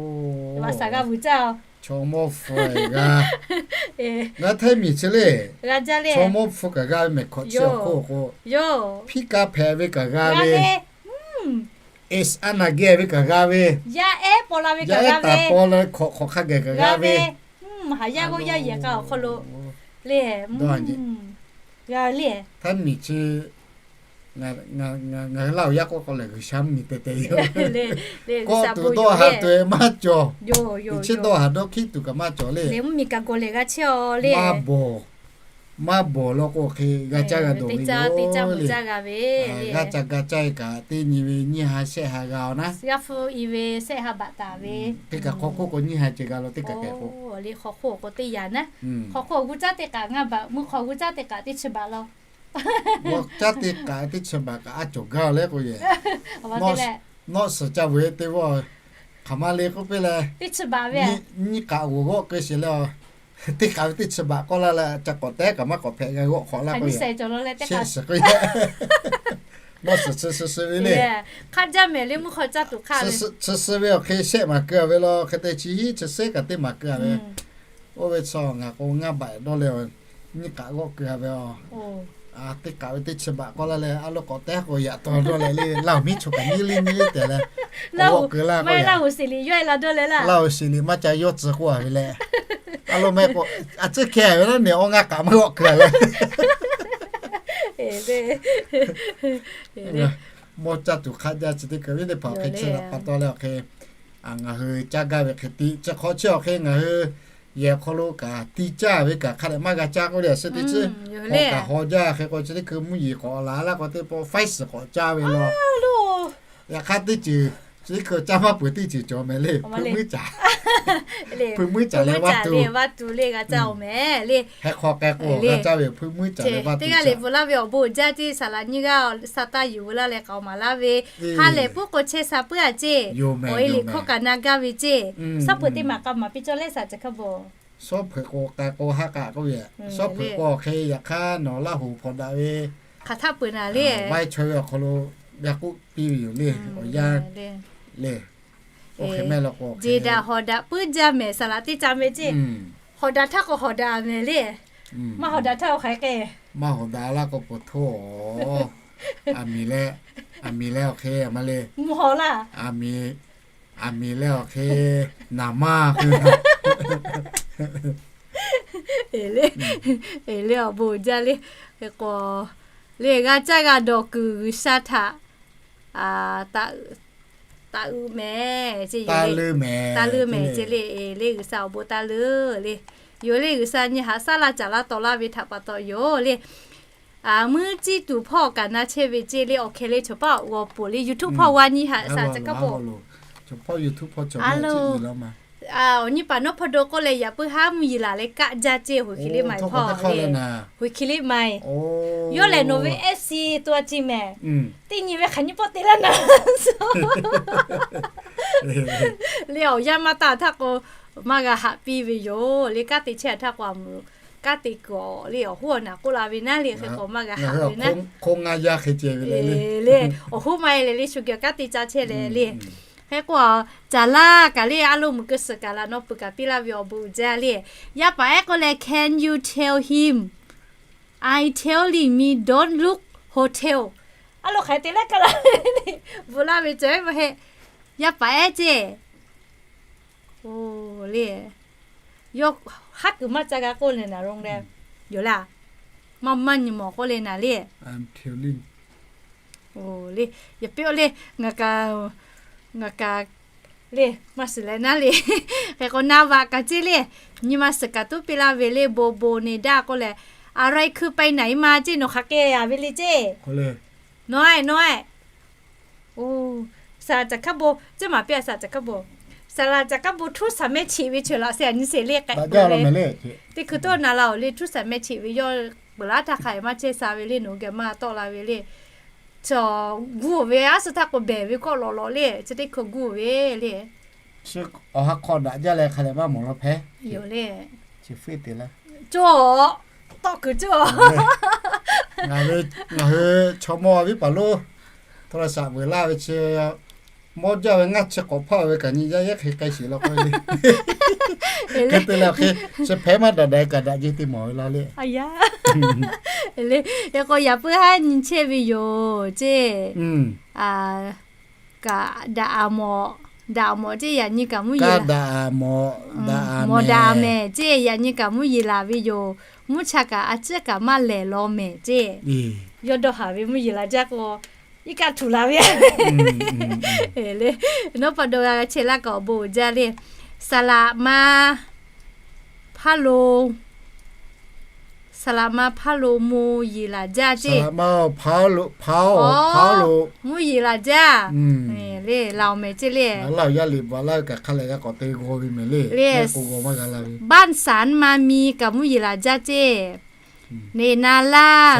Vaꞈ saˍ g'a vuiˬ caˇ-oˬ. Chaw mawˇ hpu g'a. Ngaˬ Htaiˇ miˬ chi le, g'a jaˇ le. Chaw mawˇ hpu kaꞈ g'a ve mehˬ hkawꞈ chi awˬ hk'oˆ k'o, yoˬ, hpiˇ kaˇ hpehꞈ ve kaꞈ g'a ve, aˬ naˬ geh ve kaꞈ g'a ve, yaˇ ehˉ paw la ve kaꞈ g'a ve, hk'awꞈ hk'awꞈ hk'a geh kaꞈ g'a ve. Haˍ yaˇ g'awˇ yaˇ yehˬ k'a awˬ hk'aw lo le, g'a le. Htaiˇ miˬ chi ngaˬ hui Laˇ huˍ yaˇ k'oˆ k'o lehˬ, G'uiˬsha mvuhˇmiˬ tehˬ tehˬ yoˬ. Kawˆ tuˬ dawˇ haˍ tuˬ-e maˇ cawˬ. Chi dawˇ haˍ dawˇ hkiˉ tuˬ kaꞈ maˇ cawˬ le. Maˇ bawˬ, maˇ bawˬ law k'o hk'e g'a caˇ g'a dawˬ ve yoˬ le. G'a ca ga caˇ-e kaꞈ teˇ nyi ve nyiˇ ha shehˆ ha g'a-oˬ naˉ. G'aˇ hpu i ve shehˆ ha baꞈ taˍ ve. Teˇ kaꞈ hk'aw hk'oˆ k'o nyiˇ ha ceh g'a law teˇ kaꞈ k'o. Hk'aw hk'oˆ k'o teˇ yaꞈ naˉ. Hk'aw hk'oˆ g'uˇ caˉ teˇ kaꞈ ngaˇ baꞈ, mvuhˇ hk'aw g'uˇ caˉ teˇ kaꞈ teˇ chi baꞈ law. G'uˇ caˉ teˇ kaꞈ teˇ chi baꞈ kaꞈ a cawˬ gaˇ leh k'o yehˬ. Nawˇ suhˍ ca vuiˬ-e teˇ g'aˇ hk'aˬ ma le k'oˆ piˇ leh, teˇ chi baꞈ ve nyiˇ kaꞈ g'oˬ g'awˆ keu sheˍ leh, teˇ kaꞈ ve teˇ chi baꞈ k'awˇ laˇ leh, ca k'awꞈ tehˉ kaꞈ maˇ k'awꞈ hpehꞈ g'a g'awˆ hk'awꞈ laˇ k'o, nawˇ suhˍ chi suhˍ suhˍ ve le. Hk'aˇ jaˇ mehˍ le, mvuhˇ hk'aw caˇ tuˬ hk'aˇ ve. Chi suhˍ suhˍ ve awˬ hk'e shehˆ maˍ keu-a ve law, hk'e te chi hiˉ chi sehˉ kaꞈ teˇ maˍ keu-a ve. Oˇ ve chaw ngaˬ k'o ngaˇ baꞈ dawˇ leh, nyiˇ kaꞈ g'awˆ keu-a ve-oˬ. Teˇ kaꞈ ve teˇ chi baꞈ k'awˇ laˇ leh, a lo k'awꞈ tehˉ k'o yaꞈ taw dawˇ leh le, Laˇ huˍ miˉ chaw kaꞈ nyiˇ liˇ nyiˇ liˇ tehꞈ leh, Laˇ huˍ siˍ liꞈ maˇ ca yawˇ tcuh k'oˆ-a ve leh, a lo meh k'o, a tcuhˉ hkeh ve laˇ nehˬ awˬ ngaˇ kaꞈ maˇ g'awˆ keu-a leh, mawˇ caˇ tuˬ hk'aˇ jaˇ chi teˇ hkui ve teˇ hpaˍ awˬ hk'e chi pa taw leh awˬ hk'e, ngaˬ hui caˇ gaˇ ve hk'e tiꞈ chi hk'aw chi awˬ hk'e ngaˬ hui yehˬ hk'aw lo kaꞈ tiˇ caˇ ve kaꞈ hk'a dehꞈ maˇ g'a caˇ k'oˆ le. Suh teˇ ciˉ k'awꞈ kaꞈ haw jaˇ hk'e k'o, chi teˇ hkui mvuhˇ yeˬ k'awꞈ la laˇ k'o, teˇ pawˆ faiˉ suhˍ k'awꞈ caˇ ve law. Yaꞈ hk'aˇ teˇ ceuˬ, chi teˇ hkui caˇ maˇ peuˬ teˇ ceuˬ cawˬ mehˍ le. Hpu muiˉ caˍ, hpu muiˉ caˍ leh vaˇ tu, vaˇ tu le g'a caˇ-oˬ mehˍ le. Hk'e hk'aw k'ai k'o g'a caˇ ve hpu muiˉ caˍ leh vaˇ tu leh le. Bvuhꞈ laˇ ve awˬ bon uiˍ jaˇ ceˇ, saˍ laꞈ nyiˇ g'aˇ saˍ taˇ yuˬ veu laˇ leh k'aoˍ maˍ laˇ ve, ha lehˬ puiˉ k'o chehˇ sha puiˉ-a ceˇ. Awˬ e liꞈ hkawˇ kaꞈ na gaˇ ve ceˇ. Shaˉ peuˬ teˇ maˬ k'a maˍ piˇ cawˇ leh saˍ ca hkaˇ bon. Shaˉ peuˬ k'o k'ai k'o ha k'aꞈ k'oˆ ve, shaˉ peuˬ k'o hk'e yaꞈ hk'aˇ nawˬ Laˇ huˍ hpawnˬ daꞈ ve hk'aˬ htaˆ peuˬ naˍ le, vaiˇ chaweh awˬ hk'aw lo g'a k'oˆ piˇ ve yoˬ le. Awˬ yanˇ le, oˇ hk'e mehˆ la k'o jeˬ daꞈ hawˍ daꞈ puiˉ jaˇ mehˍ, saˍ laꞈ teˇ ca meh ceˇ. Hawˍ daꞈ htaˇ k'o hawˍ daꞈ mehˍ le. Maˇ hawˍ daꞈ htaˇ oˇ hk'aˬ hk'e, maˇ hawˍ daꞈ laˇ k'o peuˬ htoˇ-oˬ. Aˬ miˍ leh, aˬ miˍ leh awˬ hk'e a ma le, mvuhˇ haw laˇ. Aˬ miˍ leh awˬ hk'e naˍ maˇ k'oˆ e le, e le awˬ bon uiˍ jaˇ le. Hk'e k'o le g'a caˇ g'a dawˬ kuiˬ G'uiˬsha htaꞈ taꞈ uiˍ mehˍ ceˇ, taˇ leuˆ mehˍ ceˇ le. E le G'uiˬsha awˬ bon taˇ leuˆ le. Yoˬ le, G'uiˬsha nyi haꞈ shaˉ laˇ caˍ laˇ tawˍ laˇ ve htaꞈ pa taw yoˬ le. Mvuhˇ ciˇ tuˬ hpawˇ kaꞈ na chehˇ ve ceˇ le. Awˬ hkeh le chaw paˆ g'aw poˬ le, YouTube hpawˇ g'a nyi haꞈ shaˍ ca hkaˇ bon. Awˬ nyi paˍ nawˉ hpawˇ do k'oˆ leh yaꞈ puiˉ haˉ mvuhˇ yeˬ laˬ leh kaˆ jaˇ ceˇ, hoꞈ hki le ma hpawˇ le. Hoꞈ hki le ma. Yawˇ lehˬ nawˬ ve FC tuˬ a ciˇ mehˍ. Teˇ nyi ve hk'aˬ nyi pawˆ te laˇ na. Le awˬ yanˇ maˇ taˇ htaˇ k'o, maˇ g'a haꞈ piˇ ve yoˬ le. Kanˉ te chehˇ htaˇ k'o, a mvuhˬ kanˉ te kuiˬ awˬ le awˬ hoˉ awˬ naˬ k'oˆ la ve naˉ le. Hk'e k'o maˇ g'a haꞈ ve naˉ. Hk'oˆ ngaˇ yaˇ hk'e ceh ve le, awˬ hoˉ maˇ e leh le shu geh kanˉ te ca chehˇ leh le. Hk'e k'o, caˍ laˇ kaꞈ le, a loˍ meuꞈ keu suhˍ kaꞈ laꞈ nawˉ peuˬ kaꞈ piˇ laˇ ve awˬ bon uiˍ jaˇ le. Yaˇ paˍ ehˉ k'oˆ leh, can you tell him I telling me don't look hotel. A loˍ hk'aˬ hk'e te leh kaꞈ laˇ, bvuhꞈ laˇ ve ceh maˇ heˆ. Yaˇ paˍ ehˉ ceˇ. O le, yawˇ haˉ kuiˬ maˇ ca g'a k'oˆ leh naˍ ro le, yoˬ laˇ. Maˇ maˇ nyi mawˬ k'oˆ leh naˍ le. O le, yaꞈ piˇ-oˆ le, ngaˬ kaꞈ, ngaˬ kaꞈ le maˇ shiˍ leh naˉ le. Hk'e k'o na vaꞈ kaꞈ ceˇ le, nyi ma suhˍ kaꞈ tuˉ piˇ laˇ ve le, bon bon ne daˇ k'oˆ leh, อะไรคือไปไหนมา ceˇ, nawˬ hk'aˬ hk'e a ve le ceˇ. Nawˬ-e, nawˬ-e. O, saˍ laꞈ ca hkaˇ bon ceˇ maˍ piˇ a, saˍ laꞈ ca hkaˇ bon. Saˍ laꞈ ca hkaˇ bon htuˇ shaˍ mehˇ cheꞈ ve ceuˬ laꞈ se a nyi se le k'ai k'o le, teˇ hkui tawˇ na la-oˬ le, htuˇ shaˍ mehˇ cheꞈ ve yawˇ peuˬ laˇ htaˇ hk'a e maˇ chehˇ sha ve le, nawˬ hui geh maˇ tawˆ la ve le. Chaw gu ve a suh htaˇ k'o behˬ ve kawˆ lawꞈ lawꞈ le, chi teˇ hkui gu ve le. Awˬ ha hk'aw daꞈ jaˇ leh hk'a leh maˇ mawˬ law hpehˇ. Yoˬ le. Chi fuiˉ te laˇ. Cawˇ, tawˆ kuiˬ cawˇ. Ngaˬ hui chaw mawˇ viˉ paˍ lonˉ โทรศัพท์ veuꞈ laˇ ve chi mawˇ jaˇ ve ngaˇ chi k'awꞈ hpaˇ ve kaꞈ nyi yaˇ yehˉ hk'e k'ai sheˍ law k'o le. Hk'e te leh hk'e chi hpehꞈ maˇ daꞈ daꞈ kaꞈ daꞈ jeˇ te mawˬ ve law le. Hk'e k'o yaꞈ puiˉ haˉ nyi chehˇ ve yoˬ ceˇ. Kaꞈ daꞈ a mawˬ, daꞈ a mawˬ ceˇ yaꞈ nyi kaꞈ mvuhˇ yeˬ laˬ. Mawˬ daꞈ a mehˍ ceˇ yaꞈ nyi kaꞈ mvuhˇ yeˬ laˬ ve yoˬ. Mvuhˇ cha kaꞈ a ciˉ kaꞈ maˇ lehˬ law mehˍ ceˇ. Yawˇ dawˇ haˍ ve mvuhˇ yeˬ laˬ jaˇ k'o, iˉ kaˆ htuꞈ la ve le. Nawˉ pa dawˇ g'a chehˇ laˇ kaꞈ awˬ bon uiˍ jaˇ le. Saˍ laꞈ ma hpaˇ lo, saˍ laꞈ ma hpaˇ lo mvuhˇ yeˬ laˬ jaˇ ceˇ. Mvuhˇ yeˬ laˬ jaˇ le, laˬ mehˍ ceˇ le. Laˇ-oˬ yaˇ liꞈ bvuhꞈ laˇ ve kaꞈ hk'a leh g'a k'awꞈ te g'aw ve mehˍ le. Baˆ sanˉ ma mi kaꞈ mvuhˇ yeˬ laˬ jaˇ ceˇ. Neˬ na laˇ,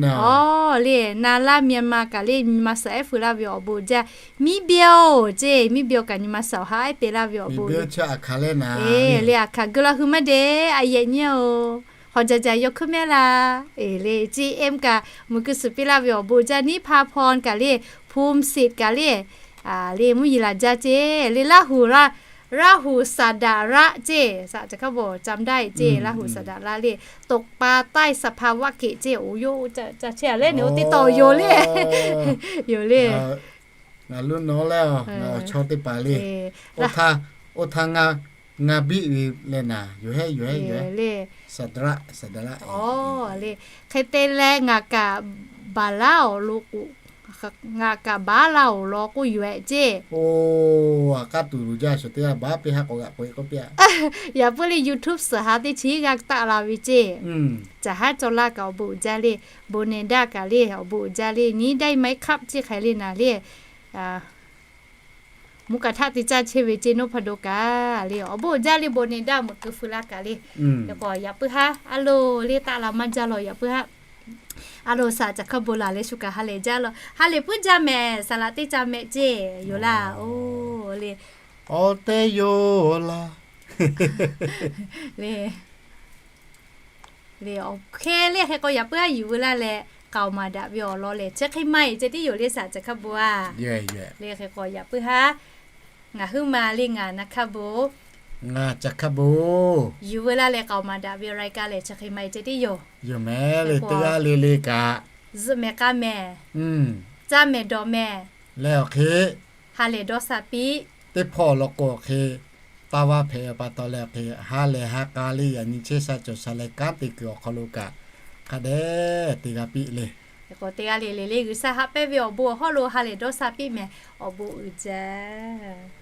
a le, na laˇ Myanmar kaꞈ le nyi ma suhˍ ehˉ feu laˇ ve awˬ bon jaˇ. Miˉ byaoˬ ceˇ, miˉ byaoˬ kaꞈ nyi ma suhˍ awˬ ha ehˉ te laˇ ve awˬ bon le. Aˬ hkaˍ geu la hui maˇ de, a yehˬ nyi-oˬ. Hawˬ jaˬ jaˬ yaw hkuiˉ mehˉ laˇ. E le, ceˇ em kaꞈ meuꞈ keu suhˍ piˇ laˇ ve awˬ bon jaˇ. Niˉ hpa hpaw kaꞈ le, hpu siˍ kaꞈ le, le mvuhˇ yeˬ laˬ jaˇ ceˇ. Le Laˇ huˍ, Laˇ huˍ saˍ daꞈ raˆ ceˇ, saˍ ca hkaˇ bon จำได้ ceˇ, Laˇ huˍ saˍ daꞈ raˆ le, ตกปลาใต้สภาวะเขต ceˇ. Oˬ yoˬ, ca chehˇ a le, neˬ oˇ teˇ taw yoˬ le. Yoˬ le. Ngaˬ loˉ nawˉ leh ngaˬ awˬ chawˇ teˇ hpaˍ le, oˇ htaˇ ngaˇ biˆ ve leh naˍ, yoˬ hehˉ yoˬ hehˉ yoˬ hehˉ le. Saˍ daꞈ raˆ, saˍ daꞈ raˆ le. Hk'e te leh ngaˬ kaꞈ baˬ laˇ awˬ lo k'oꞈ Ngaˬ kaꞈ baˉ laˇ-oˬ law k'oˆ yoˬ-eh ceˇ. Oˇ, a k'aˉ tuˬ loˍ jaˇ, shaˍ teˇ g'aˇ baˉ piˇ haˉ k'awꞈ g'aꞈ k'oꞈ-e k'oˆ piˇ-a. Yaꞈ puiˉ le YouTube suhˍ ha teˇ chi g'a taˆ la ve ceˇ. Caˬ haˉ caw laˇ kaꞈ awˬ bon uiˍ jaˇ le, bon neh daˇ kaꞈ le awˬ bon uiˍ jaˇ le, nyi daiˇ maiˉ hk'aˆ ceˇ hk'aˬ le naˍ le. Mvuhˇ kaꞈ htaˆ te caˇ chehˇ ve ceˇ, Noˉ hpaˇ do kaꞈ le awˬ bon uiˍ jaˇ le, bon neh daˇ meuꞈ keu feu laˇ kaꞈ le. Yaꞈ k'o yaꞈ puiˉ haˉ a loˍ le taˆ la maˇ jaˇ law, yaꞈ puiˉ haˉ a loˍ saˍ caˬ hk'a bon laˬ leh shu kaꞈ ha lehˬ jaˇ law, ha lehˬ puiˉ jaˇ mehˍ, saˍ laꞈ teˇ caˇ mehˆ ceˇ yoˬ laˇ. Oˇ le, awˬ teˇ yoˬ laˇ le. Le awˬ hk'e le hk'e k'o yaꞈ puiˉ haˉ yuˬ veu laˇ leh k'aoˍ maˍ daꞈ ve awˬ lawn lehˬ chi hk'e maˇ heˆ ceh tiˉ yoˬ le, saˍ caˬ hk'a bon-a. Le hk'e k'o yaꞈ puiˉ haˉ ngaˬ huiˉ ma le ngaˬ na hk'a bon, ngaˬ caˬ hk'a bon yuˬ veu laˇ leh k'aoˍ maˍ daꞈ ve awˬ รายการ lehˬ chi hk'e maˇ heˆ ceh tiˉ yoˬ. Yoˬ mehˍ le, teˇ g'aˇ le le kaꞈ zuhꞈ mehˍ k'a mehˍ, caˇ mehˍ dawˬ mehˍ leh awˬ hk'e ha lehˬ dawˇ sha piˇ. Teˇ hpawˇ law k'o awˬ hk'e taˇ vaˇ hpehꞈ ve pa taw leh awˬ hk'e ha lehˬ ha k'a le yaꞈ nyi chehˇ sha cawˬ sha leh kanˉ te kuiˬ awˬ hk'aw lo kaꞈ hk'a dehꞈ te g'a piˇ le. K'o teˇ g'aˇ le le le G'uiˬsha haꞈ pehnˇ ve awˬ bon awˬ hawˉ lo ha lehˬ dawˇ sha piˇ mehˍ, awˬ bon uiˍ jaˇ.